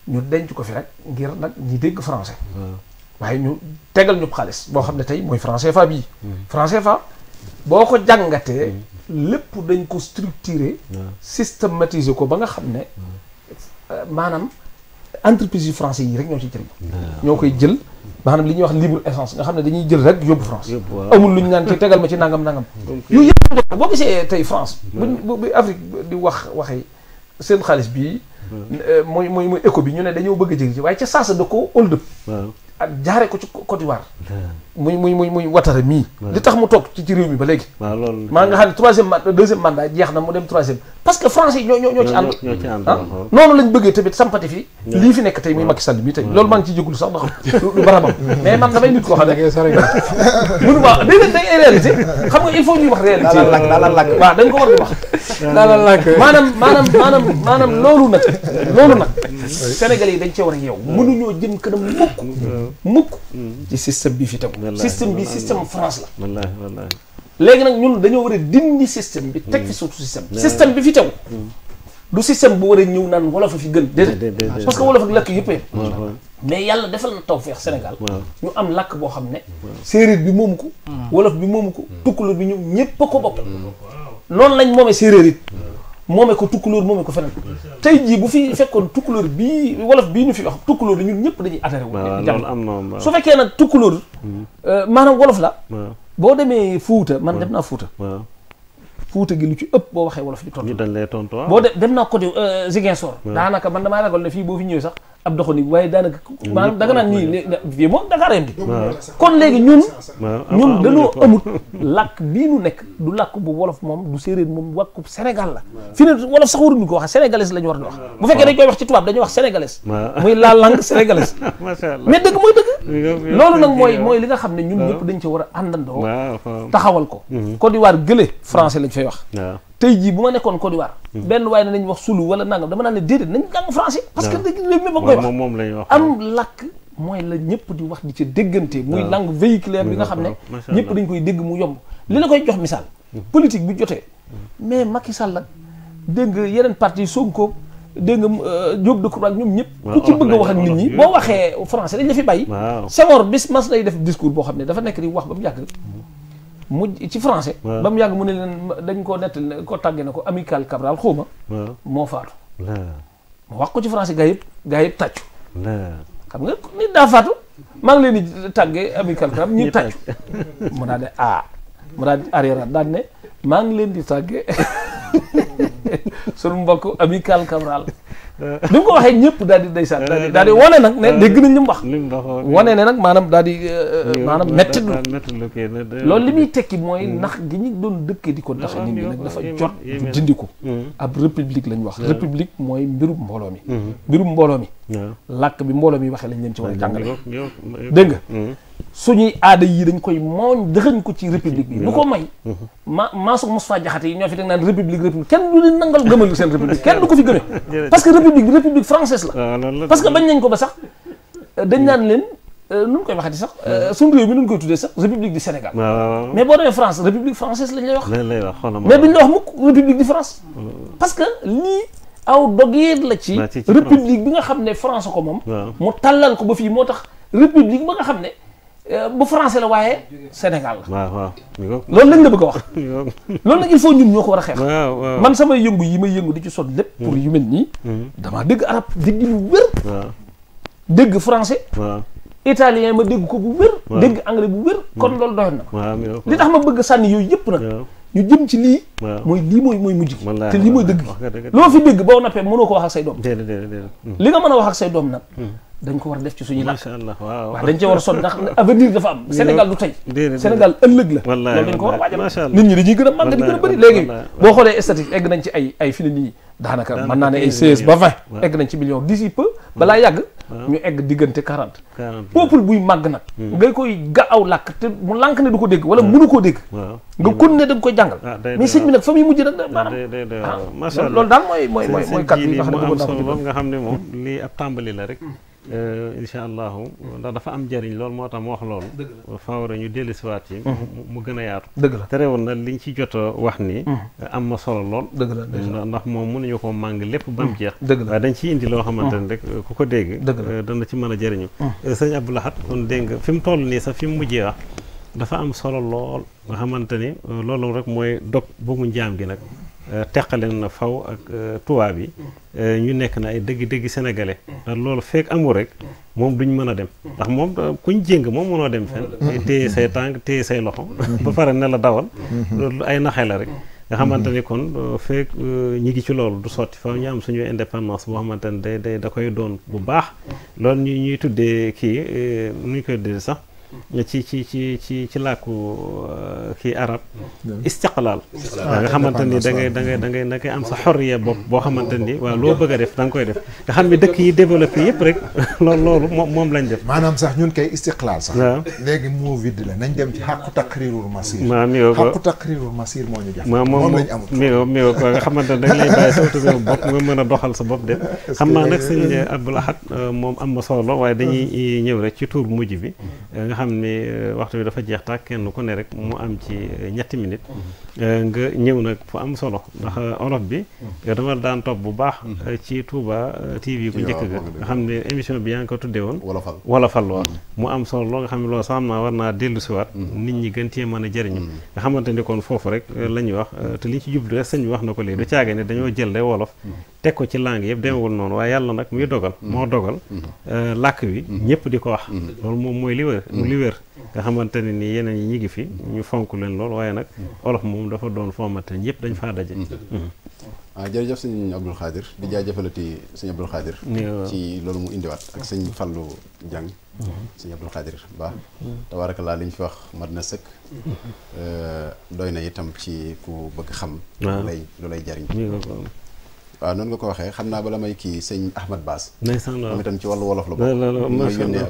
C: ñu denc ko fi rek ngir nag ñi dégg français waaye ñu tegal ñu xaalis boo xam ne tey mooy franc CFA bii franc CFA boo ko jàngatee lépp dañ ko structuré systématiser ko ba nga xam ne maanaam entreprise yu français yi rek ñoo ci jëriñ ñoo koy jël maanaam li ñuy wax libre essence nga xam ne dañuy jël rek yóbbu France amul lu ñu naan ci tegal ma ci nangam yooyu yëpp boo gisee tey France bu Afrique di waxee seen xaalis bii mooy éco bi ñu ne dañoo bëgg a jëg ci waaye ca saasa da ko hold up ak jaare ko ci Côte d'Ivoire muy Ouattara mii li tax mu toog ci réew mi ba léegi maa nga xam ne deuxième mandat jeex na mu dem troisième parce que français yi ñoo ci ànd noonu lañ bëggee tamit sampati fii lii fi nekk tey muy Macky Sall mii tey loolu maa ngi ciy jégul sax ndax lu barabam mais man damay nit koo xam ne mënu ma day ay réalité xam nga il faut ñuy wax réalité waaw dañ ko war di wax maanaam loolu nag Sénégalais yi dañ cee war a yeew mënuñoo jëm kanam mukk ci système bi fi tegu système bi système France la wallaahi léegi nag ñun dañoo war a dindi système bi teg fi surtout système bi fi tegu du système bu war a ñëw naan wolof a fi gën déedéet parce que wolof ak làkk yëpp mais yàlla defal na tawfeex Sénégal ñu am làkk boo xam ne séeréer bi moomu ko wolof bi moomu ko tukkulóor bi ñëpp a ko bokk noonu lañ moomee séeréer it moomee ko tukkulóor moomee ko feneen tey jii bu fi fekkoon tukkulóor bii wolof bii ñu fi wax tukkulóor la ñun ñëpp dañuy adhéré wu jàng su fekkee nag tukkulóor maanaam wolof la boo demee Fuuta man dem naa Fuuta Fuuta gi lu ci ëpp boo waxee wolof ñu tontu
B: dañ lay tontu
C: boo dem naa côté Ziguinchor daanaka man damaa ragal ne fii boo fi ñëwee sax ab doxani waaye daanaka maanaam da nga naan nii fii moom Dakar yem di kon léegi ñun dañoo amut làkk bii nu nekk du làkk bu wolof moom du séeréer moom wàkku Sénégal la fi ne wolof sax waruñu ko wax sénégalaise la ñu war di wax bu fekkee dañ koy wax ci tubaab dañuy wax sénégalaise muy la langue sénégalaise mais dëgg mooy dëgg loolu nag mooy li nga xam ne ñun ñëpp dañ ci war a àndandoo taxawal ko Côte d'Ivoire gële français lañ fay wax tey jii bu ma nekkoon Côte d'Ivoire benn waaye ne nañ wax sulu wala nangam dama naan ne déedéet nañ jàng français parce que réew mi ba koy wax am làkk mooy la ñëpp di wax di ca déggante muy langue véhiculaire bi nga xam ne ñëpp dañ koy dégg mu yomb li la koy jox misaal politique bu jotee mais Macky Sall la dégg nga yeneen parti Sonko dégg nga Diop Decroix ak ñoom ñëpp ku ci bëgg a wax ak nit ñi boo waxee français dañ la fi bàyyi Senghor bis mas lay def discours boo xam ne dafa nekk di wax ba mu yàgg mu ci français ba mu yàgg mu ne leen dañ ko nettali ko tàggee na ko amical Cabral xawma moo faatu mu wax ko ci français gaa yëpp tàccu xam nga nit daa faatu maa ngi leen di tàggee amical Cabral ñuy tàccu mu daal ne mu daal di arrière daal ne maa ngi leen di tàggee sunu mbokk amical Cabral bi mu ko waxee ñëpp daal di ndeysaan daal di wane nag ne dégg nañ li mu wax wane ne nag maanaam daal di maanaam metti loolu li muy tekki mooy nax gi ñu doon dëkkee di ko nax nit ñi nag dafa jot dindi ko ab république lañ wax république mooy mbirum mbooloo mi làkk bi mbooloo mi waxee lañ leen ci war a jàngale dégg nga suñuy aada yi dañ koy mooñ dëxañ ko ci république bi lu ko may maasu Moustapha Diakhaté yi ñoo fi teg naan république kenn du leen nangal gëmal seen république kenn du ko fi gëmee parce que république française la parce que bañ nañ ko ba sax dañ naan leen nu ñu koy waxati sax suñu réew mi nu ñu koy tuddee sax république du Sénégal mais boo demee France république française lañ lay wax mais duñ la wax mukk république de France parce que lii aw dogeet la ci république bi nga xam ne France ko moom mu tàllal ko ba fii moo tax république ba nga xam ne bu français la waaye Sénégal la loolu lañ la bëgg a wax loolu nag il faut ñun ñoo ko war a xeex man samay yëngu yi may yëngu di ci sot lépp pour yu mel nii damaa dégg arab dégg lu wér dégg français italien ma dégg ko bu wér dégg anglais bu wér kon loolu doyoon na li tax ma bëgg sànni yooyu yëpp nag ñu jëm ci lii mooy lii mooy mujj gi te lii mooy dëgg gi loo fi dégg boo nappee mënoo ko wax ak say doom li nga mën a wax ak say doom nag dañ ko war a def ci suñuy làkk waaw dañ cee war a sonn ndax avenir dafa am Sénégal du tey Sénégal ëllëg la loolu dañ ko war a waajal nit ñi dañuy gën a màgg di gën a bëri léegi boo xoolee statistique egg nañ ci ay fi ne nii daanaka mën naa ne ay 16 ba 20 egg nañ ci millions d'ici peu balaa yàgg ñu egg diggante 40 peuple buy màgg nag ngay koy ga aw làkk te mu lànk ne du ko dégg wala mënu koo dégg nga kon ne da nga koy jàngal mais sëñ bi nag fa muy mujj nag maanaam loolu daal mooy kat yi nga xam ne bëggoon naa ko
B: loolu nga xam ne moom lii ab tàmbali la rek incha allahu ndax dafa am njëriñ loolu moo tax mu wax loolu faaw rek ñu dellusiwaat yi mu gën a yaatu
C: dëgg la
B: terewoon na liñ ci jot a wax ni am na solo lool dëgg la ndax moom mënuñu ko màng lépp ba mu jeex waaye dañ ci indi loo xamante ne rek ku ko dégg dana ci mën a jëriñu sëñ Abdou Lahad kon dégg nga fi mu toll nii sax fi mu mujjee wax dafa am solo lool nga xamante ni loolu rek mooy dog buumu njaam gi nag teqale na faw ak tubaab yi ñu nekk na ay dëgg-dëgg sénégalais ndax loolu fekk amul rek moom duñ mën a dem ndax moom kuñ jéng moom mënoo dem fenn téye say tànk téye say loxo ba pare ne la dawal loolu ay naxe la rek nga xamante ni kon fekk ñi ngi ci loolu du sotti faw ñu am suñu indépendance boo xamante ne da koy doon bu baax loolu ñuy tuddee kii nu ñu koy tuddee sax ci làkku kii arab istiqlaal nga xamante ni da ngay am sa xorriya bopp boo xamante ni waaw loo bëgg a def da nga koy def nga xam ni dëkk yi développé yëpp rek loolu moom lañ def
F: maanaam sax ñun kay istiqlaal sax léegi moo vide la nañ dem ci xàqu taqrirul masir xàqu taqrirul masir moo ñu jafe moom lañ amul
B: mi ko nga xamante ne da nga lay bàyyi sa autonomie bopp nga mën a doxal sa bopp de xam naa nag sëñ Abdou Lahad moom am na solo waaye dañuy ñëw rek ci tuur mujj bi nga xam ni ni waxtu bi dafa jeex tàkk kenn ku ne rek mu am ci ñetti minutes nga ñëw nag fu am solo ndax olof bi yow dama daan topp bu baax ci Touba TV bu njëkk ga nga xam ne émission bi yaa ngi ko tuddee woon wolofal waaw mu am solo loo nga xam ne loolu sax xam naa war naa dellu siwaat nit ñi gën cee mën a jëriñu nga xamante ni kon foofu rek la ñuy wax te li ñu ci jublu rek sëñ bi wax na ko léegi du caage ne dañoo jël rek wolof teg ko ci langue yëpp demewul noonu waaye yàlla nag muy dogal moo dogal làkk wi ñëpp di ko wax loolu moom mooy li wér nga xamante ne ni yeneen yi ñi ngi fi ñu fonk leen lool waaye nag olof moom dafa doon foomate ne ñëpp dañ faa daje
E: jërëjëf sëñ Abdul Xaadir di jaajëfalati sëñ Abdul Xaadir ci loolu mu indiwaat ak sëñ Fallu Jàng sëñ Abdul Xaadir baax tabaarakallaa li ñu fi wax mat na sëkk doy na itam ci ku bëgg xam lu lay jariñ waaw noonu nga ko waxee xam naa bala may kii sëñ Ahmad Baas moom itam ci wàllu wolof la bokk mooy yónnee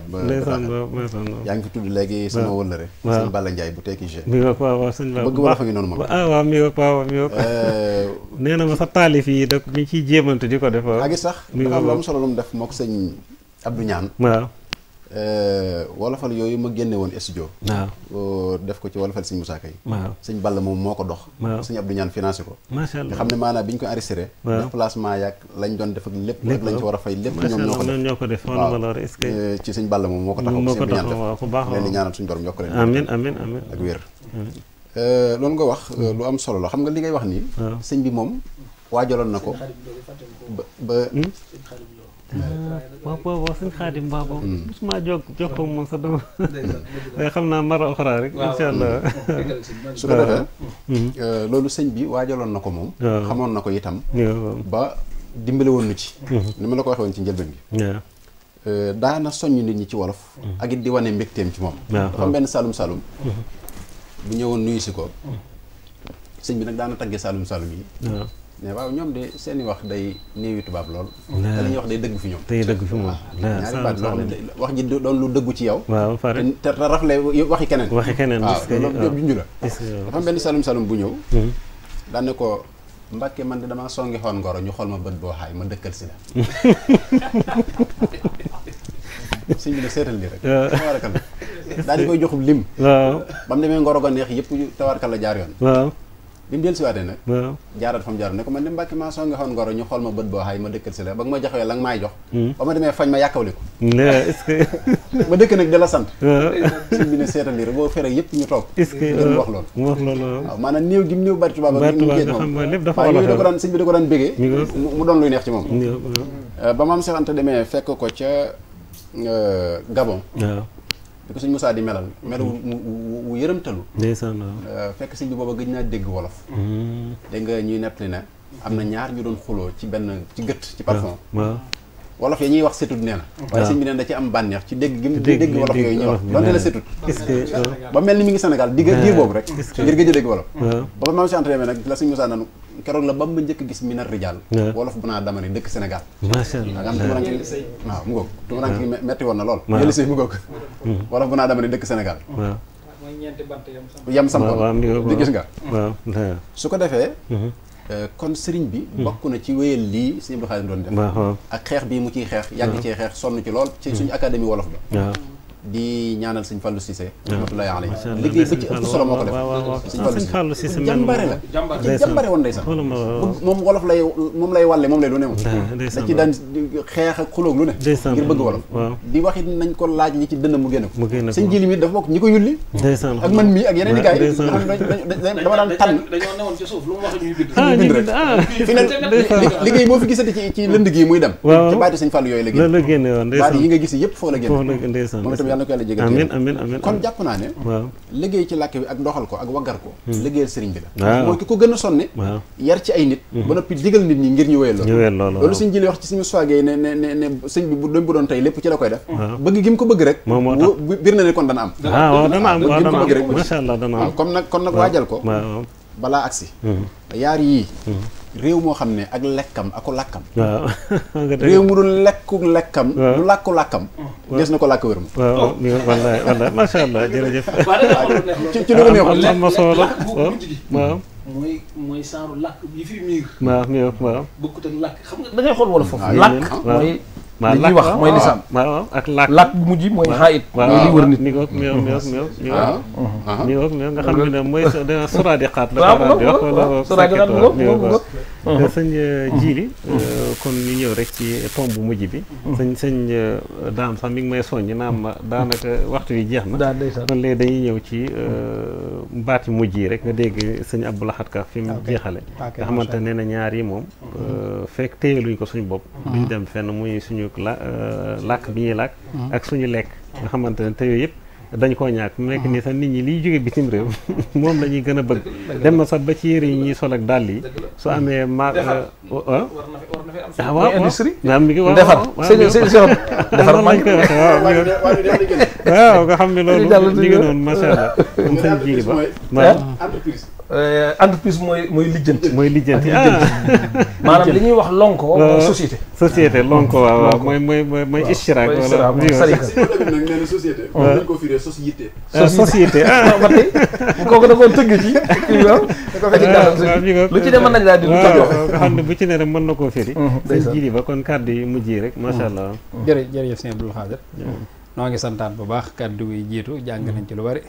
E: yaa ngi fi tudd léegi sama wëllëre sëñ Balla Ndiaye bu TQG bëgg wolof a ngi noonu moom
B: waaw mi ngi nee na ma sa taalif yi da mi ciy jéemante di ko def
E: agi sax dafa am lu am solo lu mu def moo ko sëñ Abdou Ñaan
B: waaw
E: wolofal yooyu ma génne woon studio
B: waaw
E: def ko ci wolofal sëñ Moussa Kay
B: waaw
E: sëñ Balla moom moo ko dox sëñ Abdou Ñaan financé ko
B: macha allah
E: nga xam ne maanaam bi ñu ko enregistré déplacement yaag lañ doon def ak lépp ak lañ ci war a fay lépp ñoom ñoo ko def
B: waaw est-ce que
E: ci sëñ Balla moom moo ko taxaw
B: ku baax
E: leen di ñaanal suñu borom yokk leen
B: amiin amiin amiin
E: ak wér loolu nga wax lu am solo la xam nga li ngay wax nii sëñ bi moom waajaloon na ko ba
B: waaw sëñ Xaadim Ba boobu mosuma jokkoo moom sa dama waaye xam naa mara oxra rek insha allah
E: su ko defee loolu sëñ bi waajaloon na ko moom xamoon na ko itam ba dimbale woon nu ci ni ma la ko waxee woon ci njëlbeen gi daana soññ nit ñi ci wolof ak it di wane mbégteem ci moom dafa am benn salum bu ñëwoon nuyu si ko sëñ bi nag daana taggee salum yi mais waaw ñoom de seen i wax day néewi tubaab lool te li ñuy wax day dëgg fi ñoom
B: day dëgg fi moom
E: ñaari baat loo xam ne wax ji doon lu dëggu ci yow
B: waaw
E: te rafle waxi keneen waaw loolu junju la dafa am benn salum bu ñëw daan ne ko Mbàkke man de damaa songi xoon ngoro ñu xool ma bët boo xaay ma dëkkal si la sëñ bi ne seetal li rek tawarkal daal di koy joxub lim
B: waaw
E: ba mu demee ngoro ga neex yëpp tawarkal la jaar yoon
B: waaw
E: bi mu dellusiwaatee nag jaarat fa mu jaar ne ko man de Mbàkke maa soo nga xoon ngoro ñu xool ma bët boo xaay ma dëkkal si la ba nga ma joxee la nga maay jox ba ma demee fañ ma yàkkawli ko
B: est-ce que
E: ma dëkk nag da la sant sëñ bi ne seetal lii rek boo feree yëpp ñu toog
B: est-ce que
E: mu wax loolu waaw maanaam néew gi mu néew bari tubaab ak mu géej moom waaw yooyu da ko daan sëñ bi da ko daan bégee mu doon luy neex ci moom ba maam Seex Anta demee fekk ko ca Gabon di ko sëñ Moussa di melal wu yërëmtalu
B: ndeysaan
E: fekk sëñ bi booba gëj naa dégg wolof dégg nga ñuy nettali ne am na ñaar ñu doon xuloo ci gët ci parfum wolof ya ñuy wax setut nee na waaye sëñ bi neen da ci am bànneex ci dégg gi mu dégg wolof yooyu ñuy wax donte la setut ba mel ni mi ngi Sénégal diir boobu rek ngir gëj a dégg wolof ba maam si entraîné nag la sëñ Moussa nanu keroog la ba mu njëkk gis minar rijal wolof bu naa dama ne dëkk Sénégal
B: macha allah
E: nga am tumaranke waaw mu ngoog tumaranke metti woon na lool yëli sëy mu ngoog wolof bu naa dama ne dëkk Sénégal yam samp di gis nga su ko defee kon sëriñ bi bokk na ci wéyal lii sëñ Abdou Khadim doon def ak xeex bii mu ciy xeex yàgg cee xeex sonn ci lool ci suñu académie wolof ba di ñaanal sëñ Fallou Cissé rahmatullahi alayhi liggéey ba ci ëpp solo moo ko def
B: sëñ Fallou Cissé
E: jàmbare la ci jàmbare woon ndeysaan moom wolof moom lay wàlle moom lay lu ne moom da ci daan xeex ak xulóog lu ne ngir bëgg wolof di wax it nañ ko laaj li ci dënn mu génne ko sëñ jili mi dafa bokk ñi ko yulli ak man mii ak yeneen i gars yi dama daan tànn
C: dañoo newoon ci suuf lu mu wax ñuy
E: bind rek fi ne liggéey boo fi gisati ci lënd gi muy dem ci baati sëñ Fallou yooyu la génne baati yi nga gis yëpp foo la génne yàlla na ko yàlla jégal
B: amiin
E: kon jàpp naa ne liggéey ci làkk bi ak doxal ko ak waggar ko liggéeyal sëriñ bi la mooy ki ko gën a sonne yar ci ay nit ba noppi digal nit ñi ngir ñu wéyal loolu suñ jëlee wax ci suñu soigee ne sëñ bi bu doon tey lépp ci la koy def bëgg gi mu ko bëgg rek bir na ne kon dana am
B: waaw dana am
E: bëgg gi mu ko bëgg rek
B: macha allah dana am
E: kon nag waajal ko balaa agsi yaar yii réew moo xam ne ak lekkam ako làkkam réew mu dul lekku lekkam du làkku làkkam des na ko làkk wér ma
B: waaw wallaay macha allah jërëjëf
E: ci lu ko neexul
B: am na solo waaw
C: mooy saaru làkk yi fi miir
B: waaw
C: bokkut ak làkk xam nga da ngay xool wala foofu làkk mooy li ñuy wax mooy lisaam
B: waaw ak làkk
C: bu mujj mooy xaayit mooy li wër nit
B: ni ko meew nga xam ne mooy suraadiqaat la ko di wax wala suraadiqaat te sëñ jiili kon ñu ñëw rek ci tomb bu mujj bi sëñ daam sax mi ngi may soññ naam ma daanaka waxtu yi jeex na kon léegi dañuy ñëw ci baati mujj yi rek nga dégg sëñ Abdou Lahad Ka fi mu jeexale nga xamante ne na ñaar yi moom fekk téyeluñ ko suñu bopp duñ dem fenn muy suñu làkk bi ñuy làkk ak suñu lekk nga xamante ne te yooyu yëpp dañ koo ñàkk mu nekk nii sax nit ñi liy jóge bitim réew moom la ñuy gën a bëgg dem na sax ba ci yére yi ñuy sol ak dàll yi su amee waaw
C: industrie
B: mi ngi waaw
C: defar defar
B: lañ koy waxe waaw nga xam ne loolu li ngi noonu macha allah comme sëñ jiili ba
C: entreprise mooy lijjanti
B: maanaam
C: li ñuy wax lonko mooy société
B: lonko waaw mooy istiraak wala
F: société
C: ba tey kooku da koo tëgg ci lu ci ne mën nañ laa di lu ko joxe
B: nga xam ne bu ci ne rek mën na koo firi sëñ jiili ba kon kàddu yi mujj yi rek macha allah
J: jërëjëf sëñ Abdou Khadre noo ngi santaat bu baax kàddu yi jiitu jàng nañ ci lu bari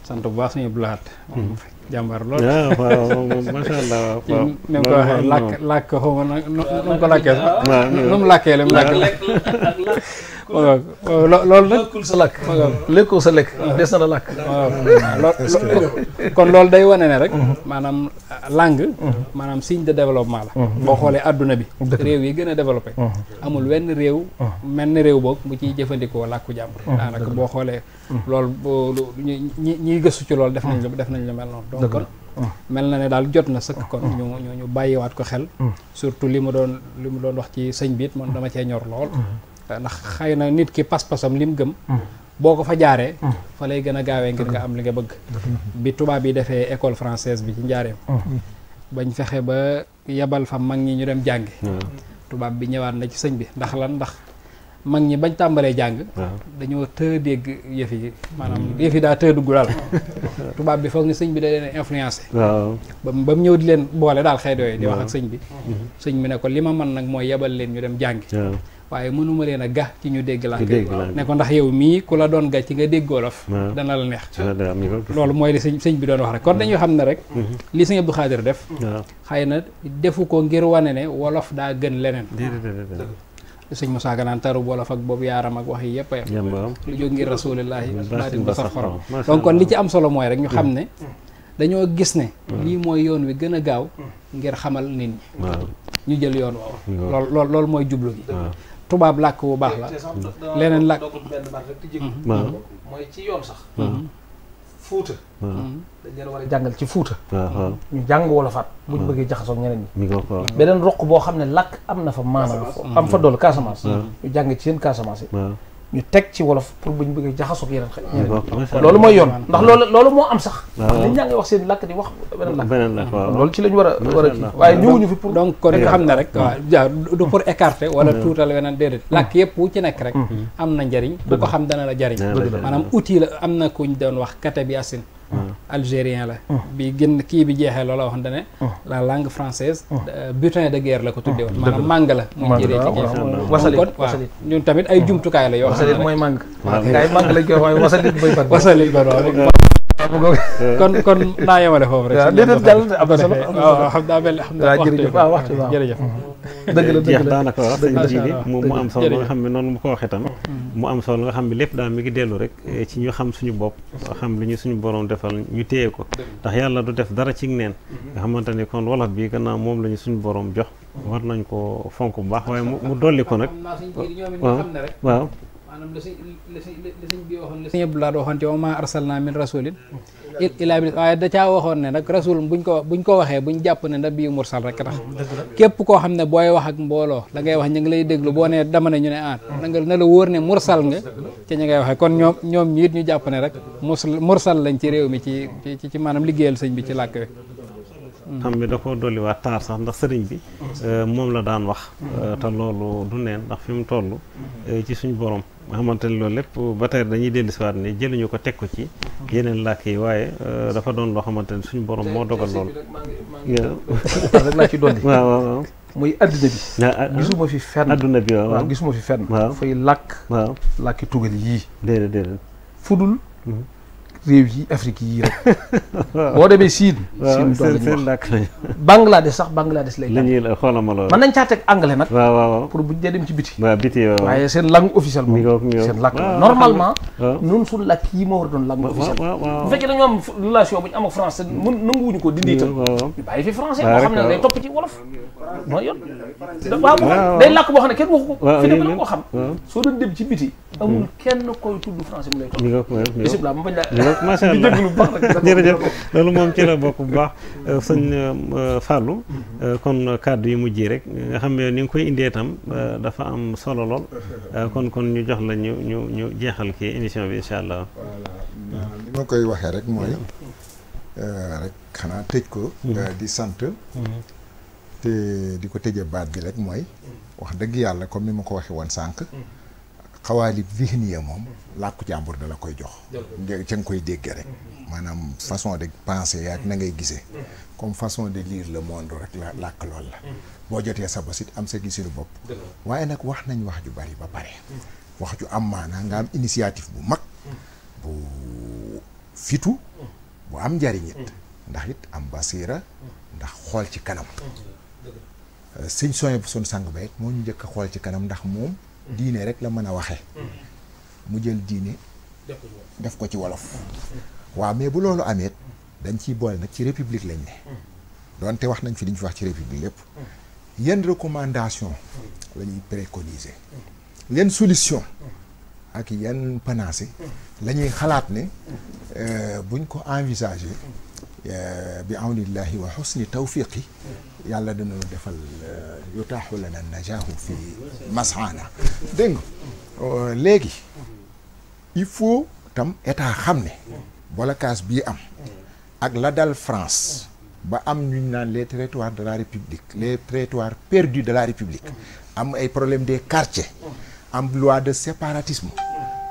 J: sant bu baax sëñ Abdou Lahad jàmbar lool
B: waaw macha allah waaw
J: ni mu ko waxee làkk xaw ma nu mu ko làkkee sax nu mu làkkee la mu làkk loolu nag
C: lekkul sa làkk lekkoo sa lekk des na la làkk
J: kon loolu day wane ne rek maanaam langue maanaam signe de développement la boo xoolee adduna bi réew yi gën a développé amul wenn réew mel ni réew boog bu ciy jëfandikoo làkku jàmbur daanaka boo xoolee loolu ñiy gëstu ci loolu def nañ lu mel noonu donc kon mel na ne daal jot na sëkk kon ñu bàyyiwaat ko xel surtout li mu doon wax ci sëñ bi it man dama cee ñor lool ndax xëy na nit ki pas-pasam li mu gëm boo ko fa jaaree fa lay gën a gaawee ngir nga am li nga bëgg bi tubaab yi defee école française bi ci njaareem bañ fexe ba yebal fa mag ñi ñu dem jàngi tubaab bi ñëwaat na ci sëñ bi ndax mag ñi bañ tàmbalee jàng dañoo të dégg yëf yi maanaam yëf yi daa të dugg daal tubaab bi foog ni sëñ bi da leen influencé ba mu ñëw di leen boole daal xeet yooyu di wax ak sëñ bi sëñ bi ne ko li ma mën nag mooy yebal leen ñu dem jàngi waaye mënuma leen a ga ci ñu dégg làkk ne ko ndax yow mii ku la doon ga ci nga dégg wolof dana la neex loolu mooy li sëñ bi doon wax rek kon dañuy xam ne rek li sëñ Abdou Khadre def xëy na defu ko ngir wane ne wolof daa gën leneen sëñ Moussa Ganaan taru wolof ak boobu yaaram ak wax yi yëpp yam lu jóg ngir rasulillahi baatin ba sax xorom donc kon li ci am solo mooy rek ñu xam ne dañoo gis ne lii mooy yoon wi gën a gaaw ngir xamal nit ñi ñu jël yoon woowu loolu mooy jublu gi tubaab làkk bu baax la leneen làkk
C: mooy ci yoon sax fuuta dañ leen war a jàngal ci fuuta ñu jàng wolofaat buñ bëggee jaxasoo ñeneen ñi beneen roq boo xam ne làkk am na fa maanaam am fa dool Casamance ñu jàng ci seen Casamance yi ñu teg ci wolof pour buñ bëggee jaxasoo yeneen ñeneen loolu mooy yoon ndax loolu moo am sax dañ jàng wax seen làkk di wax beneen làkk loolu ci lañ war a kii waaye ñëwuñu fi pour
J: donc kon nga xam ne rek waaw du pour écarter wala tuutal weneen déedéet làkk yëpp wu ci nekk rek am na njariñ bu ko xam dana la jariñ maanaam outil la am na kuñ doon wax kate bi asin algérien la bi gën kii bi jeexee loola wax ne la langue française butin de guerre la ko tuddee woon maanaam màng la muy jëlee ci kii wasalit waaw ñun tamit ay jumtukaay la yoo xam ne
C: wasalit mooy màng ngay màng lañ koy wax waaye wasalit mooy ban
J: wasalit ba kon naa yemale foofu rek
C: déedéet jàll am na solo
J: waaw xam daa mel xam naa
C: jërëjëf waxtu
J: jërëjëf
C: dëgg la
B: jeex daanaka wax sëñ Jili mu am solo nga xam ne noonu mu ko waxee tam mu am solo nga xam ne lépp daal mi ngi dellu rek ci ñu xam suñu bopp xam li ñu suñu borom defal ñu téye ko ndax yàlla du def dara ci neen nga xamante ni kon wolof bi gannaaw moom la ñu suñu borom jox war nañ ko fonk bu baax waaye mu dolli ko nag waaw
J: maanaam la sëñ bi waxoon la sëñ Abdou Lahad waxoon ci wa maa arsalnaa min rasulin illaa bi waaye da caa waxoon ne nag rasul buñ ko waxee buñ jàpp ne nabi mursal rek tax képp koo xam ne booy wax ak mbooloo la ngay wax ñu ngi lay déglu boo nee dama ne ñu ne na la wóor ne mursal nga ci ñi ngay waxee kon ñoom ñiit ñu jàpp ne rek mursal lañ ci réew mi ci maanaam liggéeyal sëñ bi ci làkk wi
B: xam bi da ko dolliwaat taar sax ndax sëriñ bi moom la daan wax te loolu du neen ndax fi mu toll ci suñu borom nga xamante ne loolu lépp ba tey dañuy dellusiwaat ne jëluñu ko teg ko ci yeneen làkk yi waaye dafa doon loo xamante ne suñu borom moo dogal loolu
C: rek laa ci dolli
B: waaw
C: muy adduna bi gisuma fi fenn
B: adduna bi waaw
C: gisuma fi fenn fay làkk làkki tugal yii déedéet fudul réew yi Afrique yii rek boo demee Siin
B: seen làkk lañ
C: Bangladesh sax Bangladesh lay
B: lañuy xoolal ma loolu
C: mën nañ caa teg anglais nag
B: waaw
C: pour buñ dee dem ci biti
B: biti
C: waaye seen langue officielle moom seen làkk la normalement nun suñ làkk yi moo war a doon langue officielle bu fekkee dañoo am relation bu ñu am ak français mun nanguwuñu ko dindi itam ñu bàyyi fi français boo xam ne day topp ci wolof mooy yoon waaw day làkk boo xam ne kenn waxu ko fi dem la ko xam soo doon dem ci biti amul kenn koy tudd français mu lay topp bisimilah ma bañ la
B: macha allah jërëjëf loolu moom ci la bokk bu baax sëñ Fallou kon kàddu yi mujj rek nga xam ne ni nga koy indee itam dafa am solo lool kon ñu jox la ñu jeexal kii émission bi incha allah.
F: voilà li ma koy waxee rek mooy rek xanaa tëj ko. di sant. te di ko tëjee baat bi rek mooy. wax dëgg yàlla comme ni ma ko waxee woon sànq. xawaalib zihniya moom làkku jàmbur da la koy jox ca nga koy dégge rek maanaam façon de penser yaak na ngay gisee comme façon de lire le monde rek la làkk lool la boo jotee sa bos it am sa gisinu bopp waaye nag wax nañ wax ju bari ba pare wax ju am maanaa nga am initiative bu mag bu fitu bu am njariñ it ndax it am basiira ndax xool ci kanam sëñ soñe bu sun sang ba it moo ñu njëkk a xool ci kanam ndax moom diine rek la mën a waxee mu jël diine def ko ci wolof waaw mais bu loolu amee dañ ciy boole nag ci république lañ ne doonte wax nañ fi li ñu fi wax ci république lépp yenn recommandation la ñuy préconiser yenn solution ak yenn panacée la ñuy xalaat ne buñ ko envisager bi awnillahi wa xusni tawfiqi yàlla dana defal yutaaxu lana najaahu fi masana dégg nga léegi il faut tam état xam ne blocage bii am ak la dal France ba am ñu naan les territoires de la République les territoires perdus de la République am ay problème des quartiers am loi de séparatisme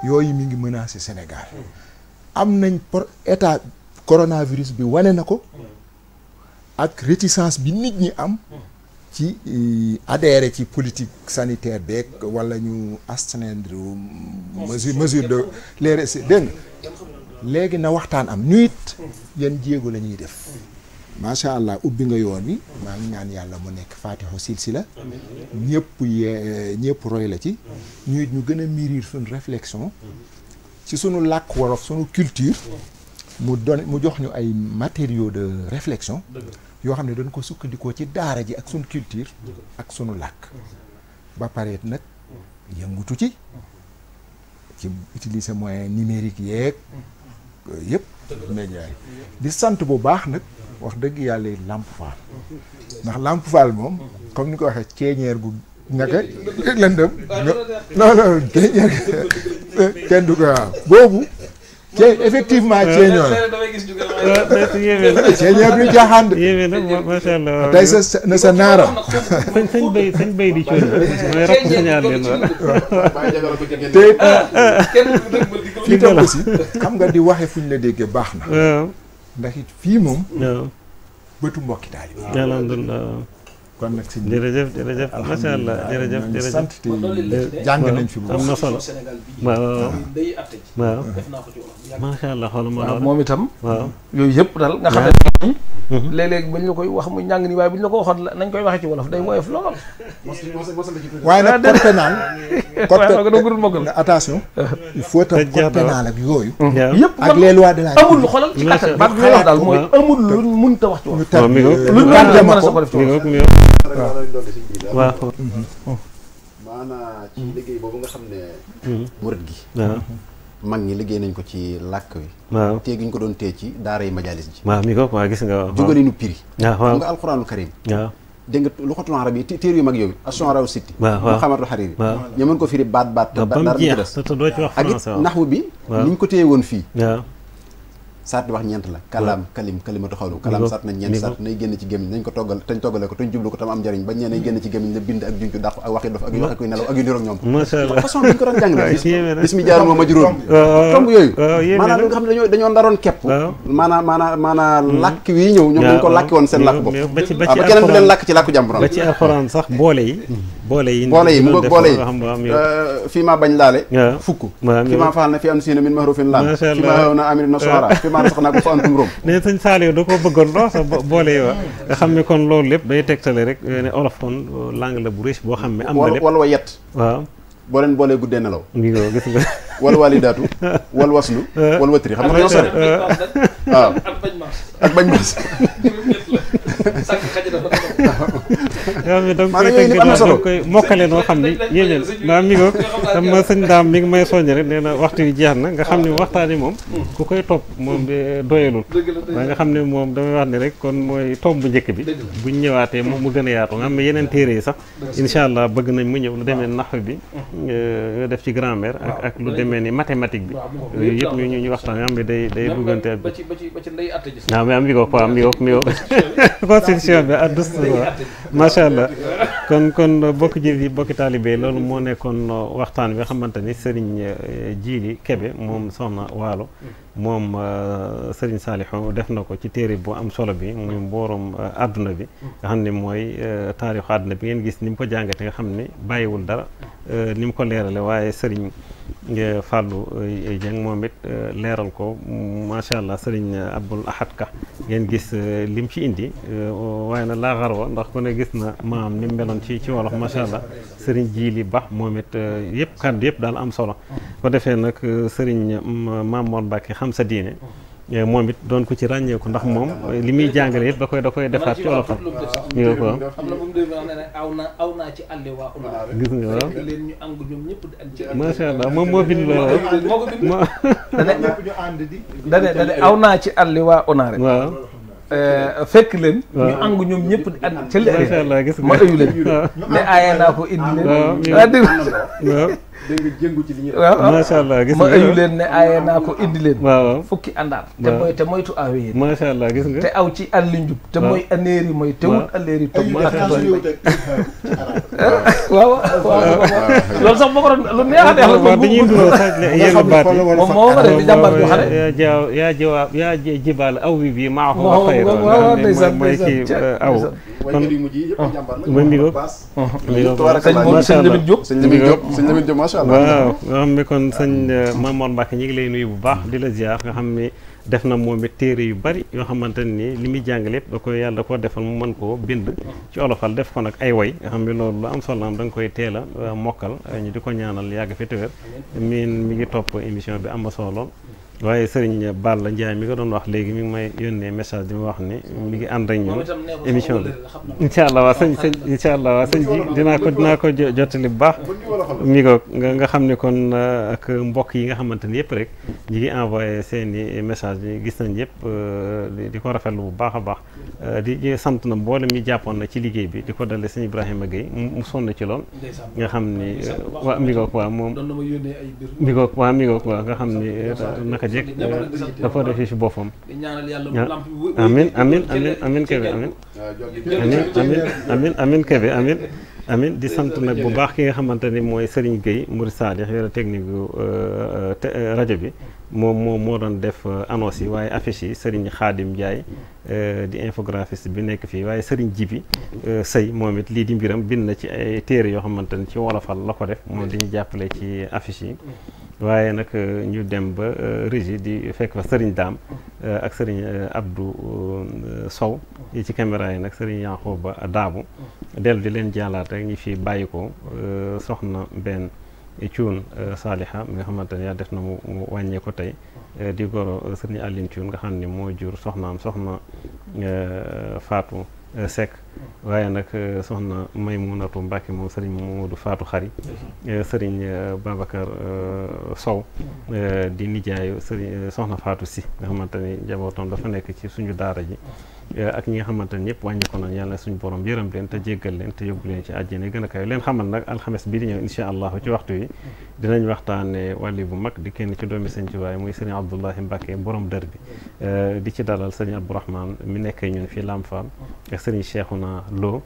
F: yooyu mi ngi menacer Sénégal am nañ état coronavirus bi wane na ko ak réticence bi nit ñi am ci adhérer ci politique sanitaire beeg wala ñu astreindre mesure de les dégg nga léegi na waxtaan am ñu it yan jéego la ñuy def macha allah ubbi nga yoon wi maa ngi ñaan yàlla mu nekk faatixu silsila ñëpp roy la ci ñu it ñu gën a mûrir suñu réflexion ci sunu làkk wolof sunu culture mu jox ñu ay matériaux de réflexion yoo xam ne dañ ko sukkandikoo ci daara ji ak sunu culture ak sunu làkk ba pare nag yëngutu ci utiliser moyen numérique yeeg yëpp média yi di sant bu baax nag wax dëgg yàlla Lamp Fall ndax Lamp Fall moom comme ni ko waxee ceeñeer bu naka lëndëm non ceeñeer kenn du ko waaw boobu effectivement ceeñoo la ceeñeer du jaaxaan
B: yéeme na macha allah
F: tey sa na sa naara
B: sañ bay di coon mooy rakk sañaar leen
F: te fii tam aussi xam nga di waxe fu ñu la déggee baax na ndax it fii moom bëtu mbokki taalibe
B: alhamdulilah
F: kon nag si
B: jërëjëf macha allah jërëjëf
F: sant te jàng nañ fi bu
B: am na solo waaw macha allah xool
C: waaw moom itam
B: waaw
C: yooyu yëpp daal nga xam ne léeg-léeg bañ la koy wax muy njàng ni waaye bu ñu la ko waxoon nañ koy waxee ci wolof day woyof lool
F: waaye nag code pénal attention il faut tam code pénal ak yooyu
C: yëpp
F: ak les lois de la
C: amul lu xoolal ci kattan baat bi wax daal mooy amul luñ mënta wax ci wolof luñ mën a sa ko def ci wolof
B: waaw
E: maanaam ci liggéey boobu nga xam ne murit gi mag ñi liggéey nañ ko ci làkk wi
B: waaw
E: téye gi ñu ko doon téye ci daara yi majalis ji
B: waaw mi ko waaw gis nga waaw
E: jugalinu piri
B: waaw
E: nga alxuraanul karim
B: waaw
E: dégg nga lu xotul arab yi téere yu mag yooyu ashu'ara sitti mu xamatul xariri ñu mën ko firi baat te dara du des
B: te doo ci wax
E: ak it naxwu bi ni ñu ko téye woon fii saat di wax ñeent la kalaam kalimatu xawlu kalaam saat nañ ñeent saat nay génn ci gémmiñ nañ ko toggal tañ toggale ko tañ jublu ko tam am njariñ bañ nee nay génn ci gémmiñ la bind ak juncu dàq ak waxi dof ak waxi kuy nelaw ak yu niroog ñoom façon bi ñu ko doon jàngale bismi jaaruma ma juróom tomb yooyu maanaam nga xam ne dañoo ndaroon kepp maanaam làkk wi ñëw ñoom dañ ko làkki woon seen làkk bopp ba keneen du leen làkk ci làkku jàmbur
B: ba ci alxuraan sax boole yi
E: mu bëgg boole yi fii maa bañ laale fukk fii maa faal na fi am siina min mahrufin laan fii maa na amir na soara fii maa sax naa ko fa antum rom
B: ne sëñ Saliou da koo bëggoon lool sax boole yi wax nga xam ne kon loolu lépp day tegtale rek ne olof kon langue la bu riche boo xam ne am na lépp
E: wala wa yett
B: waaw
E: boo leen boolee guddee nelaw
B: ngi ko gis nga
E: wala walidaatu wal waslu wal watri xam nga dañoo sori waaw ak bañ maas
B: da koy mokkale noo xam ne yéen maa mi ngo tam ma sëñ daam mi ngi may soññ rek nee na waxtu wi jeex na nga xam ne waxtaan yi moom ku koy topp moom doyalul waaye nga xam ne moom damay wax ni rek kon mooy tomb bu njëkk bi buñ ñëwaatee moom mu gën a yaatu nga xam ne yeneen téere yi sax incha allah bëgg nañ mu ñëw lu demee naxu bi nga def ci grammaire ak lu demee ni mathématique bi yooyu yëpp ñu waxtaan nga xam ne day buggante ak waaw mais am mi ko quoi mi ko constitution bi ak dustur macha allah kon bokk jëf yi bokki taalibe loolu moo nekkoon waxtaan bi nga xamante ni Serigne Djily Kébé moom soxna Waalo moom Serigne Saliou def na ko ci téere bu am solo bi muy mboorum adduna bi nga xam ne mooy taarixu adduna bi ngeen gis ni mu ko jàngate nga xam ne bàyyiwul dara ni mu ko leerale waaye Serigne Fallou Dieng moom it leeral ko macha allah Serigne Abdoul Ahad Ka ngeen gis lim ci indi waaye nag laa xarwa ndax ku ne gis na maam ni mu meloon ci wolof macha allah Serigne Djily Ba moom it yëpp kàddu yëpp daal am solo ko defee nag Serigne Mamour Mbacke xam sa diine moom it doon ko ci ràññeeku ndax moom li muy jàngale yëpp da koy defaat ci olofam ñu nga ko
C: aw naa ci àlli waa una
B: gis nga waaw
C: leen ñu àngu ñoom ñëpp di ànd ci
B: macha allah moom moo bind loolu
C: dane aw naa ci àlli waa una rek waaw fekk leen ñu àngu ñoom ñëpp di ànd ci leen
B: macha allah gis nga
C: ma ayu leen ne aaye naa ko indi leen
B: waaw
E: dégg nga jëngu ci li ñu
C: waaw
B: macha allah gis nga
C: ma ayu leen ne aaye naa ko indi leen
B: waaw
C: fukki àndaar te moytu awe yéen
B: macha allah gis nga
C: te aw ci àlli njub te mooy aneeri mooy te wut aneeri topp waaw loolu sax boo ko doon lu neex a neex la
B: dañuy nduroo sax yenn baat yi
C: moom moo ko def di jàmbar boo xam ne
B: yaa jawaab yaa jibaal aw bi maa ko mooy kii aw kon ba mbigo
E: sëñ Lamine Diop macha allah
B: waaw nga xam ne kon sëñ Mamour Mbacke ñi ngi lay nuyu bu baax di la ziar nga xam ne def na moom it téere yu bari yoo xamante ni li muy jàngale yëpp da koy yàlla da koo defal mu mën koo bind ci olofal def ko nag ay way nga xam ne loolu lu am solo am da nga koy teel a mokkal ñu di ko ñaanal yàgg fi te wér mi ngi topp émission bi am na solo lool waaye Serigne Balla Ndiaye mi nga doon wax léegi mi ngi may yónnee message di ma wax ni mi ngi ànd ak ñun émission bi incha allah waa sëñ incha allah waa sëñ ji dinaa ko jottali bu baax mi nga xam ne kon ak mbokk yi nga xamante ni yëpp rek ñi ngi envoyé seeni message yi gis nañ yëpp di ko rafetlu bu baax a baax di sant na mboolem ñi jàppoon na ci liggéey bi di ko dale sëñ Ibrahima Gueye mu sonn ci lool nga xam ni waa mi waa moom mi waa nga xam ni naka jekk dafa def ci boppam amin Kébé amin Kébé amin di sant nag bu baax ki nga xamante ni mooy Serigne Gueye Mouride Sadikh yore technique rajo bi moom moo doon def annonce yi waaye affiche yi Serigne Khadim Ndiaye di infographiste bi nekk fii waaye Serigne Jibi Sëy moom it lii di mbiram bind na ci ay téere yoo xamante ni ci wolofal la ko def moom dañuy jàppale ci affiche yi waaye nag ñu dem ba régie di fekk fa Serigne Dame ak Serigne Abdou Sow yi ci caméra yi nag Serigne Yankhoba Daabu dellu di leen jàllaat rek ñi fi bàyyi ko soxna benn Cuun Saliha mi nga xamante ne yaa def na mu wàññee ko tey di goro Serigne Aline Cuun nga xam ne moo jur soxnaam soxna Fatou Seck waaye nag soxna Maymunatu Mbàkke moom Serigne Mamadou Fatou Xari Serigne Babacar Sow di nijaayu Serigne soxna Fatou Si nga xamante ni njabootam dafa nekk ci suñu daara ji ak ñi nga xamante ne ñëpp wàññi ko nañ yàlla suñu borom yërëm leen te jéggal leen te yóbbu leen ci àjjana yi gën a kawe leen xamal nag alxames bii di ñëw incha allahu ci waxtu yi dinañ waxtaane wàlli bu mag di kenn ci doomi sëñ Tuubaa muy sëriñ Abdullahi Mbàkke borom dër bi di ci dalal sëriñ Abdourahmane mi nekkee ñun fii Lam Fall ak sëriñ Cheikhouna Lo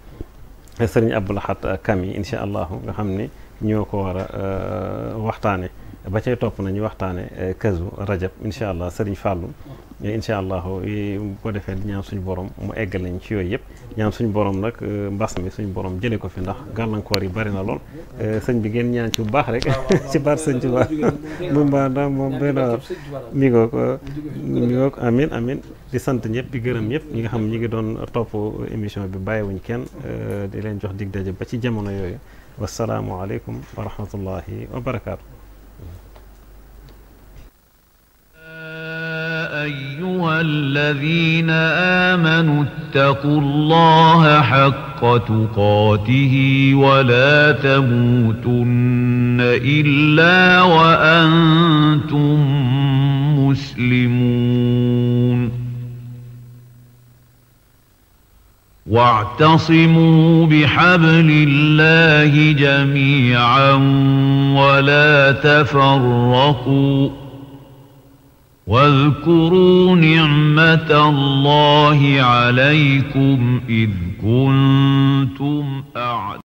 B: ak sëriñ Abdou Lahad Kam yi incha allahu nga xam ni ñoo ko war a waxtaane ba cay topp nañu waxtaane kazu rajab incha allah sëriñ Fallou incha allah bu ko defee di ñaan suñu borom mu eggal nañ ci yooyu yëpp ñaan suñu borom nag mbas mi suñu borom jëlee ko fi ndax gàllankoor yi bari na lool sëñ bi ngeen ñaan ci bu baax rek ci baat sëñ ci baax moom baa da moom dana mi ngoog amin amin di sant ñëpp di gërëm ñëpp ñi nga xam ñi ngi doon topp émission bi bàyyiwuñ kenn di leen jox dig daje ba ci jamono yooyu wasalaamu aleykum wa rahmatullahi wa barakaatu.
A: أيها الذين آمنوا اتقوا الله حق تقاته ولا تموتن إلا وأنتم مسلمون واعتصموا بحبل الله جميعا ولا تفرقوا واذكروا نعمة الله عليكم إذ كنتم أعداء